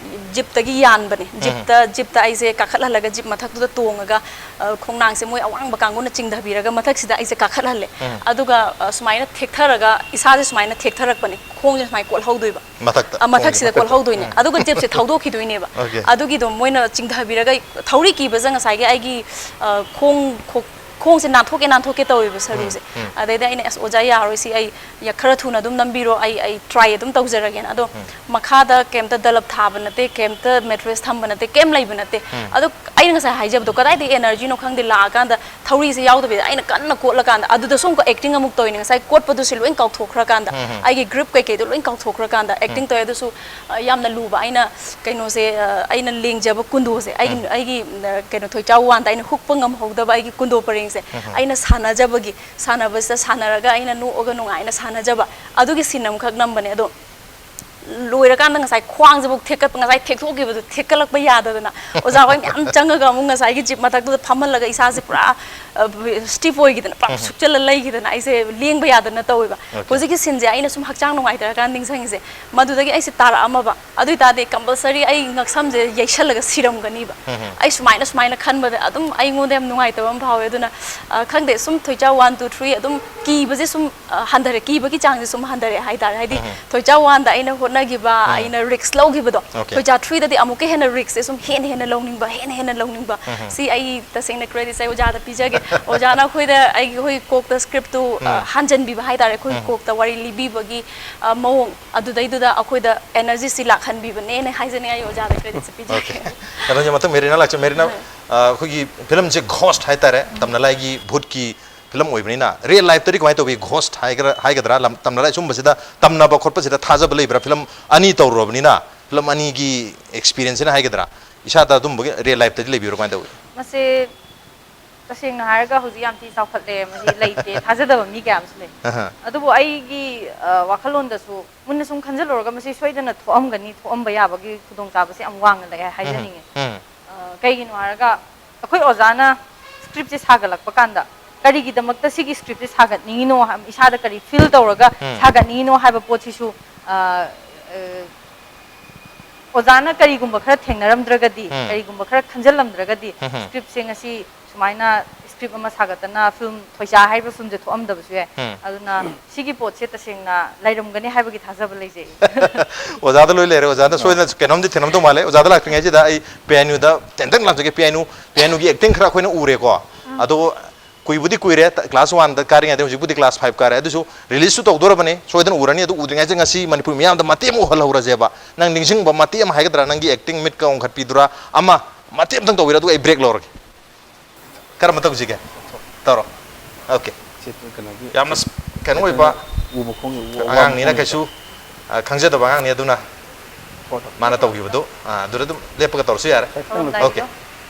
ꯖꯤꯞꯇꯒꯤ ꯌꯥꯟꯕꯅꯦ꯫ ꯎꯝ꯫ ꯖꯤꯞꯇ, ꯖꯤꯞꯇ ꯑꯩꯁꯦ ꯀꯥꯈꯠꯍꯜꯂꯒ ꯖꯤꯞ ꯃꯊꯛꯇꯨꯗ ꯇꯣꯡꯉꯒ, ꯑ, ꯈꯣꯡꯅꯥꯡꯁꯦ ꯃꯣꯏ ꯑꯋꯥꯡꯕ ꯀꯥꯡꯕꯨꯅ ꯆꯤꯡꯊꯕꯤꯔꯒ ꯃꯊꯛꯁꯤꯗ ꯑꯩꯁꯦ ꯀꯥꯈꯠꯍꯜꯂꯦ꯫ ꯎꯝ꯫ ꯑꯗꯨꯒ, ꯑ, ꯁꯨꯃꯥꯏꯅ ꯊꯦꯛꯊꯔꯒ ꯏꯁꯥꯁꯦ ꯁꯨꯃꯥꯏꯅ ꯊꯦꯛꯊꯔꯛꯄꯅꯦ, ꯈꯣꯡꯁꯦ ꯁꯨꯃꯥꯏꯅ ꯀꯣꯠꯍꯧꯗꯣꯏꯕ꯫ ꯃꯊꯛꯇ, ꯑ, ꯃꯊꯛꯁꯤꯗ ꯈꯣꯡꯁꯦ ꯃꯊꯛꯇ꯫ ꯀꯣꯠꯍꯧꯗꯣꯏꯅꯦ꯫ ꯎꯝ꯫ ꯑꯗꯨꯒ ꯖꯤꯞꯁꯦ ꯊꯧꯗꯣꯛꯈꯤꯗꯣꯏꯅꯦꯕ꯫ ꯑꯣꯀꯦ꯫ ꯑꯗꯨꯒꯤꯗꯣ ꯃꯣꯏꯅ ꯆꯤꯡꯊꯕꯤꯔꯒ ꯊꯧꯔꯤ ꯀꯤꯕꯁꯦ ꯉꯁꯥꯏꯒꯤ ꯑꯩꯒꯤ, ꯑ, ꯈꯣꯡ, ꯈꯣ-, ꯈꯣꯡꯁꯦ ꯅꯥꯟꯊꯣꯛꯀꯦ, ꯅꯥꯟꯊꯣꯛꯀꯦ ꯇꯧꯋꯦꯕ ꯎꯝ, ꯁꯔꯨꯁꯦ꯫ ꯎꯝ꯫ ꯑꯗꯩꯗ ꯑꯩꯅ, "ꯑꯁ, ꯑꯣꯖꯥ, ꯌꯥꯔꯣꯏ, ꯁꯤ ꯑꯩ ꯌꯥ-, ꯈꯔ ꯊꯨꯅ ꯑꯗꯨꯝ ꯅꯝꯕꯤꯔꯣ, ꯑꯩ, ꯑꯩ ꯇ꯭ꯔꯥꯏ ꯑꯗꯨꯝ ꯇꯧꯖꯔꯒꯦꯅ"꯫ ꯑꯗꯣ ꯎꯝ꯫ ꯃꯈꯥꯗ ꯀꯩꯝꯇ ꯗꯂꯞ ꯊꯥꯕ ꯅꯠꯇꯦ, ꯀꯩꯝꯇ ꯃꯦꯇ꯭ꯔꯦꯁ ꯊꯝꯕ ꯅꯠꯇꯦ, ꯀꯩꯝ ꯂꯩꯕ ꯅꯠꯇꯦ꯫ ꯎꯝ꯫ ꯑꯗꯣ ꯑꯩꯅ ꯉꯁꯥꯏ ꯍꯥꯏꯖꯕꯗꯣ, ꯀꯗꯥꯏꯗꯒꯤ ꯑꯦꯅꯔꯖꯤꯅꯣ ꯈꯪꯗꯦ, ꯂꯥꯛꯑꯀꯥꯟꯗ ꯊꯧꯔꯤꯁꯦ ꯌꯥꯎꯗꯕꯤꯗ ꯑꯩꯅ ꯀꯟꯅ ꯀꯣꯠꯂꯀꯥꯟꯗ, ꯑꯗꯨꯗꯁꯨ ꯑꯃꯨꯛꯀ ꯑꯦꯛꯇꯤꯡ ꯑꯃꯨꯛ ꯇꯧꯔꯤꯅꯦ꯫ ꯉꯁꯥꯏ ꯀꯣꯠꯄꯗꯨꯁꯨ ꯂꯣꯏ ꯀꯥꯎꯊꯣꯛꯈ꯭ꯔꯀꯥꯟꯗ, ꯎꯝ, ꯎꯝ꯫ ꯑꯩꯒꯤ ꯒ꯭ꯔꯤꯞ ꯀꯩꯀꯩꯗꯣ ꯂꯣꯏ ꯀꯥꯎꯊꯣꯛꯈ꯭ꯔꯀꯥꯟꯗ ꯎꯝ꯫ ꯑꯦꯛꯇꯤꯡ ꯇꯧꯋꯦ꯫ ꯑꯗꯨꯁꯨ, ꯑ, ꯌꯥꯝꯅ ꯂꯨꯕ꯫ ꯑꯩꯅ ꯀꯩꯅꯣꯁꯦ, ꯑ, ꯑꯩꯅ ꯂꯦꯡꯖꯕ ꯀꯨꯟꯗꯣꯁꯦ, ꯑꯩꯒꯤ, ꯎꯝ꯫ ꯑꯩꯒꯤ, ꯑ, ꯀꯩꯅꯣ, ꯊꯣꯏꯆꯥꯎ ꯋꯥꯟꯗ ꯑꯩꯅ ꯍꯨꯛꯄ ꯉꯝꯍꯧꯗꯕ ꯑꯩꯒꯤ ꯀꯨꯟꯗꯣ ꯄꯔꯦꯡꯁꯦ, ꯎꯝ, ꯎꯝ꯫ ꯑꯩꯅ ꯁꯥꯟꯅꯖꯕꯒꯤ, ꯁꯥꯟꯅꯕꯁꯤꯗ ꯁꯥꯟꯅꯔꯒ ꯑꯩꯅ ꯅꯣꯛꯑꯒ ꯅꯨꯡꯉꯥꯏꯅ ꯁꯥꯟꯅꯖꯕ ꯑꯗꯨꯒꯤ ꯁꯤꯟ ꯑꯃꯈꯛ ꯅꯝꯕꯅꯦ꯫ ꯑꯗꯣ ꯂꯣꯏꯔꯀꯥꯟꯗ ꯉꯁꯥꯏ ꯈ꯭ꯋꯥꯡꯁꯤꯕꯨ ꯊꯦꯛꯀꯠꯄ, ꯉꯁꯥꯏ ꯊꯦꯛꯊꯣꯛꯈꯤꯕꯗꯣ ꯊꯦꯛꯀꯠꯂꯛꯄ ꯌꯥꯗꯗꯅ ꯑꯣꯖꯥ ꯍꯣꯏ ꯃꯌꯥꯝ ꯆꯪꯉꯒ ꯑꯃꯨꯛ ꯉꯁꯥꯏꯒꯤ ꯖꯤꯞ ꯃꯊꯛꯇꯨꯗ ꯐꯝꯍꯜꯂꯒ ꯏꯁꯥꯁꯦ ꯄꯨꯔꯥ ꯁ꯭ꯇꯤꯐ ꯑꯣꯏꯈꯤꯗꯅ ꯄꯨꯔꯥ ꯁꯨꯛꯆꯜꯂ ꯂꯩꯈꯤꯗꯅ ꯑꯩꯁꯦ ꯂꯦꯡꯕ ꯌꯥꯗꯅ ꯇꯧꯋꯦꯕ꯫ ꯍꯧꯖꯤꯛꯀꯤ ꯁꯤꯟꯁꯦ ꯑꯩꯅ ꯁꯨꯝ ꯍꯛꯆꯥꯡ ꯅꯨꯡꯉꯥꯏꯇ꯭ꯔꯀꯥꯟꯗ ꯅꯤꯡꯁꯤꯡꯉꯤꯁꯦ, ꯃꯗꯨꯗꯒꯤ ꯑꯩꯁꯦ ꯇꯥꯔꯛꯑꯝꯃꯕ꯫ ꯑꯗꯨ ꯑꯣꯏꯇꯥꯔꯗꯤ ꯀꯝꯄꯜꯁꯔꯤ ꯑꯩ ꯉꯛꯁꯝꯁꯦ ꯌꯩꯁꯜꯂꯒ ꯁꯤꯔꯝꯒꯅꯤꯕ꯫ ꯑꯩ ꯁꯨꯃꯥꯏꯅ ꯁꯨꯃꯥꯏꯅ ꯈꯟꯕꯗ ꯑꯗꯨꯝ ꯑꯩꯉꯣꯟꯗ ꯌꯥꯝ ꯅꯨꯡꯉꯥꯏꯇꯕ ꯑꯃ ꯐꯥꯎꯋꯦ꯫ ꯑꯗꯨꯅ, ꯑ, ꯈꯪꯗꯦ, ꯁꯨꯝ ꯊꯣꯏꯆꯥ ꯋꯥꯟ ꯇꯨ ꯊ꯭ꯔꯤ ꯑꯗꯨꯝ ꯀꯤꯕꯁꯦ ꯁꯨꯝ, ꯑ, ꯍꯟꯊꯔꯦ, ꯀꯤꯕꯒꯤ ꯆꯥꯡꯁꯦ ꯁꯨꯝ ꯍꯟꯊꯔꯦ ꯍꯥꯏꯇꯥꯔꯦ꯫ ꯍꯥꯏꯗꯤ ꯊꯣꯏꯆꯥ ꯋꯥꯟꯗ ꯑꯩꯅ ꯍꯣꯠꯅꯈꯤꯕ, ꯑꯩꯅ ꯔꯤꯛꯁ ꯂꯧꯈꯤꯕꯗꯣ, ꯊꯣꯏꯆꯥ ꯊ꯭ꯔꯤꯗꯗꯤ ꯑꯃꯨꯛꯀ ꯍꯦꯟꯅ ꯔꯤꯛꯁꯁꯦ ꯁꯨꯝ ꯍꯦꯟꯅ ꯍꯦꯟꯅ ꯂꯧꯅꯤꯡꯕ, ꯍꯦꯟꯅ ꯍꯦꯟꯅ ꯂꯧꯅꯤꯡꯕ꯫ ꯁꯤ ꯑꯩ ꯇꯁꯦꯡꯅ ꯀ꯭ꯔꯦꯗꯤꯠꯁꯦ ꯑꯩ ꯑꯣꯖꯥꯗ ꯄꯤꯖꯒꯦ꯫ ꯑꯣꯖꯥꯅ ꯑꯩꯈꯣꯏꯗ, ꯑꯩꯒꯤ, ꯑꯩꯈꯣꯏ ꯀꯣꯛꯇ ꯁ꯭ꯀ꯭ꯔꯤꯞꯇꯨ, ꯑ, ꯍꯥꯟꯖꯟꯕꯤꯕ ꯍꯥꯏꯇꯥꯔꯦ, ꯑꯩꯈꯣꯏ ꯀꯣꯛꯇ ꯋꯥꯔꯤ ꯂꯤꯕꯤꯕꯒꯤ, ꯑ, ꯃꯑꯣꯡ ꯑꯗꯨꯗꯩꯗꯨꯗ ꯑꯩꯈꯣꯏꯗ ꯑꯦꯅꯔꯖꯤꯁꯤ ꯂꯥꯛꯍꯟꯕꯤꯕꯅꯦꯅ ꯍꯥꯏꯖꯅꯤꯡꯉꯤ꯫ ꯑꯩ ꯑꯣꯖꯥꯗ ꯀ꯭ꯔꯦꯗꯤꯠꯁꯦ ꯄꯤꯖꯒꯦ꯫ ꯑꯣꯀꯦ꯫ ꯀꯩꯅꯣꯁꯦ, ꯃꯊꯪ ꯃꯦꯔꯤꯅꯥ ꯂꯥꯛꯆ-, ꯃꯦꯔꯤꯅꯥ, ꯑ, ꯑꯩꯈꯣꯏꯒꯤ ꯐꯤꯂꯝꯁꯦ ꯘꯣꯁ꯭ꯠ ꯍꯥꯏꯇꯥꯔꯦ, ꯇꯝꯅ ꯂꯥꯏꯒꯤ ꯚꯨꯠꯀꯤ ꯐꯤꯂꯝ ꯑꯣꯏꯕꯅꯤꯅ, ꯔꯤꯌꯦꯜ ꯂꯥꯏꯐꯇꯗꯤ ꯀꯃꯥꯏꯅ ꯇꯧꯏ? ꯘꯣꯁ꯭ꯠ ꯍꯥꯏꯒꯗ꯭ꯔꯥ, ꯍꯥꯏꯒꯗ꯭ꯔꯥ, ꯂꯝ-, ꯇꯝꯅ ꯂꯥꯏ ꯁꯨꯝꯕꯁꯤꯗ ꯇꯝꯅꯕ ꯈꯣꯠꯄꯁꯤꯗ ꯊꯥꯖꯕ ꯂꯩꯕ꯭ꯔꯥ? ꯐꯤꯂꯝ ꯑꯅꯤ ꯇꯧꯔꯨꯔꯕꯅꯤꯅ, ꯐꯤꯂꯝ ꯑꯅꯤꯒꯤ ꯑꯦꯛꯁꯄꯤꯔꯤꯌꯦꯟꯁꯁꯤꯅ ꯍꯥꯏꯒꯗ꯭ꯔꯥ, ꯏꯁꯥꯗ ꯑꯗꯨꯝꯕꯒꯤ ꯔꯤꯌꯦꯜ ꯂꯥꯏꯐꯇꯗꯤ ꯂꯩꯕꯤꯕ꯭ꯔꯥ, ꯀꯃꯥꯏꯅ ꯇꯧꯏ? ꯃꯁꯦ ꯇꯁꯦꯡꯅ ꯍꯥꯏꯔꯒ ꯍꯧꯖꯤꯛ ꯌꯥꯝ ꯊꯤ ꯆꯥꯎꯈꯠꯂꯦ, ꯃꯁꯤ ꯂꯩꯇꯦ, ꯊꯥꯖꯗꯕ ꯃꯤ ꯀꯌꯥ ꯑꯃꯁꯨ ꯂꯩ꯫ ꯑꯍ꯫ ꯑꯗꯨꯕꯨ ꯑꯩꯒꯤ, ꯑ, ꯋꯥꯈꯜꯂꯣꯟꯗꯁꯨ ꯃꯨꯟꯅ ꯁꯨꯝ ꯈꯟꯖꯜꯂꯨꯔꯒ ꯃꯁꯤ ꯁꯣꯏꯗꯅ ꯊꯣꯛꯑꯝꯒꯅꯤ, ꯊꯣꯛꯑꯝꯕ ꯌꯥꯕꯒꯤ ꯈꯨꯗꯣꯡꯆꯥꯕꯁꯦ ꯌꯥꯝ ꯋꯥꯡꯅ ꯂꯩ ꯍꯥꯏꯖꯅꯤꯡꯉꯤ꯫ ꯎꯝ꯫ ꯑ, ꯀꯩꯒꯤꯅꯣ ꯍꯥꯏꯔꯒ ꯑꯩꯈꯣꯏ ꯑꯣꯖꯥꯅ ꯁ꯭ꯀ꯭ꯔꯤꯞꯁꯦ ꯁꯥꯒꯠꯂꯛꯄ ꯀꯥꯟꯗ ꯀꯔꯤꯒꯤꯗꯃꯛꯇ ꯁꯤꯒꯤ ꯁ꯭ꯀ꯭ꯔꯤꯞꯁꯦ ꯁꯥꯒꯠꯅꯤꯡꯉꯤꯅꯣ ꯍꯥꯏ-, ꯏꯁꯥꯗ ꯀꯔꯤ ꯐꯤꯜ ꯇꯧꯔꯒ ꯎꯝ꯫ ꯁꯥꯒꯠꯅꯤꯡꯉꯤꯅꯣ ꯍꯥꯏꯕ ꯄꯣꯠꯁꯤꯁꯨ, ꯑ, ꯑ, ꯑꯣꯖꯥꯅ ꯀꯔꯤꯒꯨꯝꯕ ꯈꯔ ꯊꯦꯡꯅꯔꯝꯗ꯭ꯔꯒꯗꯤ, ꯎꯝ꯫ ꯀꯔꯤꯒꯨꯝꯕ ꯈꯔ ꯈꯟꯖꯜꯂꯝꯗ꯭ꯔꯒꯗꯤ, ꯎꯝ꯫ ꯁ꯭ꯀ꯭ꯔꯤꯞꯁꯦ ꯉꯁꯤ ꯁꯨꯃꯥꯏꯅ ꯁ꯭ꯀ꯭ꯔꯤꯞ ꯑꯃ ꯁꯥꯒꯠꯇꯅ ꯐꯤꯂꯝ ꯊꯣꯏꯆꯥ ꯍꯥꯏꯔꯤꯕ ꯐꯤꯂꯝꯁꯦ ꯊꯣꯛꯑꯝꯗꯕꯁꯨ ꯌꯥꯏ꯫ ꯎꯝ꯫ ꯑꯗꯨꯅ ꯁꯤꯒꯤ ꯄꯣꯠꯁꯦ ꯇꯁꯦꯡꯅ ꯂꯩꯔꯝꯒꯅꯤ ꯍꯥꯏꯕꯒꯤ ꯊꯥꯖꯕ ꯂꯩꯖꯩ꯫ ꯑꯣꯖꯥꯗ ꯂꯣꯏ ꯂꯩꯔꯦ꯫ ꯑꯣꯖꯥꯗ ꯑꯥ꯫ ꯁꯣꯏꯗꯅ ꯀꯩꯅꯣꯝꯗꯤ ꯊꯦꯡꯅꯝꯗꯧ ꯃꯥꯜꯂꯦ꯫ ꯑꯣꯖꯥꯗ ꯂꯥꯛꯇ꯭ꯔꯤꯉꯩꯁꯤꯗ ꯑꯩ ꯄꯤ ꯑꯦꯟ ꯌꯨꯗ ꯇꯦꯟꯇꯪ ꯂꯥꯛꯆꯒꯦ꯫ P N U, P N ꯌꯨꯒꯤ ꯑꯦꯛꯇꯤꯡ ꯈꯔ ꯑꯩꯈꯣꯏꯅ ꯎꯔꯦꯀꯣ꯫ ꯑꯥ꯫ ꯑꯗꯣ ꯀꯨꯏꯕꯨꯗꯤ ꯀꯨꯏꯔꯦ, ꯀ꯭ꯂꯥꯁ ꯋꯥꯟꯗ ꯀꯥꯔꯤꯉꯩꯗ, ꯍꯧꯖꯤꯛꯄꯨꯗꯤ ꯀ꯭ꯂꯥꯁ ꯐꯥꯏꯚ ꯀꯥꯔꯦ꯫ ꯑꯗꯨꯁꯨ ꯔꯤꯂꯤꯁꯁꯨ ꯇꯧꯗꯣꯔꯕꯅꯤ, ꯁꯣꯏꯗꯅ ꯎꯔꯅꯤ꯫ ꯑꯗꯨ ꯎꯗ꯭ꯔꯤꯉꯩꯗ ꯉꯁꯤ ꯃꯅꯤꯄꯨꯔ ꯃꯤꯌꯥꯝꯗ ꯃꯇꯦꯛ ꯑꯃ ꯎꯍꯜꯍꯧꯔꯁꯦꯕ꯫ ꯅꯪ ꯅꯤꯡꯁꯤꯡꯕ ꯃꯇꯦꯛ ꯑꯃ ꯍꯥꯏꯒꯗ꯭ꯔꯥ, ꯅꯪꯒꯤ ꯑꯦꯛꯇꯤꯡ ꯃꯤꯠꯀ ꯎꯪꯈꯠꯄꯤꯗꯨꯔꯥ, ꯑꯃ ꯃꯇꯦꯛ ꯑꯃꯇꯪ ꯇꯧꯕꯤꯔꯣ, ꯑꯗꯨꯒ ꯑꯩ ꯕ꯭ꯔꯦꯛ ꯂꯧꯔꯒꯦ꯫ ꯀꯔꯝꯕ ꯇꯧꯁꯤꯒꯦ? ꯇꯧꯔꯣ꯫ ꯑꯣꯀꯦ꯫ ꯁꯤ ꯀꯩꯅꯣꯒꯤ, ꯌꯥꯝꯅ ꯁꯤ ꯀꯩꯅꯣ ꯑꯣꯏꯕ ꯎꯕ ꯈꯣꯡꯒꯤ ꯎ-, ꯑꯋꯥꯡꯕ ꯑꯉꯥꯡꯅꯤꯅ ꯈꯣꯡꯒꯤ ꯀꯩꯁꯨ, ꯑ, ꯈꯪꯖꯗꯕ ꯑꯉꯥꯡꯅꯤ꯫ ꯑꯗꯨꯅ ꯐꯣꯇꯣ꯫ ꯃꯥꯅ ꯇꯧꯈꯤꯕꯗꯨ, ꯑ, ꯑꯗꯨꯗ ꯑꯗꯨꯝ ꯂꯦꯞꯄꯒ ꯇꯧꯔꯁꯨ ꯌꯥꯔꯦ꯫ ꯍꯥꯏꯐꯦꯠꯇꯪ ꯂꯧꯊꯣꯛ-, ꯑꯣꯀꯦ꯫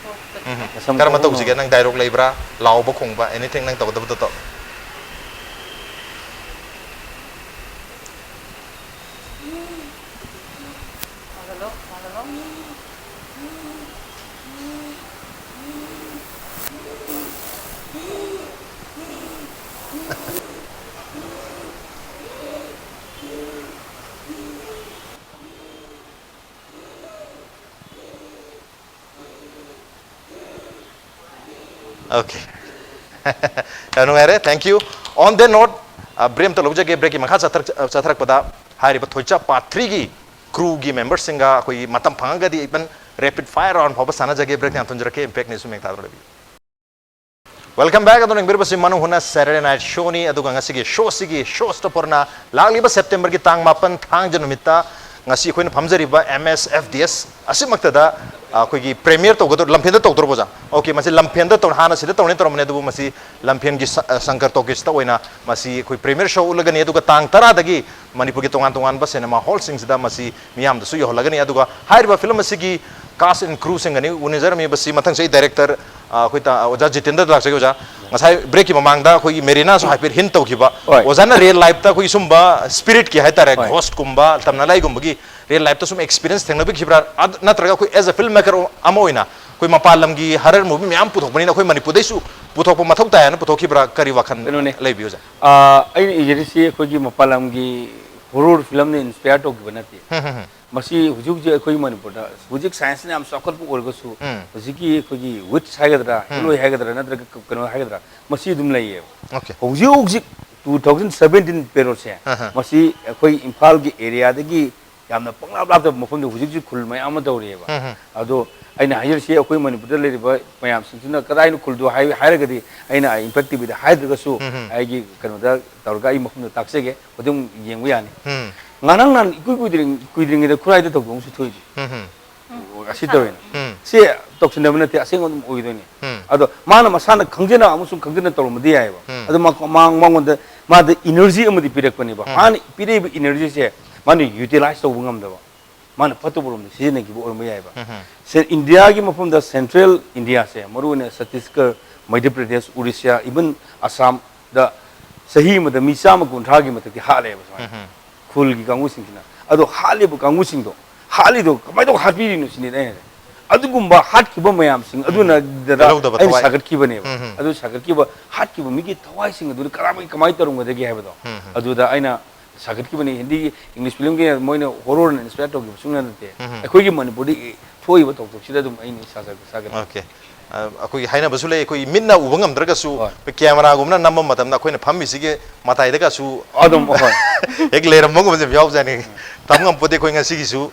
ꯎꯝ꯫ ꯃꯁꯝ ꯀꯔꯝꯕ ꯈꯣꯡꯅ ꯇꯧꯁꯤꯒꯦ? ꯅꯪ ꯗꯥꯏꯂꯣꯛ ꯂꯩꯕ꯭ꯔꯥ? ꯂꯥꯎꯕ ꯈꯣꯡꯕ, ꯑꯦꯅꯤꯊꯤꯡ ꯅꯪ ꯇꯧꯒꯗꯕꯗꯣ ꯇꯧ꯫ ꯃꯥꯜꯍꯜꯂꯣ, ꯃꯥꯜꯍꯜꯂꯣ꯫ Okay. ꯌꯥꯝ ꯅꯨꯡꯉꯥꯏꯔꯦ, thank you. On that note, break ꯑꯝꯇ ꯂꯧꯖꯒꯦ. ꯕ꯭ꯔꯦꯛꯀꯤ ꯃꯈꯥ ꯆꯠꯊꯔꯛ- ꯆꯠꯊꯔꯛꯄꯗ ꯍꯥꯏꯔꯤꯕ ꯊꯣꯏꯆꯥ ꯄꯥꯔꯠ ꯊ꯭ꯔꯤꯒꯤ ꯀ꯭ꯔꯨꯒꯤ ꯃꯦꯝꯕꯔꯁꯤꯡꯒ ꯑꯩꯈꯣꯏꯒꯤ ꯃꯇꯝ ꯐꯪꯉꯒꯗꯤ even rapid fire round ꯐꯥꯎꯕ ꯁꯥꯟꯅꯖꯒꯦ. ꯕ꯭ꯔꯦꯛ ꯌꯥꯝ ꯊꯨꯅ ꯂꯧꯖꯔꯛꯀꯦ, Impact News ꯃꯦꯡ ꯊꯥꯗꯣꯔꯛꯂꯤꯕꯤ꯫ Welcome back. ꯑꯗꯣ ꯌꯦꯡꯕꯤꯔꯤꯕꯁꯤ ꯃꯅꯨꯡ ꯍꯨꯠꯅ Saturday Night Showꯅꯤ꯫ ꯑꯗꯨꯒ ꯉꯁꯤꯒꯤ ꯁꯣꯁꯤꯒꯤ ꯁꯣ ꯁ꯭ꯇꯣꯄꯔꯅ ꯂꯥꯛꯂꯤꯕ ꯁꯦꯞꯇꯦꯝꯕꯔꯒꯤ ꯇꯥꯡ ꯃꯥꯄꯟ ꯊꯥꯡꯖ ꯅꯨꯃꯤꯠꯇ ꯉꯁꯤ ꯑꯩꯈꯣꯏꯅ ꯐꯝꯖꯔꯤꯕ M S F D S ꯑꯁꯤꯃꯛꯇꯗ ꯑꯩꯈꯣꯏꯒꯤ ꯄ꯭ꯔꯦꯃꯤꯌꯔ ꯇꯧꯒꯗꯧꯔ, ꯂꯝꯐꯦꯟꯗ ꯇꯧꯗꯧꯔꯕ ꯑꯣꯖꯥ? Okay, ꯃꯁꯤ ꯂꯝꯐꯦꯟꯗ ꯇꯧ-, ꯍꯥꯟꯅ ꯁꯤꯗ ꯇꯧꯅꯤ ꯇꯧꯔꯝꯕꯅꯦ, ꯑꯗꯨꯕꯨ ꯃꯁꯤ ꯂꯝꯐꯦꯟꯒꯤ ꯁ-, ꯑ, ꯁꯪꯀꯔ ꯇꯣꯀꯤꯁꯇ ꯑꯣꯏꯅ ꯃꯁꯤ ꯑꯩꯈꯣꯏ ꯄ꯭ꯔꯦꯃꯤꯌꯔ ꯁꯣ ꯎꯠꯂꯒꯅꯤ꯫ ꯑꯗꯨꯒ ꯇꯥꯡ ꯇꯔꯥꯗꯒꯤ ꯃꯅꯤꯄꯨꯔꯒꯤ ꯇꯣꯉꯥꯟ ꯇꯣꯉꯥꯟꯕ ꯁꯤꯅꯦꯃꯥ ꯍꯣꯜꯁꯤꯡꯁꯤꯗ ꯃꯁꯤ ꯃꯤꯌꯥꯝꯗꯁꯨ ꯌꯧꯍꯜꯂꯒꯅꯤ꯫ ꯑꯗꯨꯒ ꯍꯥꯏꯔꯤꯕ ꯐꯤꯂꯝ ꯑꯁꯤꯒꯤ cast and crewꯁꯤꯡꯒꯅꯤ ꯎꯅꯖꯔꯝꯃꯤꯕꯁꯤ꯫ ꯃꯊꯪꯁꯤ ꯑꯩ ꯗꯥꯏꯔꯦꯛꯇꯔ, ꯑ, ꯑꯩꯈꯣꯏ ꯇ-, ꯑꯣꯖꯥ ꯖꯤꯇꯦꯟꯗ꯭ꯔꯗ ꯂꯥꯛꯆꯒꯦ ꯑꯣꯖꯥ꯫ ꯉꯁꯥꯏ ꯕ꯭ꯔꯦꯛꯀꯤ ꯃꯃꯥꯡꯗ ꯑꯩꯈꯣꯏꯒꯤ ꯃꯦꯔꯤꯅꯥꯁꯨ ꯍꯥꯏꯐꯦꯠ ꯍꯤꯟ ꯇꯧꯈꯤꯕ꯫ ꯍꯣꯏ꯫ ꯑꯣꯖꯥꯅ ꯔꯤꯌꯦꯜ ꯂꯥꯏꯐꯇ ꯑꯩꯈꯣꯏꯒꯤ ꯁꯨꯝꯕ ꯁ꯭ꯄꯤꯔꯤꯠꯀꯤ ꯍꯥꯏꯇꯥꯔꯦ, ꯍꯣꯏ꯫ ꯘꯣꯁꯀꯨꯝꯕ, ꯇꯝꯅ ꯂꯥꯏꯒꯨꯝꯕꯒꯤ ꯔꯤꯌꯦꯜ ꯂꯥꯏꯐꯇ ꯁꯨꯝ ꯑꯦꯛꯁꯄꯤꯔꯤꯌꯦꯟꯁ ꯊꯦꯡꯅꯕꯤꯈꯤꯕ꯭ꯔꯥ? ꯑꯗ-, ꯅꯠꯇ꯭ꯔꯒ ꯑꯩꯈꯣꯏ as a film maker ꯑꯃ ꯑꯣꯏꯅ ꯑꯩꯈꯣꯏ ꯃꯄꯥꯟ ꯂꯝꯒꯤ ꯍꯔꯔ ꯃꯨꯚꯤ ꯃꯌꯥꯝ ꯄꯨꯊꯣꯛꯄꯅꯤꯅ ꯑꯩꯈꯣꯏ ꯃꯅꯤꯄꯨꯔꯗꯩꯁꯨ ꯄꯨꯊꯣꯛꯄ ꯃꯊꯧ ꯇꯥꯏ ꯍꯥꯏꯅ ꯄꯨꯊꯣꯛꯈꯤꯕ꯭ꯔꯥ? ꯀꯔꯤ ꯋꯥꯈꯜ ꯀꯩꯅꯣꯅꯦ꯫ ꯂꯩꯕꯤ ꯑꯣꯖꯥ? ꯑ, ꯑꯩꯅ ꯏꯖꯔꯤꯁꯤ ꯑꯩꯈꯣꯏꯒꯤ ꯃꯄꯥꯟ ꯂꯝꯒꯤ ꯍꯣꯔꯣꯔ ꯐꯤꯂꯝꯅ ꯏꯟꯁꯄꯌꯔ ꯇꯧꯈꯤꯕ ꯅꯠꯇꯦ꯫ ꯍꯝ, ꯍꯝ, ꯍꯝ꯫ ꯃꯁꯤ ꯍꯧꯖꯤꯛ ꯍꯧꯖꯤꯛ ꯑꯩꯈꯣꯏ ꯃꯅꯤꯄꯨꯔꯗ ꯍꯧꯖꯤꯛ ꯁꯥꯏꯟꯁꯅ ꯌꯥꯝ ꯆꯥꯎꯈꯠꯄ ꯑꯣꯏꯔꯒꯁꯨ, ꯎꯝ꯫ ꯍꯧꯖꯤꯛꯀꯤ ꯑꯩꯈꯣꯏꯒꯤ ꯋꯤꯠꯁ ꯍꯥꯏꯒꯗ꯭ꯔꯥ, ꯎꯝ꯫ ꯍꯦꯂꯣꯏ ꯍꯥꯏꯒꯗ꯭ꯔꯥ, ꯅꯠꯇ꯭ꯔꯒ ꯀ-, ꯀꯩꯅꯣ ꯍꯥꯏꯒꯗ꯭ꯔꯥ, ꯃꯁꯤ ꯑꯗꯨꯝ ꯂꯩꯌꯦꯕ꯫ Okay꯫ ꯍꯧꯖꯤꯛ ꯍꯧꯖꯤꯛ two thousand seventeen ꯄꯦꯔꯣꯠꯁꯦ, ꯑꯍ꯫ ꯃꯁꯤ ꯑꯩꯈꯣꯏ ꯏꯝꯐꯥꯜꯒꯤ ꯑꯦꯔꯤꯌꯥꯗꯒꯤ ꯌꯥꯝꯅ ꯄꯪꯂꯥꯞ ꯂꯥꯞꯇꯕ ꯃꯐꯝꯗ ꯍꯧꯖꯤꯛ ꯍꯧꯖꯤꯛ ꯈꯨꯜ ꯃꯌꯥꯝ ꯑꯃ ꯇꯧꯔꯤꯑꯕ꯫ ꯎꯝ, ꯎꯝ꯫ ꯑꯗꯣ ꯑꯩꯅ ꯍꯥꯏꯖꯔꯤꯁꯤ, ꯑꯩꯈꯣꯏ ꯃꯅꯤꯄꯨꯔꯗ ꯂꯩꯔꯤꯕ ꯃꯌꯥꯝꯁꯤꯡꯁꯤꯅ ꯀꯗꯥꯏꯅ ꯈꯨꯜꯗꯣ ꯍꯥꯏ-, ꯍꯥꯏꯔꯒꯗꯤ ꯑꯩꯅ Impact ꯇꯤꯚꯤꯗ ꯍꯥꯏꯗ꯭ꯔꯒꯁꯨ ꯎꯝ, ꯎꯝ꯫ ꯑꯩꯒꯤ ꯀꯩꯅꯣꯗ ꯇꯧꯔꯒ ꯑꯩ ꯃꯐꯝꯗꯣ ꯇꯥꯛꯆꯒꯦ, ꯑꯗꯨꯝ ꯌꯦꯡꯕ ꯌꯥꯅꯤ꯫ ꯎꯝ꯫ ꯉꯔꯥꯡ ꯅꯍꯥꯟ ꯏꯀꯨꯏ ꯀꯨꯏꯗ꯭ꯔꯤꯉꯩ-, ꯀꯨꯏꯗ꯭ꯔꯤꯉꯩꯗ ꯈꯨꯔꯥꯏꯗ ꯊꯧꯗꯣꯛ ꯑꯃꯁꯨ ꯊꯣꯛꯏꯗꯨ꯫ ꯎꯝ, ꯎꯝ꯫ ꯑꯁꯤ ꯇꯧꯔꯤꯅꯦ꯫ ꯎꯝ꯫ ꯁꯤ ꯇꯧꯁꯤꯟꯅꯕ ꯅꯠꯇꯦ, ꯑꯁꯦꯡꯕ ꯑꯗꯨꯝ ꯑꯣꯏꯗꯣꯏꯅꯦ꯫ ꯎꯝ꯫ ꯑꯗꯣ ꯃꯥꯅ ꯃꯁꯥꯅ ꯈꯪꯖꯅ ꯑꯃꯁꯨꯡ ꯈꯪꯖꯅ ꯇꯧꯔꯝꯕꯗꯤ ꯌꯥꯏꯑꯕ꯫ ꯎꯝ꯫ ꯑꯗꯣ ꯃꯥ-, ꯃꯥ-, ꯃꯉꯣꯟꯗ, ꯃꯥꯗ ꯏꯅꯔꯖꯤ ꯑꯃꯗꯤ ꯄꯤꯔꯛꯄꯅꯦꯕ꯫ ꯎꯝ꯫ ꯃꯥꯅ ꯄꯤꯔꯛꯏꯕ ꯏꯅꯔꯖꯤꯁꯦ ꯃꯥꯅ ꯌꯨꯇꯤꯂꯥꯏꯁ ꯇꯧꯕ ꯉꯝꯗꯕ, ꯃꯥꯅ ꯐꯠꯇꯕ ꯔꯣꯝꯗ ꯁꯤꯖꯤꯟꯅꯈꯤꯕ ꯑꯣꯏꯔꯝꯕ ꯌꯥꯏꯑꯕ꯫ ꯎꯝ꯫ ꯁꯦ-, ꯏꯟꯗꯤꯌꯥꯒꯤ ꯃꯐꯝꯗ ꯁꯦꯟꯇ꯭ꯔꯦꯜ ꯏꯟꯗꯤꯌꯥꯁꯦ, ꯃꯔꯨꯑꯣꯏꯅ ꯆꯇꯤꯁꯒꯔ, ꯃꯙ꯭ꯌ ꯄ꯭ꯔꯗꯦꯁ, ꯎꯔꯤꯁ꯭ꯌꯥ, even ꯑꯁꯥꯝꯗ ꯆꯍꯤ ꯑꯃꯗ ꯃꯤ ꯆꯥꯝꯃ ꯀꯨꯟꯊ꯭ꯔꯥꯒꯤ ꯃꯊꯛꯇꯤ ꯍꯥꯠꯂꯦꯕ ꯁꯨꯃꯥꯏꯅ꯫ ꯎꯝ꯫ ꯈꯨꯜꯒꯤ ꯀꯥꯡꯕꯨꯁꯤꯡꯁꯤꯅ꯫ ꯑꯗꯣ ꯍꯥꯠꯂꯤꯕ ꯀꯥꯡꯕꯨꯁꯤꯡꯗꯣ, ꯍꯥꯠꯂꯤꯗꯣ ꯀꯃꯥꯏꯅ ꯇꯧꯔ ꯍꯥꯠꯄꯤꯔꯤꯅꯣ ꯁꯤꯅꯤ ꯑꯩꯅ ꯍꯥꯏꯁꯦ꯫ ꯑꯗꯨꯒꯨꯝꯕ ꯍꯥꯠꯈꯤꯕ ꯃꯌꯥꯝꯁꯤꯡ ꯑꯗꯨꯅ ꯎꯝ꯫ ꯗꯗꯥ ꯄꯦꯜꯍꯧꯗꯕ ꯑꯩꯅ ꯊꯋꯥꯏ꯫ ꯁꯥꯒꯠꯈꯤꯕꯅꯦꯕ꯫ ꯎꯝ, ꯎꯝ꯫ ꯑꯗꯨ ꯁꯥꯒꯠꯈꯤꯕ, ꯍꯥꯠꯈꯤꯕ ꯃꯤꯒꯤ ꯊꯋꯥꯏꯁꯤꯡ ꯑꯗꯨꯅ ꯀꯔꯝ-, ꯀꯃꯥꯏꯅ ꯇꯧꯔꯝꯒꯗꯒꯦ ꯍꯥꯏꯕꯗꯣ, ꯎꯝ, ꯎꯝ꯫ ꯑꯗꯨꯗ ꯑꯩꯅ ꯁꯥꯒꯠꯈꯤꯕꯅꯤ꯫ ꯍꯤꯟꯗꯤꯒꯤ, ꯏꯪꯂꯤꯁ ꯐꯤꯂꯝꯒꯤ ꯃꯣꯏꯅ ꯍꯣꯔꯣꯔꯅ ꯏꯟꯁꯄꯌꯔ ꯇꯧꯈꯤꯕ ꯁꯨꯡꯅ ꯅꯠꯇꯦ꯫ ꯎꯝ, ꯎꯝ꯫ ꯑꯩꯈꯣꯏꯒꯤ ꯃꯅꯤꯄꯨꯔꯗ ꯊꯣꯛꯏꯕ ꯊꯧꯗꯣꯛꯁꯤꯗ ꯑꯗꯨꯝ ꯑꯩꯅ ꯏꯁꯥ ꯁꯥꯒꯠ- ꯁꯥꯒꯠ- ꯑꯣꯀꯦ꯫ ꯑ, ꯑꯩꯈꯣꯏꯒꯤ ꯍꯥꯏꯅꯕꯁꯨ ꯂꯩ, ꯑꯩꯈꯣꯏ ꯃꯤꯠꯅ ꯎꯕ ꯉꯝꯗ꯭ꯔꯒꯁꯨ ꯍꯣꯏ꯫ ꯑꯩꯈꯣꯏ ꯀꯦꯃꯦꯔꯥꯒꯨꯝꯕꯅ ꯅꯝꯕ ꯃꯇꯝꯗ ꯑꯩꯈꯣꯏꯅ ꯐꯝꯃꯤꯁꯤꯒꯤ ꯃꯇꯥꯏꯗꯒꯁꯨ ꯑꯗꯨꯝ ꯍꯣꯏ꯫ ꯍꯦꯛ ꯂꯩꯔꯝꯕꯒꯨꯝꯕꯁꯦ ꯌꯥꯝ ꯌꯥꯎꯖꯥꯅꯤ꯫ ꯇꯝ ꯉꯝꯄꯣꯠꯇꯦ ꯑꯩꯈꯣꯏ ꯉꯁꯤꯒꯤꯁꯨ꯫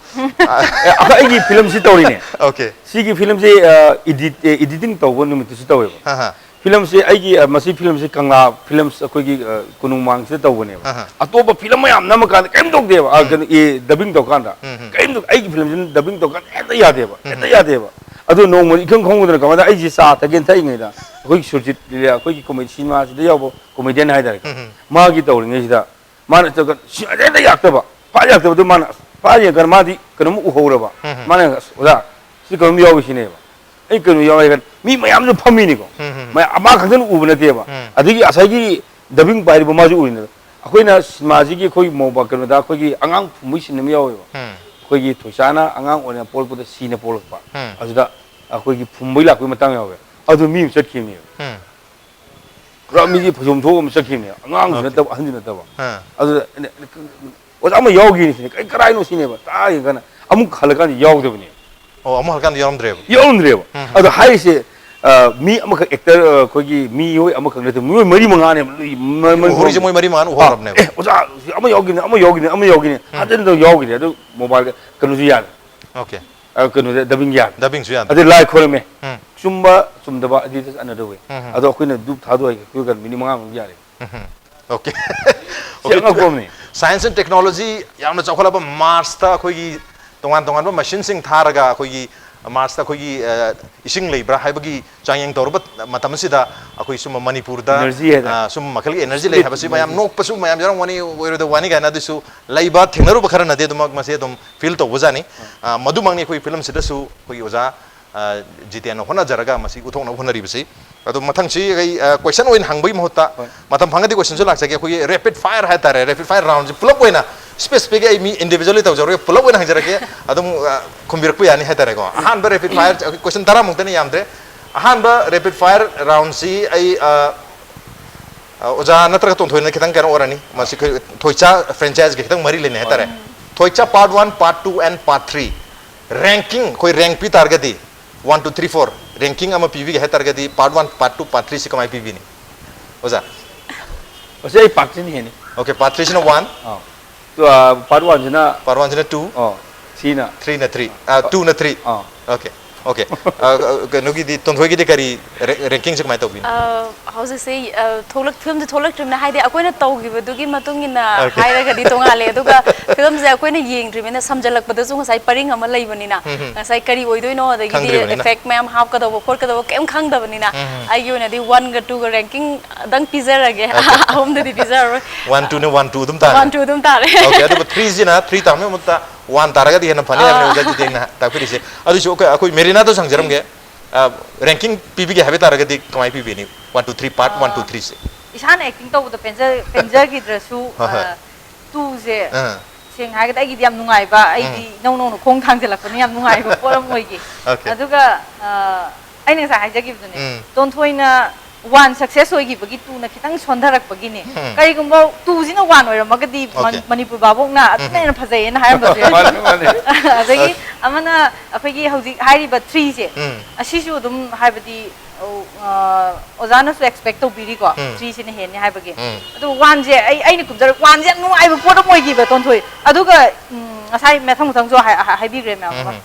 ꯑ, ꯑꯦ, ꯑꯩꯈꯣꯏ ꯑꯩꯒꯤ ꯐꯤꯂꯝꯁꯤ ꯇꯧꯔꯤꯅꯦ꯫ ꯑꯣꯀꯦ꯫ ꯁꯤꯒꯤ ꯐꯤꯂꯝꯁꯤ ꯑ, ꯏꯗꯤꯠ ꯑꯦ, ꯏꯗꯤꯇꯤꯡ ꯇꯧꯕ ꯅꯨꯃꯤꯠꯇꯨꯁꯨ ꯇꯧꯋꯦꯕ꯫ ꯍꯥ ꯍꯥ꯫ ꯐꯤꯂꯝꯁꯤ ꯑꯩꯒꯤ ꯑ, ꯃꯁꯤ ꯐꯤꯂꯝꯁꯤ ꯀꯪꯂꯥ ꯐꯤꯂꯝꯁ ꯑꯩꯈꯣꯏꯒꯤ ꯑ, ꯀꯣꯅꯨꯡꯃꯥꯡꯁꯤꯗ ꯇꯧꯕꯅꯦꯕ꯫ ꯑꯍ꯫ ꯑꯇꯣꯞꯄ ꯐꯤꯂꯝ ꯃꯌꯥꯝ ꯅꯝꯃꯀꯥꯟꯗ ꯀꯔꯤꯝ ꯇꯧꯗꯦꯕ꯫ ꯑ, ꯎꯝ꯫ ꯀꯩꯅꯣ ꯑꯦ, ꯗꯕꯤꯡ ꯇꯧꯀꯥꯟꯗ ꯎꯝ, ꯎꯝ꯫ ꯀꯔꯤꯝ ꯇꯧ-, ꯑꯩꯒꯤ ꯐꯤꯂꯝꯁꯤꯅ ꯗꯕꯤꯡ ꯇꯧꯀꯥꯟꯗ ꯍꯦꯛꯇ ꯌꯥꯗꯦꯕ꯫ ꯍꯦꯛꯇ ꯌꯥꯗꯦꯕ꯫ ꯑꯗꯨ ꯅꯣꯡꯃ ꯏꯈꯪ ꯈꯪꯍꯧꯗꯅ ꯀꯃꯥꯏꯅ, ꯑꯩꯁꯤ ꯆꯥ ꯊꯛꯀꯦꯅ ꯊꯛꯏꯉꯩꯗ ꯑꯩꯈꯣꯏꯒꯤ ꯁꯨꯔꯖꯤꯠ ꯂꯤꯂꯥ, ꯑꯩꯈꯣꯏꯒꯤ ꯀꯣꯃꯦꯗꯤ ꯁꯤꯅꯦꯃꯥꯁꯤꯗ ꯌꯥꯎꯕ ꯀꯣꯃꯦꯗꯤꯌꯟ ꯍꯥꯏꯇꯥꯔꯦ꯫ ꯎꯝ, ꯎꯝ꯫ ꯃꯥꯒꯤ ꯇꯧꯔꯤꯉꯩꯁꯤꯗ ꯃꯥꯅ ꯇꯧꯔꯒ ꯁꯤ ꯍꯦꯛꯇ ꯌꯥꯛꯇꯕ, ꯐꯥ ꯌꯥꯛꯇꯕꯗꯨ ꯃꯥꯅ ꯐꯥ ꯌꯦꯡꯉꯀꯥꯟꯗ ꯃꯥꯗꯤ ꯀꯩꯅꯣꯝ ꯎꯍꯧꯔꯕ꯫ ꯎꯝ, ꯎꯝ꯫ ꯃꯥꯅ, "ꯑꯁ, ꯑꯣꯖꯥ, ꯁꯤ ꯀꯩꯅꯣꯝ ꯌꯥꯎꯔꯤꯁꯤꯅꯦꯕ꯫ ꯑꯩ ꯀꯩꯅꯣ ꯌꯥꯎꯔꯦ" ꯍꯥꯏꯔꯒ ꯃꯤ ꯃꯌꯥꯝꯁꯨ ꯐꯝꯃꯤꯅꯤꯀꯣ꯫ ꯎꯝ, ꯎꯝ꯫ ꯃꯌꯥꯝ ꯑꯃ ꯈꯛꯇꯅ ꯎꯕ ꯅꯠꯇꯦꯕ꯫ ꯎꯝ꯫ ꯑꯗꯒꯤ ꯉꯁꯥꯏꯒꯤ ꯗꯕꯤꯡ ꯄꯥꯏꯔꯤꯕ ꯃꯥꯁꯨ ꯎꯔꯤꯅꯦꯕ꯫ ꯑꯩꯈꯣꯏꯅ ꯁꯤꯅꯦꯃꯥꯁꯤꯒꯤ ꯑꯩꯈꯣꯏ ꯃꯣꯕꯥ-, ꯀꯩꯅꯣꯗ ꯑꯩꯈꯣꯏꯒꯤ ꯑꯉꯥꯡ ꯐꯨꯝꯕꯒꯤ ꯁꯤꯟ ꯑꯃ ꯌꯥꯎꯋꯦꯕ꯫ ꯎꯝ꯫ ꯑꯩꯈꯣꯏꯒꯤ ꯊꯣꯏꯁꯥꯅ ꯑꯉꯥꯡ ꯑꯣꯏꯅ ꯄꯣꯛꯂꯛꯄꯗ ꯁꯤꯅ ꯄꯣꯛꯂꯛꯄ꯫ ꯎꯝ꯫ ꯑꯗꯨꯗ ꯑꯩꯈꯣꯏꯒꯤ ꯐꯨꯝꯕꯩ ꯂꯥꯛꯄꯒꯤ ꯃꯇꯥꯡ ꯌꯥꯎꯋꯦ꯫ ꯑꯗꯨ ꯃꯤ ꯑꯃ ꯆꯠꯈꯤꯕꯅꯦꯕ꯫ ꯎꯝ꯫ ꯄꯨꯔꯥ ꯃꯤꯁꯦ ꯐꯩꯖꯣꯝ ꯊꯣꯛꯑꯒ ꯑꯃ ꯆꯠꯈꯤꯕꯅꯦꯕ꯫ ꯑꯉꯥꯡꯁꯨ ꯑꯣꯀꯦ꯫ ꯅꯠꯇꯕ, ꯑꯍꯟꯁꯨ ꯅꯠꯇꯕ꯫ ꯑꯥ꯫ ꯑꯗꯨꯗ ꯑꯩꯅ, "ꯑꯣꯖꯥ ꯑꯃ ꯌꯥꯎꯈꯤꯅꯤ" ꯁꯤꯅꯦ꯫ "ꯀꯩ, ꯀꯔꯥꯏꯅꯣ?" ꯁꯤꯅꯦꯕ꯫ ꯇꯥ ꯌꯦꯡꯀꯥꯟꯗ ꯑꯃꯨꯛ ꯍꯜꯂꯀꯥꯟꯗ ꯌꯥꯎꯗꯕꯅꯦꯕ꯫ ꯑꯣ, ꯑꯃꯨꯛ ꯍꯜꯂꯀꯥꯟꯗ ꯌꯥꯎꯔꯝꯗ꯭ꯔꯦꯕ꯫ ꯌꯥꯎꯔꯝꯗ꯭ꯔꯦꯕ꯫ ꯎꯝ꯫ ꯑꯗꯣ ꯍꯥꯏꯔꯤꯁꯦ, ꯑ, ꯃꯤ ꯑꯃꯈꯛ ꯑꯦꯛꯇꯔ, ꯑ, ꯑꯩꯈꯣꯏꯒꯤ ꯃꯤꯑꯣꯏ ꯑꯃꯈꯛ ꯅꯠꯇꯦ, ꯃꯤꯑꯣꯏ ꯃꯔꯤ ꯃꯉꯥꯅꯦꯕ꯫ ꯃ-, ꯃ-, ꯎꯍꯧꯔꯤꯁꯦ ꯃꯣꯏ ꯃꯔꯤ ꯃꯉꯥꯅ ꯎꯍꯧꯔꯕꯅꯦꯕ꯫ ꯑꯦ, ꯑꯣꯖꯥ, ꯑꯃ ꯌꯥꯎꯈꯤꯕꯅꯦ, ꯑꯃ ꯌꯥꯎꯈꯤꯕꯅꯦ, ꯑꯃ ꯌꯥꯎꯈꯤꯕꯅꯦ꯫ ꯍꯟꯖꯤꯟ ꯍꯟꯖꯤꯟ ꯌꯥꯎꯈꯤꯅꯦ꯫ ꯑꯗꯨ ꯃꯣꯕꯥꯏꯜꯗ ꯀꯩꯅꯣꯁꯨ ꯌꯥꯗ꯭ꯔꯦ꯫ ꯑꯣꯀꯦ꯫ ꯑ, ꯀꯩꯅꯣꯗ ꯗꯕꯤꯡ ꯌꯥꯗ꯭ꯔꯦ꯫ ꯗꯕꯤꯡꯁꯨ ꯌꯥꯗ꯭ꯔꯦ꯫ ꯑꯗꯩ ꯂꯥꯏ ꯈꯣꯏꯔꯝꯃꯦ꯫ ꯎꯝ꯫ ꯆꯨꯝꯕ ꯆꯨꯝꯗꯕ, ꯑꯗꯨꯗꯤ ꯑꯅꯗꯔ ꯋꯦ꯫ ꯎꯝ, ꯎꯝ꯫ ꯑꯗꯣ ꯑꯩꯈꯣꯏꯅ ꯙꯨꯞ ꯊꯥꯗꯣꯛꯑꯒ ꯑꯩꯈꯣꯏ ꯀꯩꯅꯣ ꯃꯤꯅꯤꯠ ꯃꯉꯥꯃꯨꯛ ꯌꯥꯔꯦ꯫ ꯎꯝ, ꯎꯝ꯫ ꯑꯣꯀꯦ꯫ ꯁꯤ ꯑꯉꯛꯄ ꯑꯃꯅꯤ꯫ Science and technology ꯌꯥꯝꯅ ꯆꯥꯎꯈꯠꯂꯕ ꯃꯥꯔꯁꯇ ꯑꯩꯈꯣꯏꯒꯤ ꯇꯣꯉꯥꯟ ꯇꯣꯉꯥꯟꯕ ꯃꯦꯁꯤꯟꯁꯤꯡ ꯊꯥꯔꯒ ꯑꯩꯈꯣꯏꯒꯤ ꯃꯥꯔꯁꯇ ꯑꯩꯈꯣꯏꯒꯤ, ꯑ, ꯏꯁꯤꯡ ꯂꯩꯕ꯭ꯔꯥ ꯍꯥꯏꯕꯒꯤ ꯆꯥꯡꯌꯦꯡ ꯇꯧꯔꯕ ꯃꯇꯝ ꯑꯁꯤꯗ ꯑꯩꯈꯣꯏ ꯁꯨꯝ ꯃꯅꯤꯄꯨꯔꯗ, Energy ꯍꯥꯏꯗꯅ꯫ ꯑ, ꯁꯨꯝ ꯃꯈꯜꯒꯤ energy ꯂꯩ Split ꯍꯥꯏꯕꯁꯤ ꯃꯌꯥꯝ energy꯫ ꯅꯣꯛꯄꯁꯨ ꯃꯌꯥꯝ ꯌꯥꯎꯔꯝꯒꯅꯤ, ꯑꯣꯏꯔꯣꯏꯗ ꯋꯥꯅꯤ ꯀꯥꯏꯅ, ꯑꯗꯨꯁꯨ ꯂꯩꯕ ꯊꯦꯡꯅꯔꯨꯕ ꯈꯔꯅꯗꯤ ꯑꯗꯨꯃꯛ ꯃꯁꯤ ꯑꯗꯨꯝ feel ꯇꯧꯕꯖꯥꯠꯅꯤ꯫ ꯑ, ꯃꯗꯨꯃꯛꯅꯤ ꯑꯩꯈꯣꯏ ꯐꯤꯂꯝꯁꯤꯗꯁꯨ ꯑꯩꯈꯣꯏꯒꯤ ꯑꯣꯖꯥ, ꯑ, ꯖꯤꯇꯦꯟꯅ ꯍꯣꯠꯅꯖꯔꯒ ꯃꯁꯤ ꯎꯠꯊꯣꯛꯅꯕ ꯍꯣꯠꯅꯔꯤꯕꯁꯤ꯫ ꯑꯗꯣ ꯃꯊꯪꯁꯤ ꯑꯩ, ꯑ, question ꯑꯣꯏꯅ ꯍꯪꯕꯒꯤ ꯃꯍꯨꯠꯇ ꯍꯣꯏ꯫ ꯃꯇꯝ ꯐꯪꯉꯗꯤ questionꯁꯨ ꯂꯥꯛꯆꯒꯦ꯫ ꯑꯩꯈꯣꯏꯒꯤ rapid fire ꯍꯥꯏꯇꯥꯔꯦ, rapid fire roundꯁꯤ ꯄꯨꯂꯞ ꯑꯣꯏꯅ, specific ꯑꯩ ꯃꯤ individually ꯇꯧꯖꯔꯒꯦ, ꯄꯨꯂꯞ ꯑꯣꯏꯅ ꯍꯪꯖꯔꯛꯀꯦ, ꯑꯗꯨꯝ, ꯑ, ꯈꯨꯝꯕꯤꯔꯛꯄ ꯌꯥꯅꯤ ꯍꯥꯏꯇꯥꯔꯦꯀꯣ꯫ ꯑꯍꯥꯟꯕ rapid fire, question ꯇꯔꯥꯃꯨꯛꯇꯅꯤ, ꯌꯥꯝꯗ꯭ꯔꯦ꯫ ꯑꯍꯥꯟꯕ rapid fire roundꯁꯤ ꯑꯩ, ꯑ, ꯑ, ꯑꯣꯖꯥ ꯅꯠꯇ꯭ꯔꯒ ꯇꯣꯟꯊꯣꯏꯅ ꯈꯤꯇꯪ ꯀꯩꯅꯣ ꯑꯣꯏꯔꯅꯤ, ꯃꯁꯤ ꯑꯩꯈꯣꯏ ꯊꯣꯏꯆꯥ franchiseꯒ ꯈꯤꯇꯪ ꯃꯔꯤ ꯂꯩꯅꯩ ꯍꯥꯏꯇꯥꯔꯦ꯫ ꯊꯣꯏꯆꯥ part one, part two and part three꯫ Ranking ꯑꯩꯈꯣꯏ rank ꯄꯤ ꯇꯥꯔꯒꯗꯤ, one two three four ranking ꯑꯃ ꯄꯤꯕꯤꯒꯦ ꯍꯥꯏ ꯇꯥꯔꯒꯗꯤ, part one, part two, part three ꯁꯤ ꯀꯃꯥꯏꯅ ꯄꯤꯕꯤꯅꯤ, ꯑꯣꯖꯥ? ꯑꯁꯤ ꯑꯩ ꯄꯥꯔꯠꯁꯤꯅ ꯍꯦꯟꯅꯤ. Okay, part three ꯁꯤꯅ one, ꯑꯥ. ꯇꯨ, ꯑꯥ, part one ꯁꯤꯅ, part one ꯁꯤꯅ two, ꯑꯣ, ꯊ꯭ꯔꯤꯅ, three ꯅ three, ꯑꯥ, two ꯅ three. ꯑꯥ. Okay, okay. ꯑꯥ, ꯀꯩꯅꯣꯒꯤꯗꯤ, ꯇꯣꯟꯊꯣꯏꯒꯤꯗꯤ ꯀꯔꯤ ranking ꯁꯦ ꯀꯃꯥꯏꯅ ꯇꯧꯕꯤꯅꯤ? ꯑ, ꯍꯧꯖꯤꯛꯁꯦ ꯑ, ꯊꯣꯛꯂꯛ ꯐꯤꯂꯝꯁꯦ ꯊꯣꯛꯂꯛꯇ꯭ꯔꯤꯕꯅꯤꯅ, ꯍꯥꯏꯗꯤ ꯑꯩꯈꯣꯏꯅ ꯇꯧꯈꯤꯕꯗꯨꯒꯤ ꯃꯇꯨꯡ ꯏꯟꯅ Okay. ꯍꯥꯏꯔꯒꯗꯤ ꯇꯣꯉꯥꯜꯂꯦ. ꯑꯗꯨꯒ ꯐꯤꯂꯝꯁꯦ ꯑꯩꯈꯣꯏꯅ ꯌꯦꯡꯗ꯭ꯔꯤꯕꯅꯤꯅ, ꯁꯝꯖꯜꯂꯛꯄꯗꯁꯨ ꯉꯁꯥꯏ ꯄꯔꯤꯡ ꯑꯃ ꯂꯩꯕꯅꯤꯅ, ꯎꯝ, ꯎꯝ. ꯉꯁꯥꯏ ꯀꯔꯤ ꯑꯣꯏꯗꯣꯏꯅꯣ, ꯑꯗꯒꯤꯗꯤ ꯈꯪꯗ꯭ꯔꯤꯕꯅꯤꯅ. Effect ꯃꯌꯥꯝ ꯍꯥꯞꯀꯗꯧꯕ ꯈꯣꯠꯀꯗꯧꯕ ꯀꯩꯝ ꯈꯪꯗꯕꯅꯤꯅ, ꯎꯝ, ꯎꯝ. ꯑꯩꯒꯤ ꯑꯣꯏꯅꯗꯤ one ꯒ two ꯒ ranking ꯗꯪ ꯄꯤꯖꯔꯒꯦ. Okay. ꯑꯍꯨꯝꯗꯗꯤ ꯄꯤꯖꯔꯔꯣꯏ. One two ꯅ one two ꯑꯗꯨꯝ ꯇꯥꯔꯦ. One two ꯑꯗꯨꯝ ꯇꯥꯔꯦ. Okay, ꯑꯗꯨꯕꯨ three ꯁꯤꯅ three ꯇꯥꯕꯒꯤ ꯃꯍꯨꯠꯇ one ꯇꯥꯔꯒꯗꯤ ꯍꯦꯟꯅ ꯐꯅꯤ ꯍꯥꯏꯕꯅꯤ ꯑꯥ. ꯑꯣꯖꯥ ꯖꯤꯇꯦꯟꯅ ꯇꯥꯛꯄꯤꯔꯤꯁꯦ꯫ ꯑꯗꯨꯁꯨ ꯑꯩꯈꯣꯏ, ꯑꯩꯈꯣꯏ ꯃꯦꯔꯤꯅꯥꯗꯁꯨ ꯍꯪꯖꯔꯝꯒꯦ꯫ ꯑ, ranking ꯄꯤꯕꯤꯒꯦ ꯍꯥꯏꯕ ꯇꯥꯔꯒꯗꯤ ꯀꯃꯥꯏꯅ ꯄꯤꯕꯤꯅꯤ? One two three, part one two three ꯁꯦ. ꯏꯁꯥꯅ acting ꯇꯧꯕꯗ ꯄꯦꯟꯖ ꯄꯦꯟꯖꯈꯤꯗ꯭ꯔꯁꯨ ꯍꯣꯏ, ꯍꯣꯏ. ꯇꯨꯁꯦ ꯑꯥ. ꯁꯦꯡꯅ ꯍꯥꯏꯔꯒꯗꯤ ꯑꯩꯒꯤꯗꯤ ꯌꯥꯝ ꯅꯨꯡꯉꯥꯏꯕ, ꯑꯩꯗꯤ ꯎꯝ. ꯏꯅꯧ ꯅꯧꯅ ꯈꯣꯡ ꯊꯥꯡꯖꯜꯂꯛꯄꯅ ꯌꯥꯝ ꯅꯨꯡꯉꯥꯏꯕ ꯄꯣꯠ ꯑꯃ ꯑꯣꯏꯈꯤ. Okay. ꯑꯗꯨꯒ ꯑ, ꯑꯩꯅ ꯉꯁꯥꯏ ꯍꯥꯏꯖꯈꯤꯕꯗꯨꯅꯦ, ꯎꯝ. ꯇꯣꯟꯊꯣꯏꯅ one success ꯑꯣꯏꯈꯤꯕꯒꯤ ꯇꯨꯅ ꯈꯤꯇꯪ ꯁꯣꯟꯊꯔꯛꯄꯒꯤꯅꯦ. ꯎꯝ. ꯀꯔꯤꯒꯨꯝꯕ ꯇꯨꯁꯤꯅ one ꯑꯣꯏꯔꯝꯃꯒꯗꯤ ꯃ- Okay. ꯃꯅꯤꯄꯨꯔ ꯚꯥꯕꯣꯛꯅ ꯑꯗꯨꯅ ꯍꯦꯟꯅ ꯐꯖꯩꯌꯦꯅ ꯍꯥꯏꯔꯝꯕꯁꯨ ꯌꯥꯏ. ꯃꯥꯅꯦ, ꯃꯥꯅꯦ. ꯑꯗꯒꯤ ꯑꯃꯅ ꯑꯩꯈꯣꯏꯒꯤ ꯍꯧꯖꯤꯛ ꯍꯥꯏꯔꯤꯕ ꯊ꯭ꯔꯤꯁꯦ, ꯎꯝ. ꯑꯁꯤꯁꯨ ꯑꯗꯨꯝ ꯍꯥꯏꯕꯗꯤ ꯑꯧ, ꯑ, ꯑꯣꯖꯥꯅꯁꯨ expect ꯇꯧꯕꯤꯔꯤꯀꯣ, ꯎꯝ. ꯊ꯭ꯔꯤꯁꯤꯅ ꯍꯦꯟꯅꯤ ꯍꯥꯏꯕꯒꯤ. ꯎꯝ. ꯑꯗꯨ ꯋꯥꯟꯁꯦ ꯑꯩ ꯑꯩꯅ ꯀꯨꯝꯖꯔ ꯋꯥꯟꯁꯦ ꯌꯥꯝ ꯅꯨꯡꯉꯥꯏꯕ ꯄꯣꯠ ꯑꯃ ꯑꯣꯏꯈꯤꯕ, ꯇꯣꯟꯊꯣꯏ. ꯑꯗꯨꯒ ꯎꯝ, ꯉꯁꯥꯏ ꯃꯊꯪ ꯃꯊꯪꯁꯨ ꯍꯥꯏ- ꯍꯥꯏ- ꯍꯥꯏꯕꯤꯈ꯭ꯔꯦ ꯃꯌꯥꯝ ꯑꯃ. ꯎꯝ.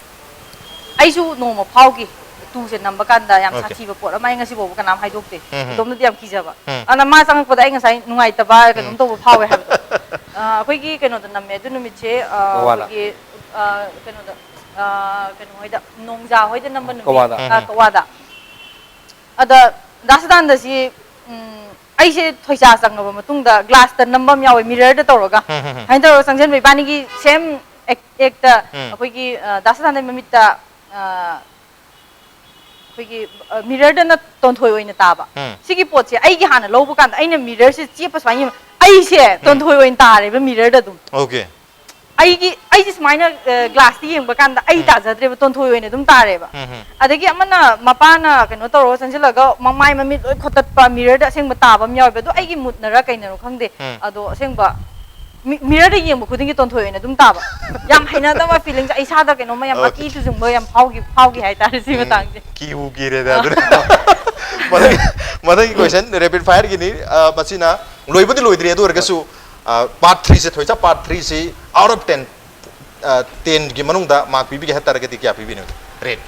ꯑꯩꯁꯨ ꯅꯣꯡꯃ ꯐꯥꯎꯈꯤ, ꯇꯨꯁꯦ ꯅꯝꯕ ꯀꯥꯟꯗ ꯌꯥꯝ Okay. ꯁꯥꯊꯤꯕ ꯄꯣꯠ ꯑꯃ ꯑꯩ ꯉꯁꯤꯐꯥꯎꯕ ꯀꯅꯥꯝ ꯍꯥꯏꯗꯣꯛꯇꯦ. ꯎꯝ. ꯏꯇꯣꯝꯗꯗꯤ ꯌꯥꯝ ꯀꯤꯖꯕ. ꯎꯝ. ꯑꯗꯨꯅ ꯃꯥ ꯆꯪꯉꯛꯄꯗ ꯑꯩ ꯉꯁꯥꯏ ꯅꯨꯡꯉꯥꯏꯇꯕ ꯀꯩꯅꯣꯝ ꯇꯧꯕ ꯐꯥꯎꯋꯦ ꯍꯥꯏꯕꯗꯣ. ꯑ, ꯑꯩꯈꯣꯏꯒꯤ ꯀꯩꯅꯣꯗ ꯅꯝꯃꯦ ꯑꯗꯨ ꯅꯨꯃꯤꯠꯁꯦ, ꯑ, ꯀꯋꯥꯗ. ꯑꯩꯈꯣꯏꯒꯤ ꯑ, ꯀꯩꯅꯣꯗ, ꯑ, ꯀꯩꯅꯣ ꯍꯣꯏꯗ, ꯅꯣꯡꯖꯥ ꯍꯣꯏꯗ ꯅꯝꯕ ꯅꯨꯃꯤꯠ. ꯀꯋꯥꯗ. ꯑ, ꯀꯋꯥꯗ. ꯑꯗ ꯗꯥ ꯁꯗꯥꯅꯟꯗꯁꯤ, ꯎꯝ, ꯑꯩꯁꯦ ꯊꯣꯏꯆꯥ ꯆꯪꯉꯕ ꯃꯇꯨꯡꯗ glassꯇ ꯅꯝꯕ ꯑꯃ ꯌꯥꯎꯋꯦ, mirrorꯗ ꯇꯧꯔꯒ. ꯎꯝ, ꯎꯝ, ꯎꯝ. ꯍꯥꯏꯅ ꯇꯧꯔꯒ ꯆꯪꯁꯤꯟꯕ, ꯏꯕꯥꯅꯤꯒꯤ same act- actꯇ ꯎꯝ. ꯑꯩꯈꯣꯏꯒꯤ, ꯑ, ꯗꯥ ꯁꯗꯥꯅꯟꯗ ꯃꯃꯤꯠꯇ, ꯑ, ꯑꯩꯈꯣꯏꯒꯤ, ꯑ, mirrorꯗꯅ ꯇꯣꯟꯊꯣꯏ ꯑꯣꯏꯅ ꯇꯥꯕ꯫ ꯎꯝ. ꯁꯤꯒꯤ ꯄꯣꯠꯁꯦ ꯑꯩꯒꯤ ꯍꯥꯟꯅ ꯂꯧꯕ ꯀꯥꯟꯗ ꯑꯩꯅ mirrorꯁꯦ ꯆꯦꯞꯄ ꯁꯨꯃꯥꯏꯅ ꯌꯦꯡꯕ, ꯑꯩꯁꯦ ꯇꯣꯟꯊꯣꯏ ꯑꯣꯏꯅ ꯇꯥꯔꯦꯕ mirrorꯗ ꯑꯗꯨꯝ꯫ Okay. ꯑꯩꯒꯤ, ꯑꯩꯁꯦ ꯁꯨꯃꯥꯏꯅ, ꯑ, glassꯇ ꯌꯦꯡꯕ ꯀꯥꯟꯗ ꯑꯩ ꯎꯝ. ꯇꯥꯖꯗ꯭ꯔꯦꯕ, ꯇꯣꯟꯊꯣꯏ ꯑꯣꯏꯅ ꯑꯗꯨꯝ ꯇꯥꯔꯦꯕ꯫ ꯎꯝ, ꯎꯝ. ꯑꯗꯒꯤ ꯑꯃꯅ ꯃꯄꯥꯅ ꯀꯩꯅꯣ ꯇꯧꯔꯒ ꯆꯪꯁꯤꯜꯂꯒ ꯃꯃꯥꯏ ꯃꯃꯤꯠ ꯂꯣꯏ ꯈꯣꯠꯇꯠꯄ, mirrorꯗ ꯑꯁꯦꯡꯕ ꯇꯥꯕ ꯑꯃ ꯌꯥꯎꯋꯦꯕ꯫ ꯑꯗꯣ ꯑꯩꯒꯤ moodꯅꯔ ꯀꯩꯅꯔꯣ ꯈꯪꯗꯦ, ꯎꯝ. ꯑꯗꯣ ꯑꯁꯦꯡꯕ ꯃꯤꯔꯔꯗ ꯌꯦꯡꯕ ꯈꯨꯗꯤꯡꯒꯤ ꯇꯣꯟꯊꯣꯏ ꯑꯣꯏꯅ ꯑꯗꯨꯝ ꯇꯥꯕ꯫ ꯌꯌꯥꯝ ꯍꯩꯅꯗꯕ ꯐꯤꯂꯤꯡꯁꯦ ꯑꯩ ꯏꯁꯥꯗ ꯀꯩꯅꯣꯝꯃ ꯌꯥꯝ ꯑꯀꯤ ꯇꯨꯖꯨꯡꯕ ꯌꯥꯝ ꯐꯥꯎꯈꯤ ꯐꯥꯎꯈꯤ ꯍꯥꯏꯇꯥꯔꯦ ꯁꯤ ꯃꯇꯥꯡꯁꯦ꯫ ꯀꯤꯕꯨ ꯀꯤꯔꯦꯗ ꯑꯗꯨꯅ꯫ ꯃꯊꯪꯒꯤ ꯃꯊꯪꯒꯤ ꯀꯣꯏꯁꯟ ꯔꯦꯄꯤꯠ ꯐꯥꯌꯔꯒꯤꯅꯤ꯫ ꯃꯁꯤꯅ ꯂꯣꯏꯕꯨꯗꯤ ꯂꯣꯏꯗ꯭ꯔꯤ, ꯑꯗꯨ ꯑꯣꯏꯔꯒꯁꯨ ꯄꯥꯔꯠ ꯊ꯭ꯔꯤꯁꯦ, ꯊꯣꯏꯆꯥ ꯄꯥꯔꯠ ꯊ꯭ꯔꯤꯁꯤ ꯑꯥꯎꯠ ꯑꯣꯐ ꯇꯦꯟ, ꯇꯦꯟꯒꯤ ꯃꯅꯨꯡꯗ ꯃꯥꯔꯛ ꯄꯤꯕꯤꯒꯦ ꯍꯥꯏ ꯇꯥꯔꯒꯗꯤ ꯀꯌꯥ ꯄꯤꯕꯤꯅꯤ? ꯔꯦꯠ꯫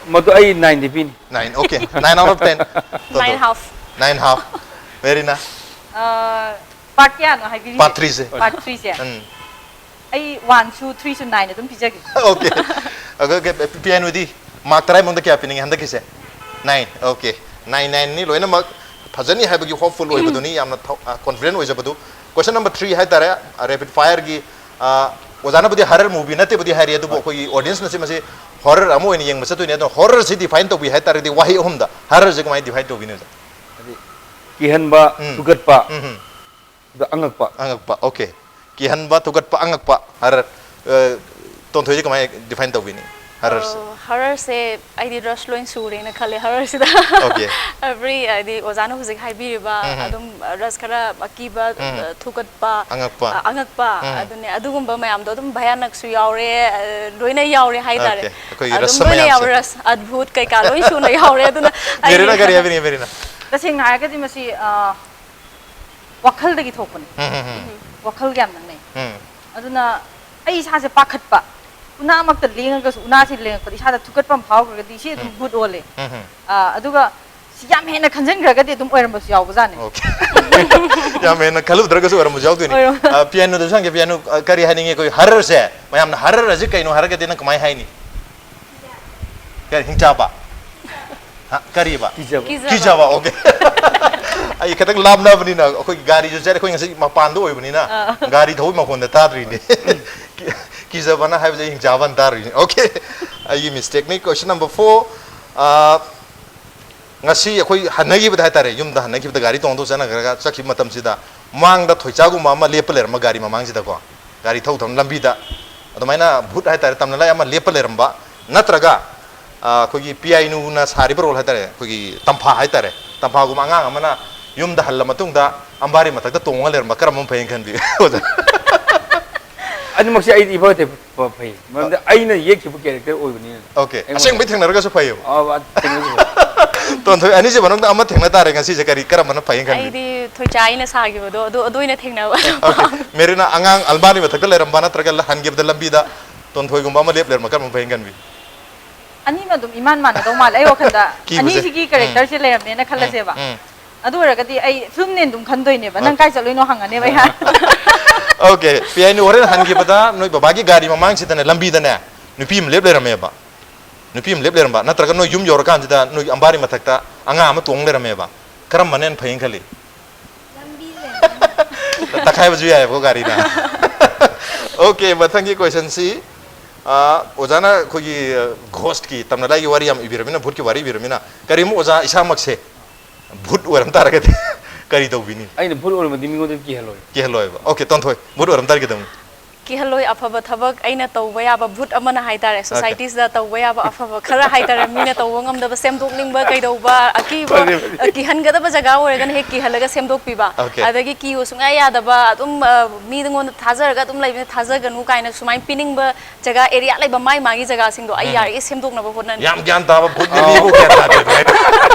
ꯃꯗꯨ ꯑꯩ ꯅꯥꯏꯟꯗꯤ ꯄꯤꯅꯤ꯫ Nine, okay. Nine out of ten. Nine half. Nine half. Marina? Part ꯀꯌꯥꯅꯣ ꯍꯥꯏꯕꯤꯔꯤꯁꯦ? ꯄꯥꯔꯠ ꯊ꯭ꯔꯤꯁꯦ꯫ ꯄꯥꯔꯠ ꯊ꯭ꯔꯤꯁꯦ꯫ ꯎꯝ. ꯑꯩ ꯋꯥꯟꯁꯨ ꯊ꯭ꯔꯤꯁꯨ ꯅꯥꯏꯟ ꯑꯗꯨꯝ ꯄꯤꯖꯒꯦ꯫ Okay. Okay, okay. ꯄꯤꯌꯥꯅꯨꯗꯤ ꯃꯥꯔꯛ ꯇꯔꯥꯒꯤ ꯃꯅꯨꯡꯗ ꯀꯌꯥ ꯄꯤꯅꯤꯡꯉꯤ ꯍꯟꯗꯛꯀꯤꯁꯦ? Nine. Okay. Nine, nineꯅꯤ ꯂꯣꯏꯅꯃꯛ ꯐꯖꯅꯤ ꯍꯥꯏꯕꯒꯤ ꯍꯣꯞꯐꯨꯜ ꯑꯣꯏꯕꯗꯨꯅꯤ, ꯌꯥꯝꯅ ꯀꯣꯟꯐꯤꯗꯦꯟ ꯑꯣꯏꯖꯕꯗꯨ꯫ ꯀꯣꯏꯁꯟ ꯅꯝꯕꯔ ꯊ꯭ꯔꯤ ꯍꯥꯏꯇꯥꯔꯦ, ꯔꯦꯄꯤꯠ ꯐꯥꯌꯔꯒꯤ꯫ ꯑꯣꯖꯥꯅꯕꯨꯗꯤ ꯍꯔꯔ ꯃꯨꯚꯤ ꯅꯠꯇꯦꯕꯨꯗꯤ ꯍꯥꯏꯔꯤ, ꯑꯗꯨꯕꯨ ꯑꯩꯈꯣꯏꯒꯤ ꯑꯣꯗꯤꯌꯦꯟꯁꯅ ꯁꯤ ꯃꯁꯤ ꯍꯣꯔꯔ ꯑꯃ ꯑꯣꯏꯅ ꯌꯦꯡꯕ ꯆꯠꯇꯣꯏꯅꯦ꯫ ꯑꯗꯣ ꯍꯣꯔꯔꯁꯤ ꯗꯤꯐꯥꯏꯟ ꯇꯧꯕꯤ ꯍꯥꯏꯇꯥꯔꯒꯗꯤ ꯋꯥꯍꯩ ꯑꯍꯨꯝꯗ ꯍꯔꯔꯁꯦ ꯀꯃꯥꯏꯅ ꯗꯤꯐꯥꯏꯟ ꯇꯧꯕꯤꯅꯤ ꯑꯣꯖꯥ? ꯀꯤꯍꯟꯕ, ꯎꯝ꯫ ꯊꯨꯒꯠꯄ, ꯎꯝ, ꯎꯝ꯫ ꯑꯗ ꯑꯉꯛꯄ꯫ ꯑꯉꯛꯄ, okay. ꯀꯤꯍꯟꯕ, ꯊꯨꯒꯠꯄ, ꯑꯉꯛꯄ, ꯍꯔꯔ꯫ ꯑ, ꯇꯣꯟꯊꯣꯏꯗꯤ ꯀꯃꯥꯏꯅ ꯗꯤꯐꯥꯏꯟ ꯇꯧꯕꯤꯅꯤ ꯍꯔꯔꯁꯦ? ꯑ, ꯍꯔꯔꯁꯦ ꯑꯩꯗꯤ ꯔꯁ ꯂꯣꯏ ꯁꯨꯔꯦꯅ ꯈꯜꯂꯦ ꯍꯔꯔꯁꯤꯗ꯫ Okay. ꯑꯦꯕ꯭ꯔꯤ ꯍꯥꯏꯗꯤ ꯑꯣꯖꯥꯅ ꯍꯧꯖꯤꯛ ꯍꯥꯏꯕꯤꯔꯤꯕ ꯎꯝ, ꯎꯝ꯫ ꯑꯗꯨꯝ ꯔꯁ ꯈꯔ ꯑꯀꯤꯕ, ꯎꯝ꯫ ꯑ, ꯊꯨꯒꯠꯄ, ꯑꯉꯛꯄ꯫ ꯑ, ꯑꯉꯛꯄ, ꯎꯝ꯫ ꯑꯗꯨꯅꯦ ꯑꯗꯨꯒꯨꯝꯕ ꯃꯌꯥꯝꯗꯣ ꯑꯗꯨꯝ ꯚꯌꯥꯅꯛꯁꯨ ꯌꯥꯎꯔꯦ, ꯑ, ꯂꯣꯏꯅ ꯌꯥꯎꯔꯦ ꯍꯥꯏꯇꯥꯔꯦ꯫ Okay. ꯑꯩꯈꯣꯏꯒꯤ ꯑꯗꯨꯝ ꯔꯁ ꯂꯣꯏꯅ ꯃꯌꯥꯝꯁꯦ꯫ ꯌꯥꯎꯔꯦ, ꯔꯁ, ꯑꯗꯚꯨꯠ ꯀꯩꯀꯥ ꯂꯣꯏ ꯁꯨꯅ ꯌꯥꯎꯔꯦ꯫ ꯑꯗꯨꯅ ꯑꯩ ꯃꯦꯔꯤꯅꯥ ꯀꯔꯤ ꯍꯥꯏꯕꯤꯅꯤꯡꯉꯤ, ꯃꯦꯔꯤꯅꯥ? ꯇꯁꯦꯡꯅ ꯍꯥꯏꯔꯒꯗꯤ ꯃꯁꯤ ꯑ, ꯋꯥꯈꯜꯗꯒꯤ ꯊꯣꯛꯄꯅꯤ꯫ ꯎꯝ, ꯎꯝ, ꯎꯝ, ꯋꯥꯈꯜꯒ ꯌꯥꯝ ꯅꯛꯅꯩ꯫ ꯎꯝ, ꯑꯗꯨꯅ ꯑꯩ ꯏꯁꯥꯁꯦ ꯄꯥꯈꯠꯄ, ꯎꯅꯥꯃꯛꯇ ꯂꯦꯡꯉꯒꯁꯨ ꯎꯅꯥꯁꯤ ꯂꯦꯡꯉꯛꯄꯗ ꯏꯁꯥꯗ ꯊꯨꯀꯠꯄ ꯑꯃ ꯐꯥꯎꯈ꯭ꯔꯒꯗꯤ ꯁꯤ ꯑꯗꯨꯝ ꯚꯨꯠ ꯑꯣꯜꯂꯦ꯫ ꯎꯝ, ꯎꯝ꯫ ꯑ, ꯑꯗꯨꯒ ꯁꯤ ꯌꯥꯝ ꯍꯦꯟꯅ ꯈꯟꯖꯤꯟꯈ꯭ꯔꯒꯗꯤ ꯑꯗꯨꯝ ꯑꯣꯏꯔꯝꯕꯁꯨ ꯌꯥꯎꯕꯖꯥꯠꯅꯤ꯫ Okay. ꯌꯥꯝ ꯍꯦꯟꯅ ꯈꯜꯂꯨꯗ꯭ꯔꯒꯁꯨ ꯑꯣꯏꯔꯝꯕꯁꯨ ꯌꯥꯎꯗꯣꯏꯅꯤ꯫ ꯑꯣꯏꯔꯝ- ꯑ, ꯄꯤꯌꯥꯅꯣꯗꯁꯨ ꯍꯪꯒꯦ, ꯄꯤꯌꯥꯅꯣ, ꯑ, ꯀꯔꯤ ꯍꯥꯏꯅꯤꯡꯉꯤ? ꯑꯩꯈꯣꯏ ꯍꯔꯔꯁꯦ, ꯃꯌꯥꯝꯅ ꯍꯔꯔ ꯑꯁꯤ ꯀꯩꯅꯣ ꯍꯥꯏꯔꯒꯗꯤ ꯅꯪ ꯀꯃꯥꯏꯅ ꯍꯥꯏꯅꯤ? ꯀꯔꯤ, ꯍꯤꯡꯆꯥꯕ? ꯍꯥ? ꯀꯔꯤꯕ? ꯀꯤꯖꯕ꯫ ꯀꯤꯖꯕ꯫ ꯀꯤꯖꯕ, okay. ꯑꯩ ꯈꯤꯇꯪ ꯂꯥꯞꯅꯕꯅꯤꯅ ꯑꯩꯈꯣꯏꯒꯤ ꯒꯥꯔꯤꯁꯨ ꯆꯠꯂꯦ, ꯑꯩꯈꯣꯏ ꯉꯁꯤ ꯃꯄꯥꯟꯗ ꯑꯣꯏꯕꯅꯤꯅ ꯒꯥꯔꯤ ꯊꯧꯕꯒꯤ ꯃꯈꯣꯟꯗ ꯇꯥꯗ꯭ꯔꯤꯅꯦ꯫ ꯀꯤ-, ꯀꯤꯖꯕꯅ ꯍꯥꯏꯕꯁꯦ ꯑꯩ ꯍꯤꯡꯆꯥꯕꯅ ꯇꯥꯔꯨꯏꯅꯦ꯫ Okay. ꯑꯩꯒꯤ ꯃꯤꯁꯇꯦꯛꯅꯤ꯫ Question number four. ꯑ, ꯉꯁꯤ ꯑꯩꯈꯣꯏ ꯍꯟꯅꯈꯤꯕꯗ ꯍꯥꯏꯇꯥꯔꯦ, ꯌꯨꯝꯗ ꯍꯟꯅꯈꯤꯕꯗ ꯒꯥꯔꯤ ꯇꯣꯡꯗꯧ ꯆꯠꯅꯈ꯭ꯔꯒ ꯆꯠꯈꯤꯕ ꯃꯇꯝꯁꯤꯗ ꯃꯥꯡꯗ ꯊꯣꯏꯆꯥꯒꯨꯝꯕ ꯑꯃ ꯂꯦꯞꯄ ꯂꯩꯔꯝꯕ ꯒꯥꯔꯤ ꯃꯃꯥꯡꯁꯤꯗꯀꯣ, ꯒꯥꯔꯤ ꯊꯧ ꯊꯧꯅ ꯂꯝꯕꯤꯗ ꯑꯗꯨꯃꯥꯏꯅ ꯚꯨꯠ ꯍꯥꯏꯇꯥꯔꯦ, ꯇꯝꯅ ꯂꯥꯏ ꯑꯃ ꯂꯦꯞꯄ ꯂꯩꯔꯝꯕ, ꯅꯠꯇ꯭ꯔꯒ, ꯑ, ꯑꯩꯈꯣꯏꯒꯤ ꯄꯤꯌꯥꯏꯅꯨꯅ ꯁꯥꯔꯤꯕ ꯔꯣꯜ ꯍꯥꯏꯇꯥꯔꯦ, ꯑꯩꯈꯣꯏꯒꯤ ꯇꯝꯐꯥ ꯍꯥꯏꯇꯥꯔꯦ, ꯇꯝꯐꯥꯒꯨꯝꯕ ꯑꯉꯥꯡ ꯑꯃꯅ ꯌꯨꯝꯗ ꯍꯜꯂ ꯃꯇꯨꯡꯗ ꯑꯝꯕꯥꯔꯤ ꯃꯊꯛꯇ ꯇꯣꯡꯉ ꯂꯩꯔꯝꯕ ꯀꯔꯝꯕ ꯐꯩꯅ ꯈꯟꯕꯤ? ꯑꯣꯖꯥ꯫ ꯑꯅꯤꯃꯛꯁꯦ ꯑꯩꯗꯤ ꯏꯐ ꯐꯠꯇꯦ ꯐꯩ, ꯃꯔꯝꯗꯤ ꯑꯩꯅ ꯌꯦꯛꯈꯤꯕ ꯀꯦꯔꯦꯛꯇꯔ ꯑꯣꯏꯕꯅꯤꯅ꯫ ꯑꯣꯀꯦ, ꯑꯁꯦꯡꯕꯩ ꯊꯦꯡꯅꯔꯒꯁꯨ ꯐꯩꯌꯦꯕ꯫ ꯑꯥ, ꯊꯦꯡꯅꯖꯕ꯫ ꯇꯣꯟꯊꯣꯏ, ꯑꯅꯤꯁꯤ ꯃꯅꯨꯡꯗ ꯑꯃ ꯊꯦꯡꯅ ꯇꯥꯔꯦ ꯉꯁꯤꯁꯦ, ꯀꯔꯤ, ꯀꯔꯝꯕꯅ ꯐꯩꯅ ꯈꯟꯕꯤ? ꯑꯩꯗꯤ ꯊꯣꯏꯆꯥ ꯑꯩꯅ ꯁꯥꯈꯤꯕꯗꯣ ꯑꯗꯨ ꯑꯗꯨ ꯑꯣꯏꯅ ꯊꯦꯡꯅꯕ꯫ ꯑꯣꯀꯦ, ꯃꯦꯔꯤꯅ ꯑꯉꯥꯡ ꯑꯜꯃꯥꯔꯤ ꯃꯊꯛꯇ ꯂꯩꯔꯝꯕ ꯅꯠꯇ꯭ꯔꯒ ꯍꯟꯈꯤꯕꯗ ꯂꯝꯕꯤꯗ ꯇꯣꯟꯊꯣꯏꯒꯨꯝꯕ ꯑꯃ ꯂꯦꯞ ꯂꯩꯔꯝꯕ ꯀꯔꯝꯕ ꯐꯩꯅ ꯈꯟꯕꯤ? ꯑꯅꯤꯃ ꯑꯗꯨꯝ ꯏꯃꯥꯟ ꯃꯥꯟꯅꯗꯧ ꯃꯥꯜꯂꯦ ꯑꯩ ꯋꯥꯈꯜꯗ꯫ ꯀꯤꯕꯁꯦ꯫ ꯑꯅꯤꯁꯤꯒꯤ ꯀꯦꯔꯦꯛꯇꯔꯁꯦ ꯂꯩꯔꯝꯅꯦꯅ ꯈꯜꯂꯁꯦꯕ꯫ ꯎꯝ, ꯑꯗꯨ ꯑꯣꯏꯔꯒꯗꯤ ꯑꯩ ꯐꯤꯂꯝꯅꯦꯅ ꯑꯗꯨꯝ ꯈꯟꯗꯣꯏꯅꯦꯕ, ꯅꯪ ꯀꯥꯏ ꯆꯠꯂꯨꯏꯅꯣ ꯍꯪꯉꯅꯦꯕ ꯑꯩꯍꯥꯛ꯫ ꯑꯣꯀꯦ, ꯄꯤꯌꯥꯏꯅꯨ, ꯍꯣꯔꯦꯟ ꯍꯟꯈꯤꯕꯗ ꯅꯣꯏ ꯕꯕꯥꯒꯤ ꯒꯥꯔꯤ ꯃꯃꯥꯡꯁꯤꯗꯅꯦ, ꯂꯝꯕꯤꯗꯅꯦ ꯅꯨꯄꯤ ꯑꯃ ꯂꯦꯞ ꯂꯩꯔꯝꯃꯦꯕ꯫ ꯅꯨꯄꯤ ꯑꯃ ꯂꯦꯞ ꯂꯩꯔꯝꯕ, ꯅꯠꯇ꯭ꯔꯒ ꯅꯣꯏ ꯌꯨꯝ ꯌꯧꯔꯀꯥꯟꯁꯤꯗ ꯅꯣꯏ ꯑꯝꯕꯥꯔꯤ ꯃꯊꯛꯇ ꯑꯉꯥꯡ ꯑꯃ ꯇꯣꯡ ꯂꯩꯔꯝꯃꯦꯕ꯫ ꯀꯔꯝꯕꯅ ꯍꯦꯟꯅ ꯐꯩꯅ ꯈꯜꯂꯤ? ꯇꯛꯈꯥꯏꯕꯁꯨ ꯌꯥꯏꯑꯕꯀꯣ ꯒꯥꯔꯤꯅ꯫ ꯑꯣꯀꯦ, ꯃꯊꯪꯒꯤ ꯀꯣꯏꯁꯟꯁꯤ, ꯑꯣꯖꯥꯅ ꯑꯩꯈꯣꯏꯒꯤ ꯘꯣꯁꯀꯤ, ꯇꯝꯅ ꯂꯥꯏꯒꯤ ꯋꯥꯔꯤ ꯌꯥꯝ ꯏꯕꯤꯔꯃꯤꯅ, ꯚꯨꯠꯀꯤ ꯋꯥꯔꯤ ꯏꯕꯤꯔꯃꯤꯅ, ꯀꯔꯤꯒꯨꯝꯕ ꯑꯣꯖꯥ ꯏꯁꯥꯃꯛꯁꯦ ꯚꯨꯠ ꯑꯣꯏꯔꯝ ꯇꯥꯔꯒꯗꯤ ꯀꯔꯤ ꯇꯧꯕꯤꯅꯤ? ꯑꯩꯅ ꯚꯨꯠ ꯑꯣꯏꯔꯝꯃꯗꯤ ꯃꯤꯉꯣꯟꯗ ꯀꯤꯍꯜꯂꯣꯏ꯫ ꯀꯤꯍꯜꯂꯣꯏꯕ꯫ ꯑꯣꯀꯦ, ꯇꯣꯟꯊꯣꯏ, ꯚꯨꯠ ꯑꯣꯏꯔꯝ ꯇꯥꯔꯒꯗꯤ ꯀꯩꯗꯧꯅꯤ? ꯀꯤꯍꯜꯂꯣꯏ꯫ ꯑꯐꯕ ꯊꯕꯛ ꯑꯩꯅ ꯇꯧꯕ ꯌꯥꯕ ꯚꯨꯠ ꯑꯃꯅ ꯍꯥꯏꯇꯥꯔꯦ, ꯁꯣꯁꯥꯏꯇꯤꯁꯤꯗ ꯇꯧꯕ ꯌꯥꯕ ꯑꯐꯕ ꯈꯔ ꯍꯥꯏꯇꯥꯔꯦ, ꯃꯤꯅ ꯇꯧꯕ ꯉꯝꯗꯕ, ꯁꯦꯝꯗꯣꯛꯅꯤꯡꯕ ꯀꯩꯗꯧꯕ, ꯑꯀꯤꯕ, ꯐꯔꯦ, ꯐꯔꯦ꯫ ꯀꯤꯍꯟꯒꯗꯕ ꯖꯒꯥ ꯑꯣꯏꯔꯒꯅ ꯍꯦꯛ ꯀꯤꯍꯜꯂꯒ ꯁꯦꯝꯗꯣꯛꯄꯤꯕ꯫ ꯑꯣꯀꯦ꯫ ꯑꯗꯒꯤ ꯀꯤꯌꯨ ꯁꯨꯡꯌꯥ ꯌꯥꯗꯕ, ꯑꯗꯨꯝ ꯃꯤꯉꯣꯟꯗ ꯊꯥꯖꯔꯒ ꯑꯗꯨꯝ ꯂꯩꯕꯅꯤ, ꯊꯥꯖꯒꯅꯨ ꯀꯥꯏꯅ ꯁꯨꯃꯥꯏꯅ ꯄꯤꯅꯤꯡꯕ ꯖꯒꯥ, ꯑꯦꯔꯤꯌꯥ ꯂꯩꯕ ꯃꯥꯏ ꯃꯥꯒꯤ ꯖꯒꯥꯁꯤꯡꯗꯣ ꯑꯩ ꯌꯥꯔꯤꯈꯩ ꯁꯦꯝꯗꯣꯛꯅꯕ ꯍꯣꯠꯅꯅꯤ꯫ ꯌꯥꯝ ꯒ꯭ꯌꯥꯟ ꯇꯥꯕ ꯚꯨꯠꯅꯤ, ꯃꯤꯕꯨ ꯒ꯭ꯌꯥꯟ ꯇꯥꯗꯦ ꯑꯗꯨꯃꯥꯏꯅ꯫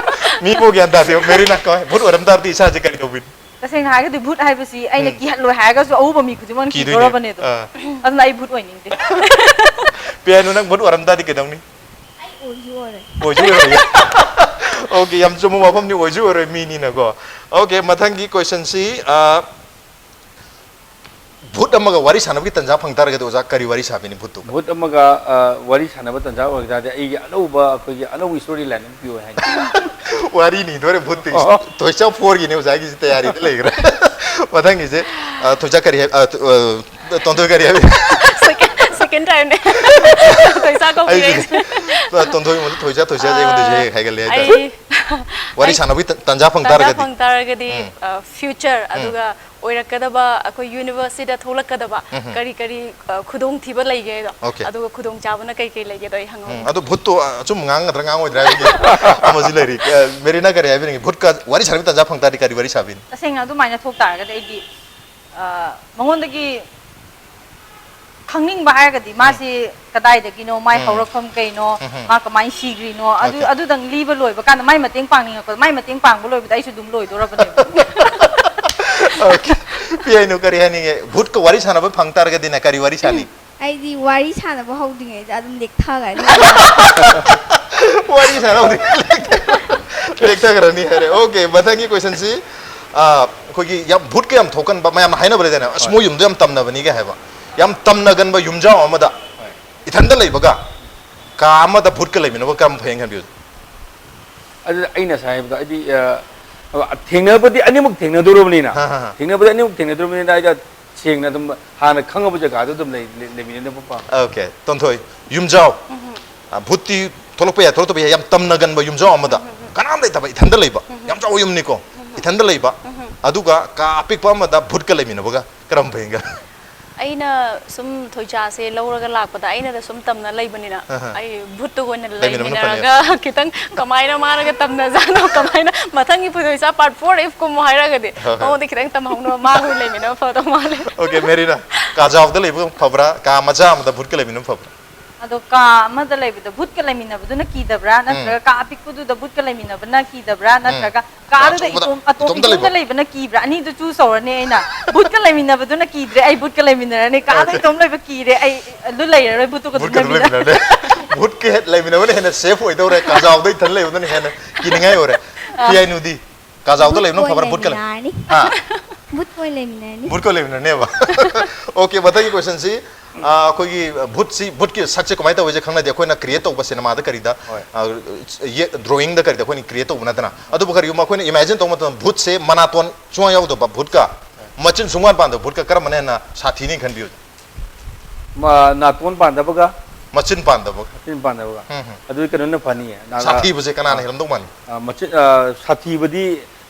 ꯃꯤꯕꯨ ꯒ꯭ꯌꯥꯟ ꯇꯥꯗꯦ꯫ ꯃꯦꯔꯤꯅ ꯀꯃꯥꯏ, ꯚꯨꯠ ꯑꯣꯏꯔꯝ ꯇꯥꯔꯗꯤ ꯏꯁꯥꯁꯦ ꯀꯔꯤ ꯇꯧꯕꯤꯅꯤ? ꯇꯁꯦꯡꯅ ꯍꯥꯏꯔꯒꯗꯤ ꯚꯨꯠ ꯍꯥꯏꯕꯁꯤ ꯑꯩꯅ ꯀꯤꯍꯜꯂꯣꯏ ꯍꯥꯏꯔꯒꯁꯨ ꯑꯎꯕ ꯃꯤ ꯈꯨꯗꯤꯡꯃꯛꯅ ꯀꯤꯗꯣꯏꯅꯦ꯫ ꯀꯤꯗꯧꯔꯕꯅꯦ ꯑꯗꯨꯝ꯫ ꯑꯥ꯫ ꯑꯗꯨꯅ ꯑꯩ ꯚꯨꯠ ꯑꯣꯏꯅꯤꯡꯗꯦ꯫ ꯄꯤꯌꯥꯏꯅꯨ, ꯅꯪ ꯚꯨꯠ ꯑꯣꯏꯔꯝ ꯇꯥꯔꯗꯤ ꯀꯩꯗꯧꯅꯤ? ꯑꯩ ꯑꯣꯏꯁꯨ ꯑꯣꯏꯔꯣꯏ꯫ ꯑꯣꯏꯁꯨ ꯑꯣꯏꯔꯣꯏ꯫ ꯑꯣꯀꯦ, ꯌꯥꯝ ꯆꯨꯝꯕ ꯋꯥꯐꯝꯅꯤ, ꯑꯣꯏꯁꯨ ꯑꯣꯏꯔꯣꯏ ꯃꯤꯅꯤꯅꯀꯣ꯫ ꯑꯣꯀꯦ, ꯃꯊꯪꯒꯤ ꯀꯣꯏꯁꯟꯁꯤ, ꯚꯨꯠ ꯑꯃꯒ ꯋꯥꯔꯤ ꯁꯥꯟꯅꯕꯒꯤ ꯇꯟꯖꯥ ꯐꯪ ꯇꯥꯔꯒꯗꯤ ꯑꯣꯖꯥ ꯀꯔꯤ ꯋꯥꯔꯤ ꯁꯥꯕꯤꯅꯤ ꯚꯨꯠꯇꯨꯒ? ꯚꯨꯠ ꯑꯃꯒ ꯑ, ꯋꯥꯔꯤ ꯁꯥꯟꯅꯕ ꯇꯟꯖꯥ ꯑꯣꯏ ꯇꯥꯔꯗꯤ ꯑꯩꯒꯤ ꯑꯅꯧꯕ, ꯑꯩꯈꯣꯏꯒꯤ ꯑꯅꯧꯕ ꯁ꯭ꯇꯣꯔꯤ ꯂꯥꯏꯟ ꯑꯃ ꯄꯤꯌꯣ ꯍꯥꯏꯅꯤ꯫ ꯋꯥꯔꯤꯅꯤ ꯊꯣꯔꯦ ꯚꯨꯠꯇꯤ꯫ ꯑꯣ꯫ ꯊꯣꯏꯁꯥ ꯐꯣꯔꯒꯤꯅꯦ ꯑꯣꯖꯥꯒꯤꯁꯤ ꯇꯌꯥꯔꯤꯗ ꯂꯩꯈ꯭ꯔꯦ꯫ ꯃꯊꯪꯒꯤꯁꯦ, ꯑ, ꯊꯣꯏꯁꯥ ꯀꯔꯤ ꯍꯥꯏ-, ꯑ, ꯇ-, ꯑ, ꯇꯣꯟꯊꯣꯏ ꯀꯔꯤ ꯍꯥꯏꯕ? ꯁꯦꯀꯦꯟ ꯇꯥꯏꯝꯅꯦ꯫ ꯊꯣꯏꯁꯥ ꯀꯧꯕꯤꯔꯦ꯫ ꯑꯩꯁꯨꯅꯦ꯫ ꯑ, ꯇꯣꯟꯊꯣꯏ ꯃꯉꯣꯟꯗ ꯊꯣꯏꯁꯥ, ꯊꯣꯏꯁꯥꯁꯦ ꯑꯩꯉꯣꯟꯗꯁꯨ ꯍꯦꯛ ꯍꯦꯛ ꯍꯥꯏꯒꯠꯂꯦ ꯍꯥꯏꯇꯥꯔꯦ꯫ ꯑꯩ ꯋꯥꯔꯤ ꯁꯥꯟꯅꯕꯒꯤ ꯇ- ꯇꯥꯟꯖꯥ ꯐꯪ ꯇꯥꯟꯖꯥ ꯇꯥꯔꯒꯗꯤ? ꯐꯪ ꯇꯥꯔꯒꯗꯤ ꯐ꯭ꯌꯨꯆꯔ ꯑꯗꯨꯒ ꯑꯣꯏꯔꯛꯀꯗꯕ ꯑꯩꯈꯣꯏ ꯌꯨꯅꯤꯚꯔꯁꯤꯇꯤꯗ ꯊꯣꯛꯂꯛꯀꯗꯕ ꯀꯔꯤ ꯀꯔꯤ ꯑ, ꯈꯨꯗꯣꯡꯊꯤꯕ ꯂꯩꯒꯦ ꯍꯥꯏꯗꯣ, Okay. ꯑꯗꯨꯒ ꯈꯨꯗꯣꯡꯆꯥꯕꯅ ꯀꯩ ꯀꯩ ꯂꯩꯒꯦꯗꯣ ꯑꯩ ꯍꯪꯍꯧꯒꯦ꯫ ꯎꯝ, ꯑꯗꯨ ꯚꯨꯠꯇꯣ ꯑꯆꯨꯝ ꯉꯥꯡꯒꯗ꯭ꯔꯥ ꯉꯥꯡꯉꯣꯏꯗ꯭ꯔꯥ ꯍꯥꯏꯕꯒꯤ ꯑꯃꯁꯨ ꯂꯩꯔꯤ꯫ ꯑ, ꯃꯦꯔꯤꯅꯥ ꯀꯔꯤ ꯍꯥꯏꯕꯤꯅꯤꯡꯉꯤ? ꯚꯨꯠꯀ ꯋꯥꯔꯤ ꯁꯥꯟꯅꯕꯒꯤ ꯇꯥꯟꯖꯥ ꯐꯪ ꯇꯥꯔꯗꯤ ꯀꯔꯤ ꯋꯥꯔꯤ ꯁꯥꯕꯤꯅꯤ? ꯇꯁꯦꯡꯅ ꯑꯗꯨꯃꯥꯏꯅ ꯊꯣꯛ ꯇꯥꯔꯒꯗꯤ ꯑꯩꯗꯤ ꯑ, ꯃꯉꯣꯟꯗꯒꯤ ꯈꯪꯅꯤꯡꯕ ꯍꯥꯏꯔꯒꯗꯤ ꯃꯥꯁꯤ ꯀꯗꯥꯏꯗꯒꯤꯅꯣ, ꯃꯥꯏ ꯍꯧꯔꯛꯐꯝ ꯀꯩꯅꯣ, ꯃꯥ ꯀꯃꯥꯏꯅ ꯁꯤꯈ꯭ꯔꯤꯅꯣ, ꯑꯗꯨ Okay. ꯑꯗꯨꯗꯪ ꯂꯤꯕ ꯂꯣꯏꯕ ꯀꯥꯟꯗ ꯃꯥꯏ ꯃꯇꯦꯡ ꯄꯥꯡꯅꯤꯡꯉꯛꯄꯗ, ꯃꯥꯏ ꯃꯇꯦꯡ ꯄꯥꯡꯕ ꯂꯣꯏꯕꯗ ꯑꯩꯁꯨ ꯑꯗꯨꯝ ꯂꯣꯏꯗꯣꯔꯕꯅꯦꯕ꯫ Okay. ꯄꯤꯌꯥꯏꯅꯨ ꯀꯔꯤ ꯍꯥꯏꯅꯤꯡꯉꯦ? ꯚꯨꯠꯀ ꯋꯥꯔꯤ ꯁꯥꯟꯅꯕ ꯐꯪ ꯇꯥꯔꯒꯗꯤꯅꯦ ꯀꯔꯤ ꯋꯥꯔꯤ ꯁꯥꯅꯤ? ꯑꯩꯗꯤ ꯋꯥꯔꯤ ꯁꯥꯟꯅꯕ ꯍꯧꯗ꯭ꯔꯤꯉꯩꯗ ꯑꯗꯨꯝ ꯂꯦꯛꯊꯈ꯭ꯔꯅꯤ꯫ ꯋꯥꯔꯤ ꯁꯥꯟꯅꯕꯗꯤ ꯂꯦꯛꯊꯈ꯭ꯔꯅꯤ ꯍꯥꯏꯔꯦ꯫ Okay, ꯃꯊꯪꯒꯤ questionꯁꯤ, ꯑ, ꯑꯩꯈꯣꯏꯒꯤ ꯌꯥꯝ ꯚꯨꯠꯀ ꯌꯥꯝ ꯊꯣꯛꯀꯟꯕ ꯃꯌꯥꯝꯅ ꯍꯥꯏꯅꯕ ꯂꯩꯗꯥꯏꯅꯦ, "ꯑꯁ, ꯃꯣꯏ ꯌꯨꯝꯗꯣ ꯌꯥꯝ ꯇꯝꯅꯕꯅꯤꯒ" ꯍꯥꯏꯕ꯫ ꯌꯥꯝ ꯇꯝꯅꯒꯟꯕ ꯌꯨꯝꯖꯥꯎ ꯑꯃꯗ ꯏꯊꯟꯗ ꯂꯩꯕꯒ ꯀꯥ ꯑꯃꯗ ꯚꯨꯠꯀ ꯂꯩꯃꯤꯟꯅꯕ ꯀꯔꯝꯕ ꯐꯩ ꯈꯟꯕꯤꯌꯨ? ꯑꯗꯨ ꯑꯩꯅ ꯉꯁꯥꯏ ꯍꯥꯏꯕꯗꯣ, ꯍꯥꯏꯗꯤ, ꯑ, ꯊꯦꯡꯅꯕꯗꯤ ꯑꯅꯤꯃꯛ ꯊꯦꯡꯅꯗꯣꯔꯕꯅꯤꯅ, ꯍꯥ, ꯍꯥ, ꯍꯥ꯫ ꯊꯦꯡꯅꯕꯗꯤ ꯑꯅꯤꯃꯛ ꯊꯦꯡꯅꯗꯣꯔꯕꯅꯤꯅ, ꯑꯩꯗ ꯁꯦꯡꯅ ꯑꯗꯨꯝ ꯍꯥꯟꯅ ꯈꯪꯉꯕ ꯖꯒꯥꯗꯨ ꯑꯗꯨꯝ ꯂꯩ-, ꯂꯩ-, ꯂꯩꯃꯤꯟꯅꯅꯕ ꯄꯥꯝꯃꯤ꯫ Okay, ꯇꯣꯟꯊꯣꯏ, ꯌꯨꯝꯖꯥꯎ꯫ ꯑ, ꯚꯨꯠꯇꯤ ꯊꯣꯛꯂꯛꯄ ꯌꯥꯏ, ꯊꯣꯛꯂꯛꯇꯕ ꯌꯥꯏ, ꯌꯥꯝ ꯇꯝꯅꯒꯟꯕ ꯌꯨꯝꯖꯥꯎ ꯑꯃꯗ ꯀꯅꯥꯝ ꯂꯩꯇꯕ, ꯏꯊꯟꯗ ꯂꯩꯕ, ꯌꯥꯝ ꯆꯥꯎꯕ ꯌꯨꯝꯅꯤꯀꯣ, ꯏꯊꯟꯗ ꯂꯩꯕ, ꯑꯗꯨꯒ ꯀꯥ ꯑꯄꯤꯛꯄ ꯑꯃꯗ ꯚꯨꯠꯀ ꯂꯩꯃꯤꯟꯅꯕꯒ ꯀꯔꯝꯕ ꯐꯩꯒ? ꯑꯩꯅ ꯁꯨꯝ ꯊꯣꯏꯖꯥꯁꯦ ꯂꯧꯔꯒ ꯂꯥꯛꯄꯗ ꯑꯩꯅꯗ ꯁꯨꯝ ꯇꯝꯅ ꯂꯩꯕꯅꯤꯅ ꯑꯍ꯫ ꯑꯩ ꯚꯨꯠꯇꯨꯒ ꯑꯣꯏꯅ ꯂꯩꯃꯤꯟꯅꯕꯅ ꯂꯩꯃꯤꯟꯅꯔꯒ ꯈꯤꯇꯪ ꯀꯃꯥꯏꯅ ꯃꯥꯅꯒ ꯇꯝꯅꯖꯥꯠꯅꯣ, ꯀꯃꯥꯏꯅ ꯃꯊꯪꯒꯤ ꯊꯣꯏꯖꯥ part four if ꯀꯨꯝꯃꯣ ꯍꯥꯏꯔꯒꯗꯤ ꯍꯣꯏ, ꯍꯣꯏ꯫ ꯃꯉꯣꯟꯗ ꯈꯤꯇꯪ ꯇꯝꯍꯧꯅꯕ ꯃꯥꯒ ꯑꯣꯏꯅ ꯂꯩꯃꯤꯟꯅꯕ ꯐꯗꯧ ꯃꯥꯜꯂꯦ꯫ Okay, ꯃꯦꯔꯤꯅꯥ, ꯀꯥ ꯆꯥꯎꯕꯗ ꯂꯩꯕ ꯐꯕ꯭ꯔꯥ, ꯀꯥ ꯃꯆꯥ ꯑꯃꯗ ꯚꯨꯠꯀ ꯂꯩꯃꯤꯟꯅꯕ ꯐꯕ꯭ꯔꯥ? ꯑꯗꯣ ꯀꯥ ꯑꯃꯗ ꯂꯩꯕꯗ ꯚꯨꯠꯀ ꯂꯩꯃꯤꯟꯅꯕꯗꯨꯅ ꯀꯤꯗꯕ꯭ꯔꯥ, ꯅꯠꯇ꯭ꯔꯒ ꯀꯥ ꯑꯄꯤꯛꯄꯗꯨꯗ ꯚꯨꯠꯀ ꯂꯩꯃꯤꯟꯅꯕꯅ ꯀꯤꯗꯕ꯭ꯔꯥ, ꯅꯠꯇ꯭ꯔꯒ ꯀꯥ ꯀꯥ ꯑꯗꯨꯗ ꯑꯆꯧꯕꯗ ꯏꯇꯣꯝ ꯑꯇꯣꯝ ꯏꯇꯣꯝꯇ ꯏꯇꯣꯝꯇ ꯂꯩꯕ꯫ ꯂꯩꯕꯅ ꯀꯤꯕ꯭ꯔꯥ? ꯑꯅꯤꯗꯨ choose ꯇꯧꯔꯅꯤ ꯑꯩꯅ꯫ ꯚꯨꯠꯀ ꯂꯩꯃꯤꯟꯅꯕꯗꯨꯅ ꯀꯤꯗ꯭ꯔꯦ, ꯑꯩ ꯚꯨꯠꯀ ꯂꯩꯃꯤꯟꯅꯔꯅꯤ꯫ ꯀꯥꯗ Okay. ꯏꯇꯣꯝ ꯂꯩꯕ ꯀꯤꯔꯦ, ꯑꯩ ꯑꯗꯨ ꯂꯩꯔꯔꯣꯏ, ꯚꯨꯠꯇꯨꯒ ꯑꯗꯨꯝ ꯚꯨꯠꯀ ꯑꯗꯨꯝ ꯂꯩꯃꯤꯟꯅꯔꯦ꯫ ꯂꯩꯃꯤꯟꯅꯔꯦ꯫ ꯚꯨꯠꯀ ꯍꯦꯛ ꯂꯩꯃꯤꯟꯅꯕꯅ ꯍꯦꯟꯅ safe ꯑꯣꯏꯗꯧꯔꯦ, ꯀꯥ ꯆꯥꯎꯕꯗ ꯏꯊꯟ ꯂꯩꯕꯗꯨꯅ ꯍꯦꯟꯅ ꯀꯤꯅꯤꯡꯉꯥꯏ ꯑꯣꯏꯔꯦ꯫ ꯄꯤꯌꯥꯏꯅꯨꯗꯤ ꯀꯥ ꯆꯥꯎꯕꯗ ꯂꯩꯕꯅ ꯚꯨꯠꯀ ꯐꯕ꯭ꯔꯥ, ꯑꯣꯏꯅ ꯚꯨꯠꯀ ꯂꯩ-, ꯂꯩꯃꯤꯟꯅꯔꯅꯤ꯫ ꯍꯥ? ꯚꯨꯠꯀ ꯑꯣꯏꯅ ꯂꯩꯃꯤꯟꯅꯔꯅꯤ꯫ ꯚꯨꯠꯀ ꯂꯩꯃꯤꯟꯅꯅꯦꯕ꯫ Okay, ꯃꯊꯪꯒꯤ questionꯁꯤ, ꯑ, ꯑꯩꯈꯣꯏꯒꯤ ꯚꯨꯠꯁꯤ, ꯚꯨꯠꯀꯤ ꯁꯛꯁꯦ ꯀꯃꯥꯏꯅ ꯇꯧꯋꯤꯁꯦ ꯈꯪꯅꯗꯦ꯫ ꯑꯩꯈꯣꯏꯅ create ꯇꯧꯕ ꯁꯤꯅꯦꯃꯥꯗ ꯀꯔꯤꯗ, ꯍꯣꯏ꯫ ꯑ, ꯌꯦꯛ-, drawingꯗ ꯀꯔꯤꯗ ꯑꯩꯈꯣꯏꯅ create ꯇꯧꯕ ꯅꯠꯇꯅ꯫ ꯑꯗꯨꯕꯨ ꯀꯔꯤꯒꯨꯝꯕ ꯑꯩꯈꯣꯏꯅ imagine ꯇꯧꯕ ꯃꯇꯝꯗ ꯚꯨꯠꯁꯦ ꯃꯅꯥꯇꯣꯟ ꯁꯨꯡꯌꯥꯎ ꯌꯥꯎꯗꯕ ꯚꯨꯠꯀ ꯃꯆꯤꯟ ꯁꯨꯡꯄꯥꯟ ꯄꯥꯟꯗꯕ ꯚꯨꯠꯀ ꯀꯔꯝꯕꯅ ꯍꯦꯟꯅ ꯁꯥꯊꯤꯅꯤ ꯈꯟꯕꯤꯌꯨ? ꯃ-, ꯅꯥꯇꯣꯟ ꯄꯥꯟꯗꯕꯒ ꯃꯆꯤꯟ ꯄꯥꯟꯗꯕ꯫ ꯆꯤꯟ ꯄꯥꯟꯗꯕꯒ꯫ ꯎꯝ, ꯎꯝ꯫ ꯑꯗꯨꯗꯤ ꯀꯩꯅꯣꯅ ꯐꯅꯤꯌꯦ꯫ ꯅꯥ- ꯁꯥꯊꯤꯕꯁꯦ ꯀꯅꯥꯅ ꯍꯦꯜꯂꯝꯗꯧ ꯃꯥꯜꯂꯤ? ꯑ, ꯃꯆꯤꯟ, ꯑ, ꯁꯥꯊꯤꯕꯗꯤ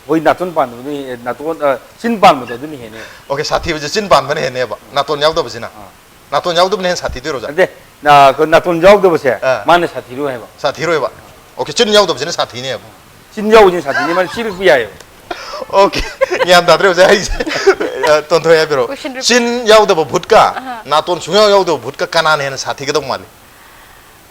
ꯑꯩꯈꯣꯏ ꯅꯥꯇꯣꯟ ꯄꯥꯟꯗꯕꯗꯨꯅ ꯍꯦ-, ꯅꯥꯇꯣꯟ, ꯑ, ꯆꯤꯟ ꯄꯥꯟꯕꯗꯣ ꯑꯗꯨꯅ ꯍꯦꯟꯅ꯫ ꯑꯣꯀꯦ, ꯁꯥꯊꯤꯕꯁꯦ ꯆꯤꯟ ꯄꯥꯟꯕꯅ ꯍꯦꯟꯅꯦꯕ, ꯅꯥꯇꯣꯟ ꯌꯥꯎꯗꯕꯁꯤꯅ꯫ ꯑꯥ꯫ ꯅꯥꯇꯣꯟ ꯌꯥꯎꯗꯕꯅ ꯍꯦꯟꯅ ꯁꯥꯊꯤꯗꯣꯏꯔꯣ, ꯑꯣꯖꯥ? ꯅꯠꯇꯦ, ꯅꯥ-, ꯑꯩꯈꯣꯏ ꯅꯥꯇꯣꯟ ꯌꯥꯎꯗꯕꯁꯦ ꯑꯥ꯫ ꯃꯥꯅ ꯁꯥꯊꯤꯔꯣꯏ ꯍꯥꯏꯕ꯫ ꯁꯥꯊꯤꯔꯣꯏꯕ꯫ ꯑꯣꯀꯦ, ꯆꯤꯟ ꯌꯥꯎꯗꯕꯁꯤꯅ ꯁꯥꯊꯤꯅꯦꯕ꯫ ꯆꯤꯟ ꯌꯥꯎꯕꯁꯤꯅ ꯁꯥꯊꯤꯅꯦ, ꯃꯥꯅ ꯆꯤꯛꯂꯛꯄ ꯌꯥꯏꯌꯦꯕ꯫ ꯑꯣꯀꯦ, ꯒ꯭ꯌꯥꯟ ꯇꯥꯗ꯭ꯔꯦ ꯑꯣꯖꯥ ꯑꯩꯁꯦ꯫ ꯑ, ꯇꯣꯟꯊꯣꯏ ꯍꯥꯏꯕꯤꯔꯛꯑꯣ꯫ Question repeat. ꯆꯤꯟ ꯌꯥꯎꯗꯕ ꯚꯨꯠꯀ ꯑꯍꯥ꯫ ꯅꯥꯇꯣꯟ ꯁꯨꯡꯌꯥꯎ ꯌꯥꯎꯗꯕ ꯚꯨꯠꯀ ꯀꯅꯥꯅ ꯍꯦꯟꯅ ꯁꯥꯊꯤꯒꯗꯧ ꯃꯥꯜꯂꯤ?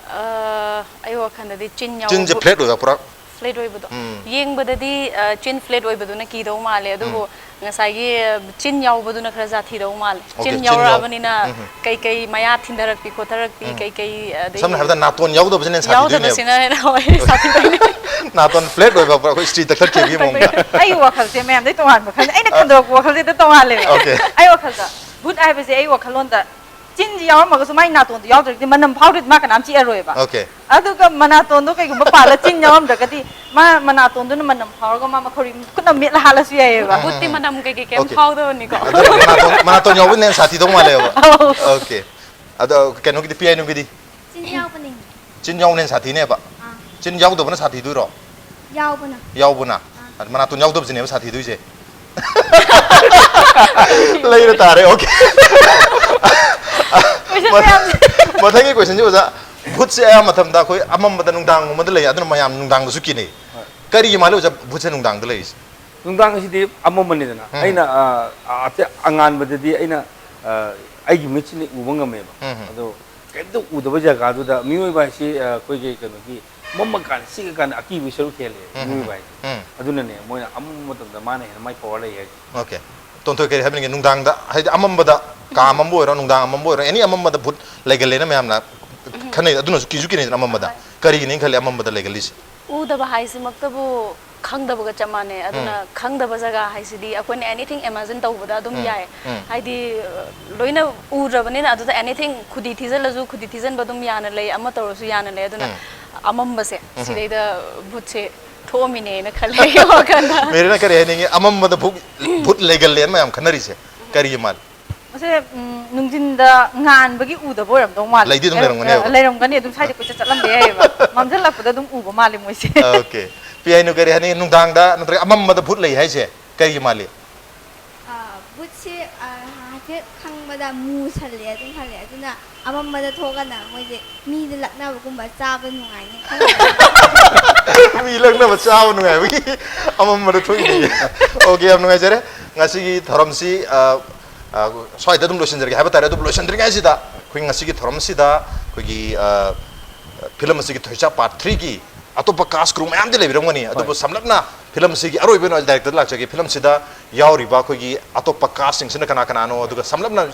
ꯑ, ꯑꯩ ꯋꯥꯈꯜꯗꯗꯤ ꯆꯤꯟ ꯌꯥꯎꯕ ꯆꯤꯟꯁꯦ ꯚꯨꯠ- ꯐ꯭ꯂꯦꯠ ꯑꯣꯏꯕ ꯄꯨꯔꯥ꯫ ꯐ꯭ꯂꯦꯠ ꯑꯣꯏꯕꯗꯣ꯫ ꯎꯝ꯫ ꯌꯦꯡꯕꯗꯗꯤ, ꯑ, ꯆꯤꯟ ꯐ꯭ꯂꯦꯠ ꯑꯣꯏꯕꯗꯨꯅ ꯀꯤꯗꯧ ꯃꯥꯜꯂꯦ, ꯑꯗꯨꯕꯨ ꯉꯁꯥꯏꯒꯤ, ꯑ, ꯆꯤꯟ ꯌꯥꯎꯕꯗꯨꯅ ꯈꯔ ꯁꯥꯊꯤꯗꯧ ꯃꯥꯜꯂꯦ꯫ ꯑꯣꯀꯦ, ꯆꯤꯟ ꯆꯤꯟ ꯌꯥꯎ- ꯌꯥꯎꯔꯛꯑꯕꯅꯤꯅ ꯎꯝ꯫ ꯀꯩꯀꯩ ꯃꯌꯥ ꯊꯤꯟꯊꯔꯛꯄꯤ ꯈꯣꯠꯊꯔꯛꯄꯤ, ꯎꯝ꯫ ꯀꯩꯀꯩ, ꯑꯗꯩ ꯁꯝꯅ ꯍꯥꯏꯔꯕꯗ ꯅꯥꯇꯣꯟ ꯌꯥꯎꯗꯕꯁꯤꯅ ꯍꯦꯟꯅ ꯁꯥꯊꯤꯗꯣꯏꯅꯦꯕ꯫ ꯌꯥꯎꯗꯕꯁꯤꯅ ꯍꯦꯟꯅ ꯍꯣꯏ ꯁꯥꯊꯤꯗꯣꯏꯅꯦ꯫ ꯅꯥꯇꯣꯟ ꯐ꯭ꯂꯦꯠ ꯑꯣꯏꯕ ꯄꯨꯔꯥ ꯑꯩꯈꯣꯏ ꯏꯁꯇ꯭ꯔꯤ ꯇꯛꯊꯠꯈꯤꯕꯒꯤ ꯃꯑꯣꯡꯗ꯫ ꯑꯩꯒꯤ ꯋꯥꯈꯜꯁꯦ ꯃꯌꯥꯝꯗꯩ ꯇꯣꯉꯥꯟꯕ ꯈꯜꯂꯦ꯫ ꯑꯩꯅ ꯈꯟꯗꯣꯔꯛꯄ ꯋꯥꯈꯜꯁꯦ ꯍꯦꯛꯇ ꯇꯣꯉꯥꯜꯂꯦꯕ꯫ ꯑꯣꯀꯦ꯫ ꯑꯩ ꯋꯥꯈꯜꯗ ꯚꯨꯠ ꯍꯥꯏꯕꯁꯦ ꯑꯩ ꯋꯥꯈꯜꯂꯣꯟꯗ ꯆꯤꯟꯁꯤ ꯌꯥꯎꯔꯝꯃꯒꯁꯨ ꯃꯥꯏ ꯅꯥꯇꯣꯟꯗꯣ ꯌꯥꯎꯗ꯭ꯔꯒꯗꯤ ꯃꯅꯝ ꯐꯥꯎꯗ꯭ꯔꯗꯤ ꯃꯥ ꯀꯅꯥꯝ ꯆꯤꯛꯑꯔꯣꯏꯕ꯫ ꯑꯣꯀꯦ꯫ ꯑꯗꯨꯒ ꯃꯅꯥꯇꯣꯟꯗꯣ ꯀꯩꯒꯨꯝꯕ ꯄꯥꯜꯂ ꯆꯤꯟ ꯌꯥꯎꯔꯝꯗ꯭ꯔꯒꯗꯤ ꯃꯥ ꯃꯅꯥꯇꯣꯟꯗꯨꯅ ꯃꯅꯝ ꯐꯥꯎꯔꯒ ꯃꯥ ꯃꯈꯧꯔꯤ ꯈꯨꯠꯅ ꯃꯦꯠꯂ ꯍꯥꯠꯂꯁꯨ ꯌꯥꯏꯑꯕ꯫ ꯚꯨꯠꯇꯤ ꯃꯅꯝ ꯀꯩꯀꯩ ꯀꯩꯝ ꯑꯣꯀꯦ꯫ ꯐꯥꯎꯗꯕꯅꯤꯀꯣ꯫ ꯑꯗꯣ ꯃꯅꯥꯇꯣꯟ, ꯃꯅꯥꯇꯣꯟ ꯌꯥꯎꯕꯅ ꯍꯦꯟꯅ ꯁꯥꯊꯤꯗꯧ ꯃꯥꯜꯂꯦꯕ꯫ ꯑꯧ꯫ ꯑꯣꯀꯦ꯫ ꯑꯗꯣ ꯀꯩꯅꯣꯒꯤꯗꯤ, ꯄꯤꯌꯥꯏꯅꯨꯒꯤꯗꯤ? ꯆꯤꯟ ꯌꯥꯎꯕꯅꯤ꯫ ꯆꯤꯟ ꯌꯥꯎꯕꯅ ꯍꯦꯟꯅ ꯁꯥꯊꯤꯅꯦꯕ? ꯑꯥ꯫ ꯆꯤꯟ ꯌꯥꯎꯗꯕꯅ ꯁꯥꯊꯤꯗꯣꯏꯔꯣ? ꯌꯥꯎꯕꯅ꯫ ꯌꯥꯎꯕꯅ? ꯑꯗ ꯃꯅꯥꯇꯣꯟ ꯌꯥꯎꯗꯕꯁꯤꯅꯦꯕ ꯁꯥꯊꯤꯗꯣꯏꯁꯦ? ꯂꯩꯔ ꯇꯥꯔꯦ, ꯑꯣꯀꯦ꯫ Question ꯃꯌꯥꯝꯁꯦ꯫ ꯃꯊꯪꯒꯤ questionꯁꯤ ꯑꯣꯖꯥ, ꯚꯨꯠꯁꯦ ꯑꯌꯥꯝꯕ ꯃꯇꯝꯗ ꯑꯩꯈꯣꯏ ꯑꯃꯝꯕꯗ ꯅꯨꯡꯗꯥꯡꯒꯨꯝꯕꯗ ꯂꯩ, ꯑꯗꯨꯅ ꯃꯌꯥꯝ ꯅꯨꯡꯗꯥꯡꯗꯁꯨ ꯀꯤꯅꯩ꯫ ꯀꯔꯤꯒꯤ ꯃꯥꯜꯂꯦ ꯑꯣꯖꯥ, ꯚꯨꯠꯁꯦ ꯅꯨꯡꯗꯥꯡꯗ ꯂꯩꯔꯤꯁꯦ? ꯅꯨꯡꯗꯥꯡ ꯑꯁꯤꯗꯤ ꯑꯃꯝꯕꯅꯤꯗꯅ꯫ ꯎꯝ꯫ ꯑꯩꯅ, ꯑ, ꯑ, ꯑꯇꯩ ꯑꯉꯥꯟꯕꯗꯗꯤ ꯑꯩꯅ, ꯑ, ꯑꯩꯒꯤ ꯃꯤꯠꯁꯤꯅ ꯎꯕ ꯉꯝꯃꯦꯕ꯫ ꯎꯝ꯫ ꯑꯗꯣ ꯀꯩꯝꯇ ꯎꯗꯕ ꯖꯒꯥꯗꯨꯗ ꯃꯤꯑꯣꯏꯕ ꯍꯥꯏꯁꯤ, ꯑ, ꯑꯩꯈꯣꯏꯒꯤ ꯀꯩꯅꯣꯒꯤ ꯃꯝꯃꯀꯥꯟꯗ ꯆꯤꯛꯑꯀꯥꯟꯗ ꯑꯀꯤꯕꯒꯤ ꯁꯔꯨꯛ ꯍꯦꯜꯂꯦ ꯎꯝ꯫ ꯃꯤꯑꯣꯏꯕ ꯍꯥꯏꯁꯦ꯫ ꯎꯝ꯫ ꯑꯗꯨꯅꯅꯦ ꯃꯣꯏꯅ ꯑꯃꯝꯕ ꯃꯇꯝꯗ ꯃꯥꯅ ꯍꯦꯟꯅ ꯃꯥꯏ power ꯂꯩ ꯍꯥꯏꯁꯦ꯫ ꯑꯣꯀꯦ꯫ ꯇꯣꯟꯊꯣꯏ, ꯀꯔꯤ ꯍꯥꯏꯕꯤꯅꯤꯡꯒꯦ? ꯅꯨꯡꯗꯥꯡꯗ, ꯍꯥꯏꯗꯤ ꯑꯃꯝꯕꯗ, ꯀꯥ ꯑꯃꯝꯕ ꯑꯣꯏꯔꯣ, ꯅꯨꯡꯗꯥꯡ ꯑꯃꯝꯕ ꯑꯣꯏꯔꯣ, ꯑꯦꯅꯤ ꯑꯃꯝꯕꯗ ꯚꯨꯠ ꯂꯩꯒꯜꯂꯦꯅ ꯃꯌꯥꯝꯅ ꯈꯟꯅꯩ, ꯑꯗꯨꯅꯁꯨ ꯀꯤꯁꯨ ꯀꯤꯅꯩꯗꯅ ꯑꯃꯝꯕꯗ꯫ ꯀꯔꯤꯒꯤꯅꯦꯅ ꯈꯜꯂꯤ ꯑꯃꯝꯕꯗ ꯂꯩꯒꯜꯂꯤꯁꯦ? ꯎꯗꯕ ꯍꯥꯏꯁꯤꯃꯛꯇꯕꯨ ꯈꯪꯗꯕꯒ ꯆꯞ ꯃꯥꯟꯅꯩ꯫ ꯑꯗꯨꯅ ꯈꯪꯗꯕ ꯖꯒꯥ ꯍꯥꯏꯁꯤꯗꯤ ꯑꯩꯈꯣꯏꯅ anything imagine ꯇꯧꯕꯗ ꯑꯗꯨꯝ ꯎꯝ, ꯌꯥꯏ꯫ ꯎꯝ꯫ ꯍꯥꯏꯗꯤ, ꯂꯣꯏꯅ ꯎꯗ꯭ꯔꯕꯅꯤꯅ ꯑꯗꯨꯗ anything, ꯈꯨꯗꯤ ꯊꯤꯖꯤꯜꯂꯁꯨ, ꯈꯨꯗꯤ ꯊꯤꯖꯤꯟꯕ ꯑꯗꯨꯝ ꯌꯥꯅ ꯂꯩ, ꯑꯃ ꯇꯧꯔꯁꯨ ꯌꯥꯅ ꯂꯩ꯫ ꯑꯗꯨꯅ ꯎꯝ꯫ ꯑꯃꯝꯕꯁꯦ, ꯁꯤꯗꯩꯗ ꯚꯨꯠꯁꯦ ꯊꯣꯛꯑꯝꯃꯤꯅꯦꯅ ꯈꯜꯂꯦ ꯑꯩꯒꯤ ꯋꯥꯈꯜꯗ꯫ ꯃꯦꯔꯤꯅ ꯀꯔꯤ ꯍꯥꯏꯅꯤꯡꯉꯤ? ꯑꯃꯝꯕꯗ ꯚꯨꯠ, ꯚꯨꯠ ꯂꯩꯒꯜꯂꯦꯅ ꯃꯌꯥꯝ ꯈꯟꯅꯔꯤꯁꯦ ꯀꯔꯤꯒꯤ ꯃꯥꯜꯂꯤ? ꯁꯦ, ꯎꯝ, ꯅꯨꯡꯊꯤꯟꯗ ꯉꯥꯟꯕꯒꯤ ꯎꯗꯕ ꯑꯣꯏꯔꯝꯗꯧ ꯃꯥꯜꯂꯦ꯫ ꯂꯩꯗꯤ ꯑꯗꯨꯝ ꯂꯩꯔꯝꯒꯅꯦꯕ꯫ ꯑ, ꯂꯩꯔꯝꯒꯅꯤ, ꯑꯗꯨꯝ ꯁ꯭ꯋꯥꯏꯗ ꯀꯣꯏꯆꯠ ꯆꯠꯂꯝꯕ ꯌꯥꯏꯑꯕ꯫ ꯃꯝꯁꯤꯜꯂꯛꯄꯗ ꯑꯗꯨꯝ ꯎꯕ ꯃꯥꯜꯂꯦ ꯃꯣꯏꯁꯦ꯫ ꯑꯣꯀꯦ꯫ ꯄꯤ ꯑꯥꯏ ꯅꯨ ꯀꯔꯤ ꯍꯥꯏꯅꯤ? ꯅꯨꯡꯗꯥꯡꯗ ꯅꯠꯇ꯭ꯔꯒ ꯑꯃꯝꯕꯗ ꯚꯨꯠ ꯂꯩ ꯍꯥꯏꯁꯦ ꯀꯔꯤꯒꯤ ꯃꯥꯜꯂꯤ? ꯑ, ꯚꯨꯠꯁꯦ, ꯑ, ꯍꯥꯏꯐꯦꯠ ꯈꯪꯕꯗ ꯃꯨꯁꯜꯂꯦ ꯑꯗꯨꯝ ꯈꯜꯂꯦ꯫ ꯑꯗꯨꯅ ꯑꯃꯝꯕꯗ ꯊꯣꯛꯑꯒꯅ ꯃꯣꯏꯁꯦ ꯃꯤꯗ ꯂꯛꯅꯕꯒꯨꯝꯕ ꯆꯥꯕ ꯅꯨꯡꯉꯥꯏꯅꯤ ꯈꯜꯂꯦ꯫ ꯃꯤ ꯂꯛꯅꯕ ꯆꯥꯕ ꯅꯨꯡꯉꯥꯏꯕꯒꯤ ꯑꯃꯝꯕꯗ ꯊꯣꯛꯏꯅꯦ꯫ ꯑꯣꯀꯦ, ꯌꯥꯝ ꯅꯨꯡꯉꯥꯏꯖꯔꯦ꯫ ꯉꯁꯤꯒꯤ ꯊꯧꯔꯝꯁꯤ, ꯑ, ꯑ, ꯁ꯭ꯋꯥꯏꯗ ꯑꯗꯨꯝ ꯂꯣꯏꯁꯤꯟꯖꯔꯒꯦ ꯍꯥꯏꯕ ꯇꯥꯔꯦ꯫ ꯑꯗꯨꯕꯨ ꯂꯣꯏꯁꯤꯟꯗ꯭ꯔꯤꯉꯩꯁꯤꯗ ꯑꯩꯈꯣꯏ ꯉꯁꯤꯒꯤ ꯊꯧꯔꯝꯁꯤꯗ ꯑꯩꯈꯣꯏꯒꯤ, ꯑ, ꯐꯤꯂꯝ ꯑꯁꯤꯒꯤ ꯊꯣꯏꯆꯥ ꯄꯥꯔꯠ ꯊ꯭ꯔꯤꯒꯤ ꯑꯇꯣꯞꯄ ꯀꯥꯁ ꯀ꯭ꯔꯨ ꯃꯌꯥꯝꯗꯤ ꯂꯩꯕꯤꯔꯝꯒꯅꯤ, ꯑꯗꯨꯕꯨ ꯍꯣꯏ꯫ ꯁꯝꯂꯞꯅ ꯐꯤꯂꯝꯁꯤꯒꯤ ꯑꯔꯣꯏꯕ ꯑꯣꯏꯅ ꯗꯥꯏꯔꯦꯛꯇꯔꯗ ꯂꯥꯛꯆꯒꯦ꯫ ꯐꯤꯂꯝꯁꯤꯗ ꯌꯥꯎꯔꯤꯕ ꯑꯩꯈꯣꯏꯒꯤ ꯑꯇꯣꯞꯄ ꯀꯥꯁꯁꯤꯡꯁꯤꯅ ꯀꯅꯥ ꯀꯅꯥꯅꯣ, ꯑꯗꯨꯒ ꯁꯝꯂꯞꯅ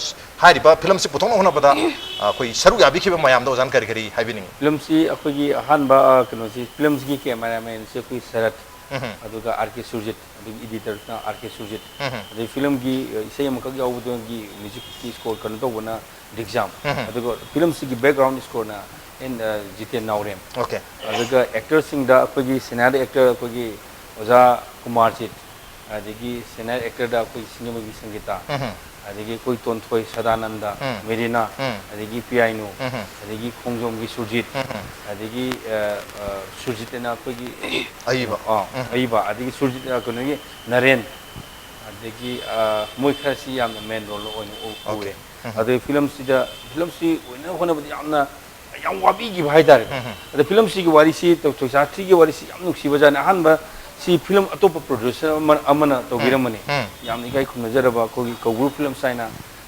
ꯍꯥꯏꯔꯤꯕ ꯐꯤꯂꯝꯁꯤ ꯄꯨꯊꯣꯛꯅꯕ ꯍꯣꯠꯅꯕꯗ, ꯑ, ꯑꯩꯈꯣꯏ ꯁꯔꯨꯛ ꯌꯥꯕꯤꯈꯤꯕ ꯃꯌꯥꯝꯗꯣ ꯑꯣꯖꯥꯅ ꯀꯔꯤ ꯀꯔꯤ ꯍꯥꯏꯕꯤꯅꯤꯡꯉꯤ? ꯐꯤꯂꯝꯁꯤ ꯑꯩꯈꯣꯏꯒꯤ ꯑꯍꯥꯟꯕ, ꯑ, ꯀꯩꯅꯣꯁꯤ, ꯐꯤꯂꯝꯁꯤꯒꯤ ꯀꯦꯃꯦꯔꯥꯃꯦꯟꯁꯤ ꯑꯩꯈꯣꯏ ꯁꯔꯠ, ꯎꯝꯍꯨꯝ꯫ ꯑꯗꯨꯒ ꯑꯥꯔ ꯀꯦ ꯁꯨꯔꯖꯤꯠ, ꯑꯗꯨꯒ ꯏꯗꯤꯇꯔꯅ ꯑꯥꯔ ꯀꯦ ꯁꯨꯔꯖꯤꯠ, ꯎꯝꯍꯨꯝ꯫ ꯑꯗꯩ ꯐꯤꯂꯝꯒꯤ, ꯑ, ꯏꯁꯩ ꯑꯃꯈꯛ ꯌꯥꯎꯕꯗꯨꯒꯤ ꯃ꯭ꯌꯨꯖꯤꯛꯀꯤ ꯁ꯭ꯀꯣꯔ ꯀꯩꯅꯣ ꯇꯧꯕꯅ ꯗꯤꯛꯖꯥꯝ, ꯎꯝꯍꯨꯝ꯫ ꯑꯗꯨꯒ ꯐꯤꯂꯝꯁꯤꯒꯤ ꯕꯦꯛꯒ꯭ꯔꯥꯎꯟ ꯁ꯭ꯀꯣꯔꯅ ꯑꯦꯟ, ꯑ, ꯖꯤꯇꯦꯟ ꯅꯥꯎꯔꯦꯝ꯫ ꯑꯣꯀꯦ꯫ ꯑꯗꯨꯒ ꯑꯦꯛꯇꯔꯁꯤꯡꯗ ꯑꯩꯈꯣꯏꯒꯤ ꯁꯦꯅꯤꯌꯔ ꯑꯦꯛꯇꯔ ꯑꯩꯈꯣꯏꯒꯤ ꯑꯣꯖꯥ ꯀꯨꯃꯥꯔꯖꯤꯠ, ꯑꯗꯒꯤ ꯁꯦꯅꯤꯌꯔ ꯑꯦꯛꯇꯔꯗ ꯑꯩꯈꯣꯏ ꯁꯤꯡꯖꯃꯩꯒꯤ ꯁꯪꯒꯤꯇꯥ, ꯎꯝꯍꯨꯝ꯫ ꯑꯗꯒꯤ ꯑꯩꯈꯣꯏ ꯇꯣꯟꯊꯣꯏ ꯁꯗꯥꯅꯟꯗ, ꯎꯝ꯫ ꯃꯦꯔꯤꯅꯥ, ꯎꯝ꯫ ꯑꯗꯒꯤ ꯄꯤꯌꯥꯏꯅꯨ, ꯎꯝꯍꯨꯝ꯫ ꯑꯗꯒꯤ ꯈꯣꯡꯖꯣꯝꯒꯤ ꯁꯨꯔꯖꯤꯠ, ꯎꯝꯍꯨꯝ꯫ ꯑꯗꯒꯤ, ꯑ, ꯑ, ꯁꯨꯔꯖꯤꯠ ꯑꯅ ꯑꯩꯈꯣꯏꯒꯤ ꯑꯏꯕ꯫ ꯑ, ꯎꯝ꯫ ꯑꯏꯕ, ꯑꯗꯒꯤ ꯁꯨꯔꯖꯤꯠ, ꯑ, ꯀꯩꯅꯣꯒꯤ ꯅꯔꯦꯟ, ꯑꯗꯒꯤ, ꯑ, ꯃꯣꯏ ꯈꯔꯁꯤ ꯌꯥꯝꯅ ꯃꯦꯟ ꯔꯣꯜ ꯑꯣꯏꯅ ꯎ-, ꯎꯋꯦ꯫ ꯑꯣꯀꯦ꯫ ꯎꯝꯍꯨꯝ꯫ ꯑꯗꯩ ꯐꯤꯂꯝꯁꯤꯗ, ꯐꯤꯂꯝꯁꯤ ꯑꯣꯏꯅꯕ ꯍꯣꯠꯅꯕꯗ ꯌꯥꯝꯅ ꯌꯥꯝ ꯋꯥꯕꯤꯈꯤꯕ ꯍꯥꯏꯇꯥꯔꯦ꯫ ꯎꯝ, ꯎꯝ꯫ ꯑꯗ ꯐꯤꯂꯝꯁꯤꯒꯤ ꯋꯥꯔꯤꯁꯤ, ꯊꯣꯏ-, ꯊꯣꯏꯁꯥ ꯊ꯭ꯔꯤꯒꯤ ꯋꯥꯔꯤꯁꯤ ꯌꯥꯝ ꯅꯨꯡꯁꯤꯕꯖꯥꯠꯅꯤ꯫ ꯑꯍꯥꯟꯕ ꯁꯤ ꯐꯤꯂꯝ ꯑꯇꯣꯞꯄ ꯄ꯭ꯔꯣꯗ꯭ꯌꯨꯁꯔ ꯑꯃ, ꯑꯃꯅ ꯎꯝ, ꯇꯧꯕꯤꯔꯝꯕꯅꯤ꯫ ꯎꯝ꯫ ꯌꯥꯝꯅ ꯏꯀꯥꯏ ꯈꯨꯝꯅꯖꯔꯕ ꯑꯩꯈꯣꯏꯒꯤ ꯀꯧꯕ꯭ꯔꯨ ꯐꯤꯂꯝꯁ ꯍꯥꯏꯅ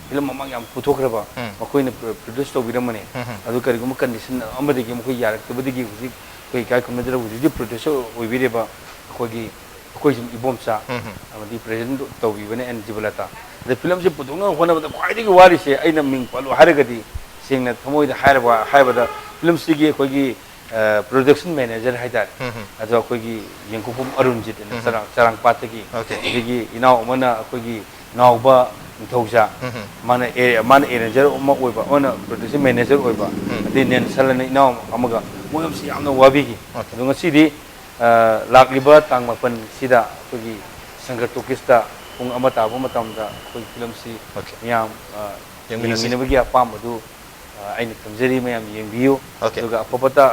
ꯐꯤꯂꯝ ꯃꯃꯥꯡ ꯌꯥꯝ ꯄꯨꯊꯣꯛꯈ꯭ꯔꯕ, ꯎꯝ꯫ ꯃꯈꯣꯏꯅ ꯄ꯭ꯔꯣ-, ꯄ꯭ꯔꯣꯗ꯭ꯌꯨꯁ ꯇꯧꯕꯤꯔꯝꯕꯅꯤ꯫ ꯎꯝ, ꯎꯝ꯫ ꯑꯗꯨ ꯀꯔꯤꯒꯨꯝꯕ ꯀꯟꯗꯤꯁꯟ ꯑꯃꯗꯒꯤ ꯃꯈꯣꯏ ꯌꯥꯔꯛꯇꯕꯗꯒꯤ ꯍꯧꯖꯤꯛ ꯑꯩꯈꯣꯏ ꯏꯀꯥꯏ ꯈꯨꯝꯅꯖꯔꯕ ꯍꯧꯖꯤꯛ ꯍꯧꯖꯤꯛ ꯄ꯭ꯔꯣꯗ꯭ꯌꯨꯁꯔ ꯑꯣꯏꯕꯤꯔꯤꯕ ꯑꯩꯈꯣꯏꯒꯤ ꯑꯩꯈꯣꯏꯁꯨ ꯏꯕꯣꯝꯆꯥ ꯎꯝ, ꯎꯝ꯫ ꯑꯃꯗꯤ ꯄ꯭ꯔꯦꯖꯤꯗꯦꯟꯠ ꯇꯧꯕꯤꯕꯅ ꯑꯦꯟ ꯖꯤꯕꯂꯇꯥ꯫ ꯑꯗ ꯐꯤꯂꯝꯁꯦ ꯄꯨꯊꯣꯛꯅꯕ ꯍꯣꯠꯅꯕꯗ ꯈ꯭ꯋꯥꯏꯗꯒꯤ ꯋꯥꯔꯤꯁꯦ ꯑꯩꯅ ꯃꯤꯡ ꯄꯜꯂꯨ ꯍꯥꯏꯔꯒꯗꯤ, ꯁꯦꯡꯅ ꯊꯃꯣꯏꯗ ꯍꯥꯏꯔꯕ, ꯍꯥꯏꯕꯗ ꯐꯤꯂꯝꯁꯤꯒꯤ ꯑꯩꯈꯣꯏꯒꯤ, ꯑ, ꯄ꯭ꯔꯣꯗꯛꯁꯟ ꯃꯦꯅꯦꯖꯔ ꯍꯥꯏꯇꯥꯔꯦ꯫ ꯎꯝ, ꯎꯝ꯫ ꯑꯗꯣ ꯑꯩꯈꯣꯏꯒꯤ ꯌꯦꯡꯈꯣꯛꯐꯝ ꯑꯔꯨꯟꯖꯤꯠ ꯑꯅ ꯎꯝ, ꯎꯝ꯫ ꯆꯔꯥꯡ-, ꯆꯔꯥꯡꯄꯥꯠꯇꯒꯤ꯫ ꯑꯣꯀꯦ꯫ ꯑꯗꯒꯤ ꯏꯅꯥꯎ ꯑꯃꯅ ꯑꯩꯈꯣꯏꯒꯤ ꯅꯥꯎꯕ ꯅꯤꯡꯊꯧꯖꯥ, ꯎꯝ, ꯎꯝ꯫ ꯃꯥꯅ ꯑꯦ-, ꯃꯥꯅ ꯑꯦꯔꯦꯟꯖꯔ ꯑꯃ ꯑꯣꯏꯕ, ꯑꯃꯅ ꯄ꯭ꯔꯣꯗꯛꯁꯟ ꯃꯦꯅꯦꯖꯔ ꯑꯣꯏꯕ, ꯎꯝ꯫ ꯑꯗꯩ ꯅꯦꯟꯁꯟ ꯑꯅ ꯏꯅꯥꯎ ꯑꯃꯒ, ꯃꯣꯏ ꯑꯃꯁꯤ ꯌꯥꯝꯅ ꯋꯥꯕꯤꯈꯤ꯫ ꯑꯣꯀꯦ꯫ ꯑꯗꯣ ꯉꯁꯤꯗꯤ ꯑ, ꯂꯥꯛꯂꯤꯕ ꯇꯥꯡ ꯃꯥꯄꯟꯁꯤꯗ ꯑꯩꯈꯣꯏꯒꯤ ꯁꯪꯒꯔ ꯇꯣꯀꯤꯁꯇ ꯄꯨꯡ ꯑꯃ ꯇꯥꯕ ꯃꯇꯝꯗ ꯑꯩꯈꯣꯏꯒꯤ ꯐꯤꯂꯝꯁꯤ Okay. ꯃꯤꯌꯥꯝ ꯑ, ꯌꯦꯡꯃꯤꯟꯅꯁꯤ꯫ ꯌꯦꯡꯃꯤꯟꯅꯕꯒꯤ ꯑꯄꯥꯝꯕꯗꯨ ꯑ, ꯑꯩꯅ ꯊꯝꯖꯔꯤ꯫ ꯃꯌꯥꯝ ꯌꯦꯡꯕꯤꯌꯨ꯫ Okay. ꯑꯗꯨꯒ ꯑꯐꯕꯇ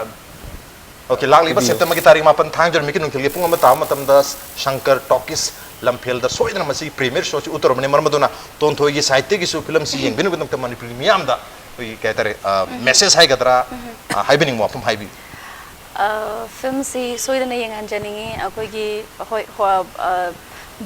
Okay, ꯂꯥꯛꯂꯤꯕ ꯄꯤꯕꯤꯌꯨ꯫ ꯁꯦꯞꯇꯦꯝꯕꯔꯒꯤ ꯇꯥꯔꯤꯛ ꯃꯥꯄꯟ ꯊꯥꯡꯖ ꯅꯨꯃꯤꯠꯀꯤ ꯅꯨꯡꯊꯤꯜꯒꯤ ꯄꯨꯡ ꯑꯃ ꯇꯥꯕ ꯃꯇꯝꯗ ꯁꯪꯀꯔ ꯇꯣꯀꯤꯁ ꯂꯝꯐꯦꯜꯗ ꯁꯣꯏꯗꯅ ꯃꯁꯤꯒꯤ ꯄ꯭ꯔꯤꯃꯤꯌꯔ ꯁꯣꯁꯤ ꯎꯠꯇꯧꯔꯕꯅꯤ꯫ ꯃꯔꯝ ꯑꯗꯨꯅ ꯇꯣꯟꯊꯣꯏꯒꯤ ꯁꯥꯏꯠꯇꯒꯤꯁꯨ ꯐꯤꯂꯝꯁꯤ ꯌꯦꯡꯕꯤꯅꯕꯒꯤꯗꯃꯛꯇ ꯃꯅꯤꯄꯨꯔꯤ ꯃꯤꯌꯥꯝꯗ ꯑꯩꯈꯣꯏꯒꯤ ꯀꯩ ꯍꯥꯏꯇꯥꯔꯦ, ꯃꯦꯁꯦꯖ ꯍꯥꯏꯒꯗ꯭ꯔꯥ, ꯑ, ꯍꯥꯏꯕꯤꯅꯤꯡꯕ ꯋꯥꯐꯝ ꯍꯥꯏꯕꯤꯌꯨ꯫ ꯑ, ꯐꯤꯂꯝꯁꯤ ꯁꯣꯏꯗꯅ ꯌꯦꯡꯍꯟꯖꯅꯤꯡꯉꯤ꯫ ꯑꯩꯈꯣꯏꯒꯤ ꯍꯣꯏ ꯍꯣ- ꯑ,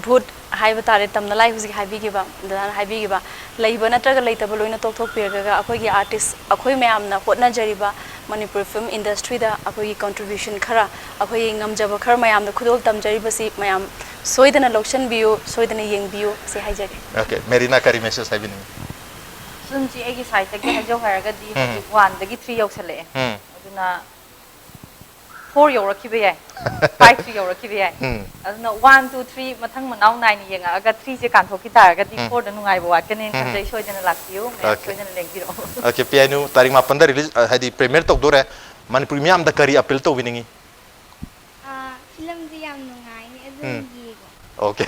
ꯚꯨꯠ ꯍꯥꯏꯕ ꯇꯥꯔꯦ, ꯇꯝꯅ ꯂꯥꯏ ꯍꯧꯖꯤꯛ ꯍꯥꯏꯕꯤꯈꯤꯕ, ꯗꯗꯥꯅ ꯍꯥꯏꯕꯤꯈꯤꯕ, ꯂꯩꯕ ꯅꯠꯇ꯭ꯔꯒ ꯂꯩꯇꯕ ꯂꯣꯏꯅ ꯇꯣꯛꯊꯣꯛꯄꯤꯔꯒ ꯑꯩꯈꯣꯏꯒꯤ ꯑꯥꯔꯇꯤꯁ, ꯑꯩꯈꯣꯏ ꯃꯌꯥꯝꯅ ꯍꯣꯠꯅꯖꯔꯤꯕ ꯃꯅꯤꯄꯨꯔ ꯐꯤꯂꯝ ꯏꯟꯗꯁꯇ꯭ꯔꯤꯗ ꯑꯩꯈꯣꯏꯒꯤ ꯀꯟꯇ꯭ꯔꯤꯕ꯭ꯌꯨꯁꯟ ꯈꯔ, ꯑꯩꯈꯣꯏꯒꯤ ꯉꯝꯖꯕ ꯈꯔ ꯃꯌꯥꯝꯗ ꯈꯨꯗꯣꯜ ꯇꯝꯖꯔꯤꯕꯁꯤ ꯃꯌꯥꯝ ꯁꯣꯏꯗꯅ ꯂꯧꯁꯤꯟꯕꯤꯌꯨ, ꯁꯣꯏꯗꯅ ꯌꯦꯡꯕꯤꯌꯨ, ꯁꯤ ꯍꯥꯏꯖꯒꯦ꯫ Okay, ꯃꯦꯔꯤꯅꯥ ꯀꯔꯤ ꯃꯦꯁꯦꯖ ꯍꯥꯏꯕꯤꯅꯤꯡꯉꯤ? ꯐꯤꯂꯝꯁꯤ ꯑꯩꯒꯤ ꯁꯥꯏꯠꯇꯒꯤ ꯍꯥꯏꯖꯧ ꯍꯥꯏꯔꯒꯗꯤ ꯎꯝ꯫ ꯍꯧꯖꯤꯛ ꯋꯥꯟꯗꯒꯤ ꯊ꯭ꯔꯤ ꯌꯧꯁꯜꯂꯛꯑꯦ꯫ ꯎꯝ. ꯑꯗꯨꯅ ꯐꯣꯔ ꯌꯧꯔꯛꯈꯤꯕ ꯌꯥꯏ, ꯐꯥꯏꯚꯁꯨ ꯌꯧꯔꯛꯈꯤꯕ ꯌꯥꯏ꯫ ꯎꯝ. ꯑꯗꯨꯅ ꯋꯥꯟ, ꯇꯨ, ꯊ꯭ꯔꯤ ꯃꯊꯪ ꯃꯅꯥꯎ ꯅꯥꯏꯅ ꯌꯦꯡꯉꯛꯑꯒ ꯊ꯭ꯔꯤꯁꯦ ꯀꯥꯟꯊꯣꯛꯈꯤ ꯇꯥꯔꯒꯗꯤ ꯎꯝ. ꯐꯣꯔꯗ ꯅꯨꯡꯉꯥꯏꯕ ꯋꯥꯠꯀꯅꯦꯅ ꯎꯝ. ꯈꯟꯖꯩ꯫ ꯁꯣꯏꯗꯅ ꯂꯥꯛꯄꯤꯌꯨ, ꯃꯌꯥꯝ Okay. ꯁꯣꯏꯗꯅ ꯂꯦꯡꯕꯤꯔꯛꯑꯣ꯫ Okay, ꯄꯤꯌꯥꯏꯅꯨ, ꯇꯥꯔꯤꯛ ꯃꯥꯄꯟꯗ ꯔꯤꯂꯤꯖ, ꯑ, ꯍꯥꯏꯗꯤ ꯄ꯭ꯔꯤꯃꯤꯌꯔ ꯇꯧꯗꯣꯔꯦ꯫ ꯃꯅꯤꯄꯨꯔꯤ ꯃꯤꯌꯥꯝꯗ ꯀꯔꯤ ꯑꯄꯤꯜ ꯇꯧꯕꯤꯅꯤꯡꯉꯤ? ꯑꯥ, ꯐꯤꯂꯝꯁꯦ ꯌꯥꯝ ꯅꯨꯡꯉꯥꯏꯅꯤ, ꯑꯗꯨꯝ ꯎꯝ. ꯌꯦꯡꯉꯣ꯫ Okay.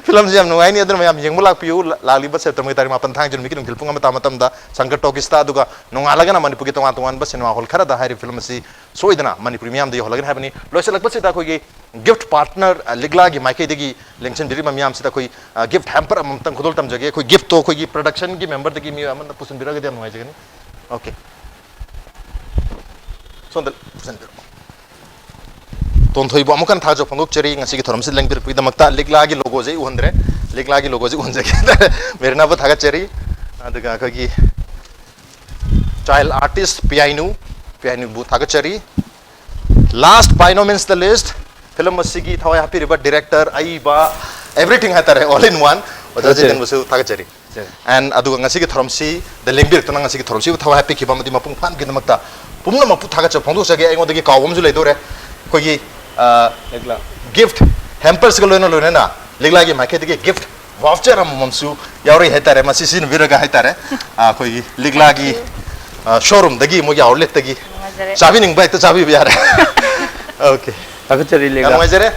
ꯐꯤꯂꯝꯁꯤ ꯌꯥꯝ ꯅꯨꯡꯉꯥꯏꯅꯤ, ꯑꯗꯨꯅ ꯃꯌꯥꯝ ꯌꯦꯡꯕ ꯂꯥꯛꯄꯤꯌꯨ꯫ ꯂꯥ- ꯂꯥꯛꯂꯤꯕ ꯁꯦꯞꯇꯦꯝꯕꯔꯒꯤ ꯇꯥꯔꯤꯛ ꯃꯥꯄꯟ ꯊꯥꯡꯖ ꯅꯨꯃꯤꯠꯀꯤ ꯅꯨꯡꯊꯤꯜ ꯄꯨꯡ ꯑꯃ ꯇꯥꯕ ꯃꯇꯝꯗ ꯁꯪꯀꯔ ꯇꯣꯀꯤꯁꯇ, ꯑꯗꯨꯒ ꯅꯣꯡꯉꯥꯜꯂꯒꯅ ꯃꯅꯤꯄꯨꯔꯒꯤ ꯇꯣꯉꯥꯟ ꯇꯣꯉꯥꯟꯕ ꯁꯤꯅꯦꯃꯥ ꯍꯣꯜ ꯈꯔꯗ ꯍꯥꯏꯔꯤꯕ ꯐꯤꯂꯝ ꯑꯁꯤ ꯁꯣꯏꯗꯅ ꯃꯅꯤꯄꯨꯔꯤ ꯃꯤꯌꯥꯝꯗ ꯌꯧꯍꯜꯂꯒꯅꯤ ꯍꯥꯏꯕꯅꯤ꯫ ꯂꯣꯏꯁꯤꯜꯂꯛꯄꯁꯤꯗ ꯑꯩꯈꯣꯏꯒꯤ ꯒꯤꯐꯠ ꯄꯥꯔꯠꯅꯔ, ꯑ, ꯂꯤꯛꯂꯥꯒꯤ ꯃꯥꯏꯀꯩꯗꯒꯤ ꯂꯦꯡꯁꯤꯟꯕꯤꯔꯤꯕ ꯃꯤꯌꯥꯝꯁꯤꯗ ꯑꯩꯈꯣꯏ, ꯑ, ꯒꯤꯐꯠ ꯍꯦꯝꯄꯔ ꯑꯃꯃꯝꯇꯪ ꯈꯨꯗꯣꯜ ꯇꯝꯖꯒꯦ꯫ ꯑꯩꯈꯣꯏ ꯒꯤꯐꯠꯇꯣ ꯑꯩꯈꯣꯏꯒꯤ ꯄ꯭ꯔꯗꯛꯁꯟꯒꯤ ꯃꯦꯝꯕꯔꯗꯒꯤ ꯃꯤꯑꯣꯏ ꯑꯃꯅ ꯄꯨꯁꯤꯟꯕꯤꯔꯒꯗꯤ ꯌꯥꯝ ꯅꯨꯡꯉꯥꯏꯖꯒꯅꯤ꯫ Okay. ꯁꯣꯝꯗ ꯄꯨꯁꯤꯟꯕꯤꯔꯛꯑꯣ꯫ ꯇꯣꯟꯊꯣꯏꯕꯨ ꯑꯃꯨꯛ ꯍꯟꯅ ꯊꯥꯒꯠꯆꯕ ꯐꯣꯡꯗꯣꯛꯆꯔꯤ꯫ ꯉꯁꯤꯒꯤ ꯊꯧꯔꯝꯁꯤ ꯂꯦꯡꯕꯤꯔꯛꯄꯒꯤꯗꯃꯛꯇ ꯂꯤꯛꯂꯥꯒꯤ ꯂꯣꯒꯣꯁꯦ ꯑꯩ ꯎꯍꯟꯗ꯭ꯔꯦ꯫ ꯂꯤꯛꯂꯥꯒꯤ ꯂꯣꯒꯣꯁꯦ ꯎꯍꯟꯖꯒꯦ꯫ ꯃꯦꯔꯤꯅꯥꯕꯨ ꯊꯥꯒꯠꯆꯔꯤ꯫ ꯑꯗꯨꯒ ꯑꯩꯈꯣꯏꯒꯤ ꯆꯥꯏꯜ ꯑꯥꯔꯇꯤꯁ ꯄꯤꯌꯥꯏꯅꯨ, ꯄꯤꯌꯥꯏꯅꯨꯕꯨ ꯊꯥꯒꯠꯆꯔꯤ꯫ Last by no means the least, film ꯑꯁꯤꯒꯤ ꯊꯋꯥꯏ ꯍꯥꯞꯄꯤꯔꯤꯕ ꯗꯤꯔꯦꯛꯇꯔ, ꯑꯏꯕ, everything ꯍꯥꯏꯇꯥꯔꯦ, all in one, ꯑꯣꯖꯥ ꯊꯥꯒꯠꯆꯔꯤ꯫ ꯖꯤꯇꯦꯟꯕꯨꯁꯨ ꯊꯥꯒꯠꯆꯔꯤ꯫ ꯊꯥꯒꯠꯆꯔꯤ꯫ And ꯑꯗꯨꯒ ꯉꯁꯤꯒꯤ ꯊꯧꯔꯝꯁꯤꯗ ꯂꯦꯡꯕꯤꯔꯛꯇꯨꯅ ꯉꯁꯤꯒꯤ ꯊꯧꯔꯝꯁꯤꯕꯨ ꯊꯋꯥꯏ ꯍꯥꯞꯄꯤꯈꯤꯕ ꯑꯃꯗꯤ ꯃꯄꯨꯡ ꯐꯥꯍꯟꯈꯤꯕꯒꯤꯗꯃꯛꯇ ꯄꯨꯝꯅꯃꯛꯄꯨ ꯊꯥꯒꯠꯆꯕ ꯐꯣꯡꯗꯣꯛꯆꯒꯦ꯫ ꯑꯩꯉꯣꯟꯗꯒꯤ ꯀꯥꯎꯕ ꯑꯃꯁꯨ ꯂꯩꯗꯣꯔꯦ꯫ ꯑꯩꯈꯣꯏꯒꯤ, ꯑ, ꯂꯤꯛꯂꯥ꯫ ꯒꯤꯐꯠ ꯍꯦꯝꯄꯔꯁꯀ ꯂꯣꯏꯅ ꯂꯣꯏꯅꯅ ꯂꯤꯛꯂꯥꯒꯤ ꯃꯥꯏꯀꯩꯗꯒꯤ ꯒꯤꯐꯠ ꯚꯥꯎꯆꯔ ꯑꯃꯃꯝꯁꯨ ꯌꯥꯎꯔꯛꯏ ꯍꯥꯏꯇꯥꯔꯦ꯫ ꯃꯁꯤ ꯁꯤꯖꯤꯟꯅꯕꯤꯔꯒ ꯍꯥꯏꯇꯥꯔꯦ, ꯑ, ꯑꯩꯈꯣꯏꯒꯤ ꯂꯤꯛꯂꯥꯒꯤ, ꯑ, ꯁꯣꯔꯨꯝꯗꯒꯤ, ꯃꯣꯏꯒꯤ ꯑꯥꯎꯠꯂꯦꯠꯇꯒꯤ ꯅꯨꯡꯉꯥꯏꯖꯔꯦ꯫ ꯆꯥꯕꯤꯅꯤꯡꯕ ꯍꯦꯛꯇ ꯆꯥꯕꯤꯕ ꯌꯥꯔꯦ꯫ Okay. ꯊꯥꯒꯠꯆꯔꯤ ꯌꯥꯝ ꯂꯤꯛꯂꯥ꯫ ꯅꯨꯡꯉꯥꯏꯖꯔꯦ꯫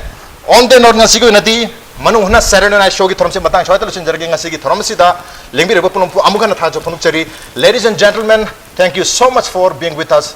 On the note, ꯉꯁꯤꯒꯤ ꯑꯣꯏꯅꯗꯤ ꯃꯅꯨꯡ ꯍꯨꯠꯅ Saturday Night Show ꯒꯤ ꯊꯧꯔꯝꯁꯤ ꯃꯇꯥꯡ ꯁ꯭ꯋꯥꯏꯗ ꯂꯣꯏꯁꯤꯟꯖꯔꯒꯦ꯫ ꯉꯁꯤꯒꯤ ꯊꯧꯔꯝ ꯑꯁꯤꯗ ꯂꯦꯡꯕꯤꯔꯤꯕ ꯄꯨꯝꯅꯃꯛꯄꯨ ꯑꯃꯨꯛ ꯍꯟꯅ ꯊꯥꯒꯠꯆꯕ ꯐꯣꯡꯗꯣꯛꯆꯔꯤ꯫ Ladies and gentlemen, thank you so much for being with us.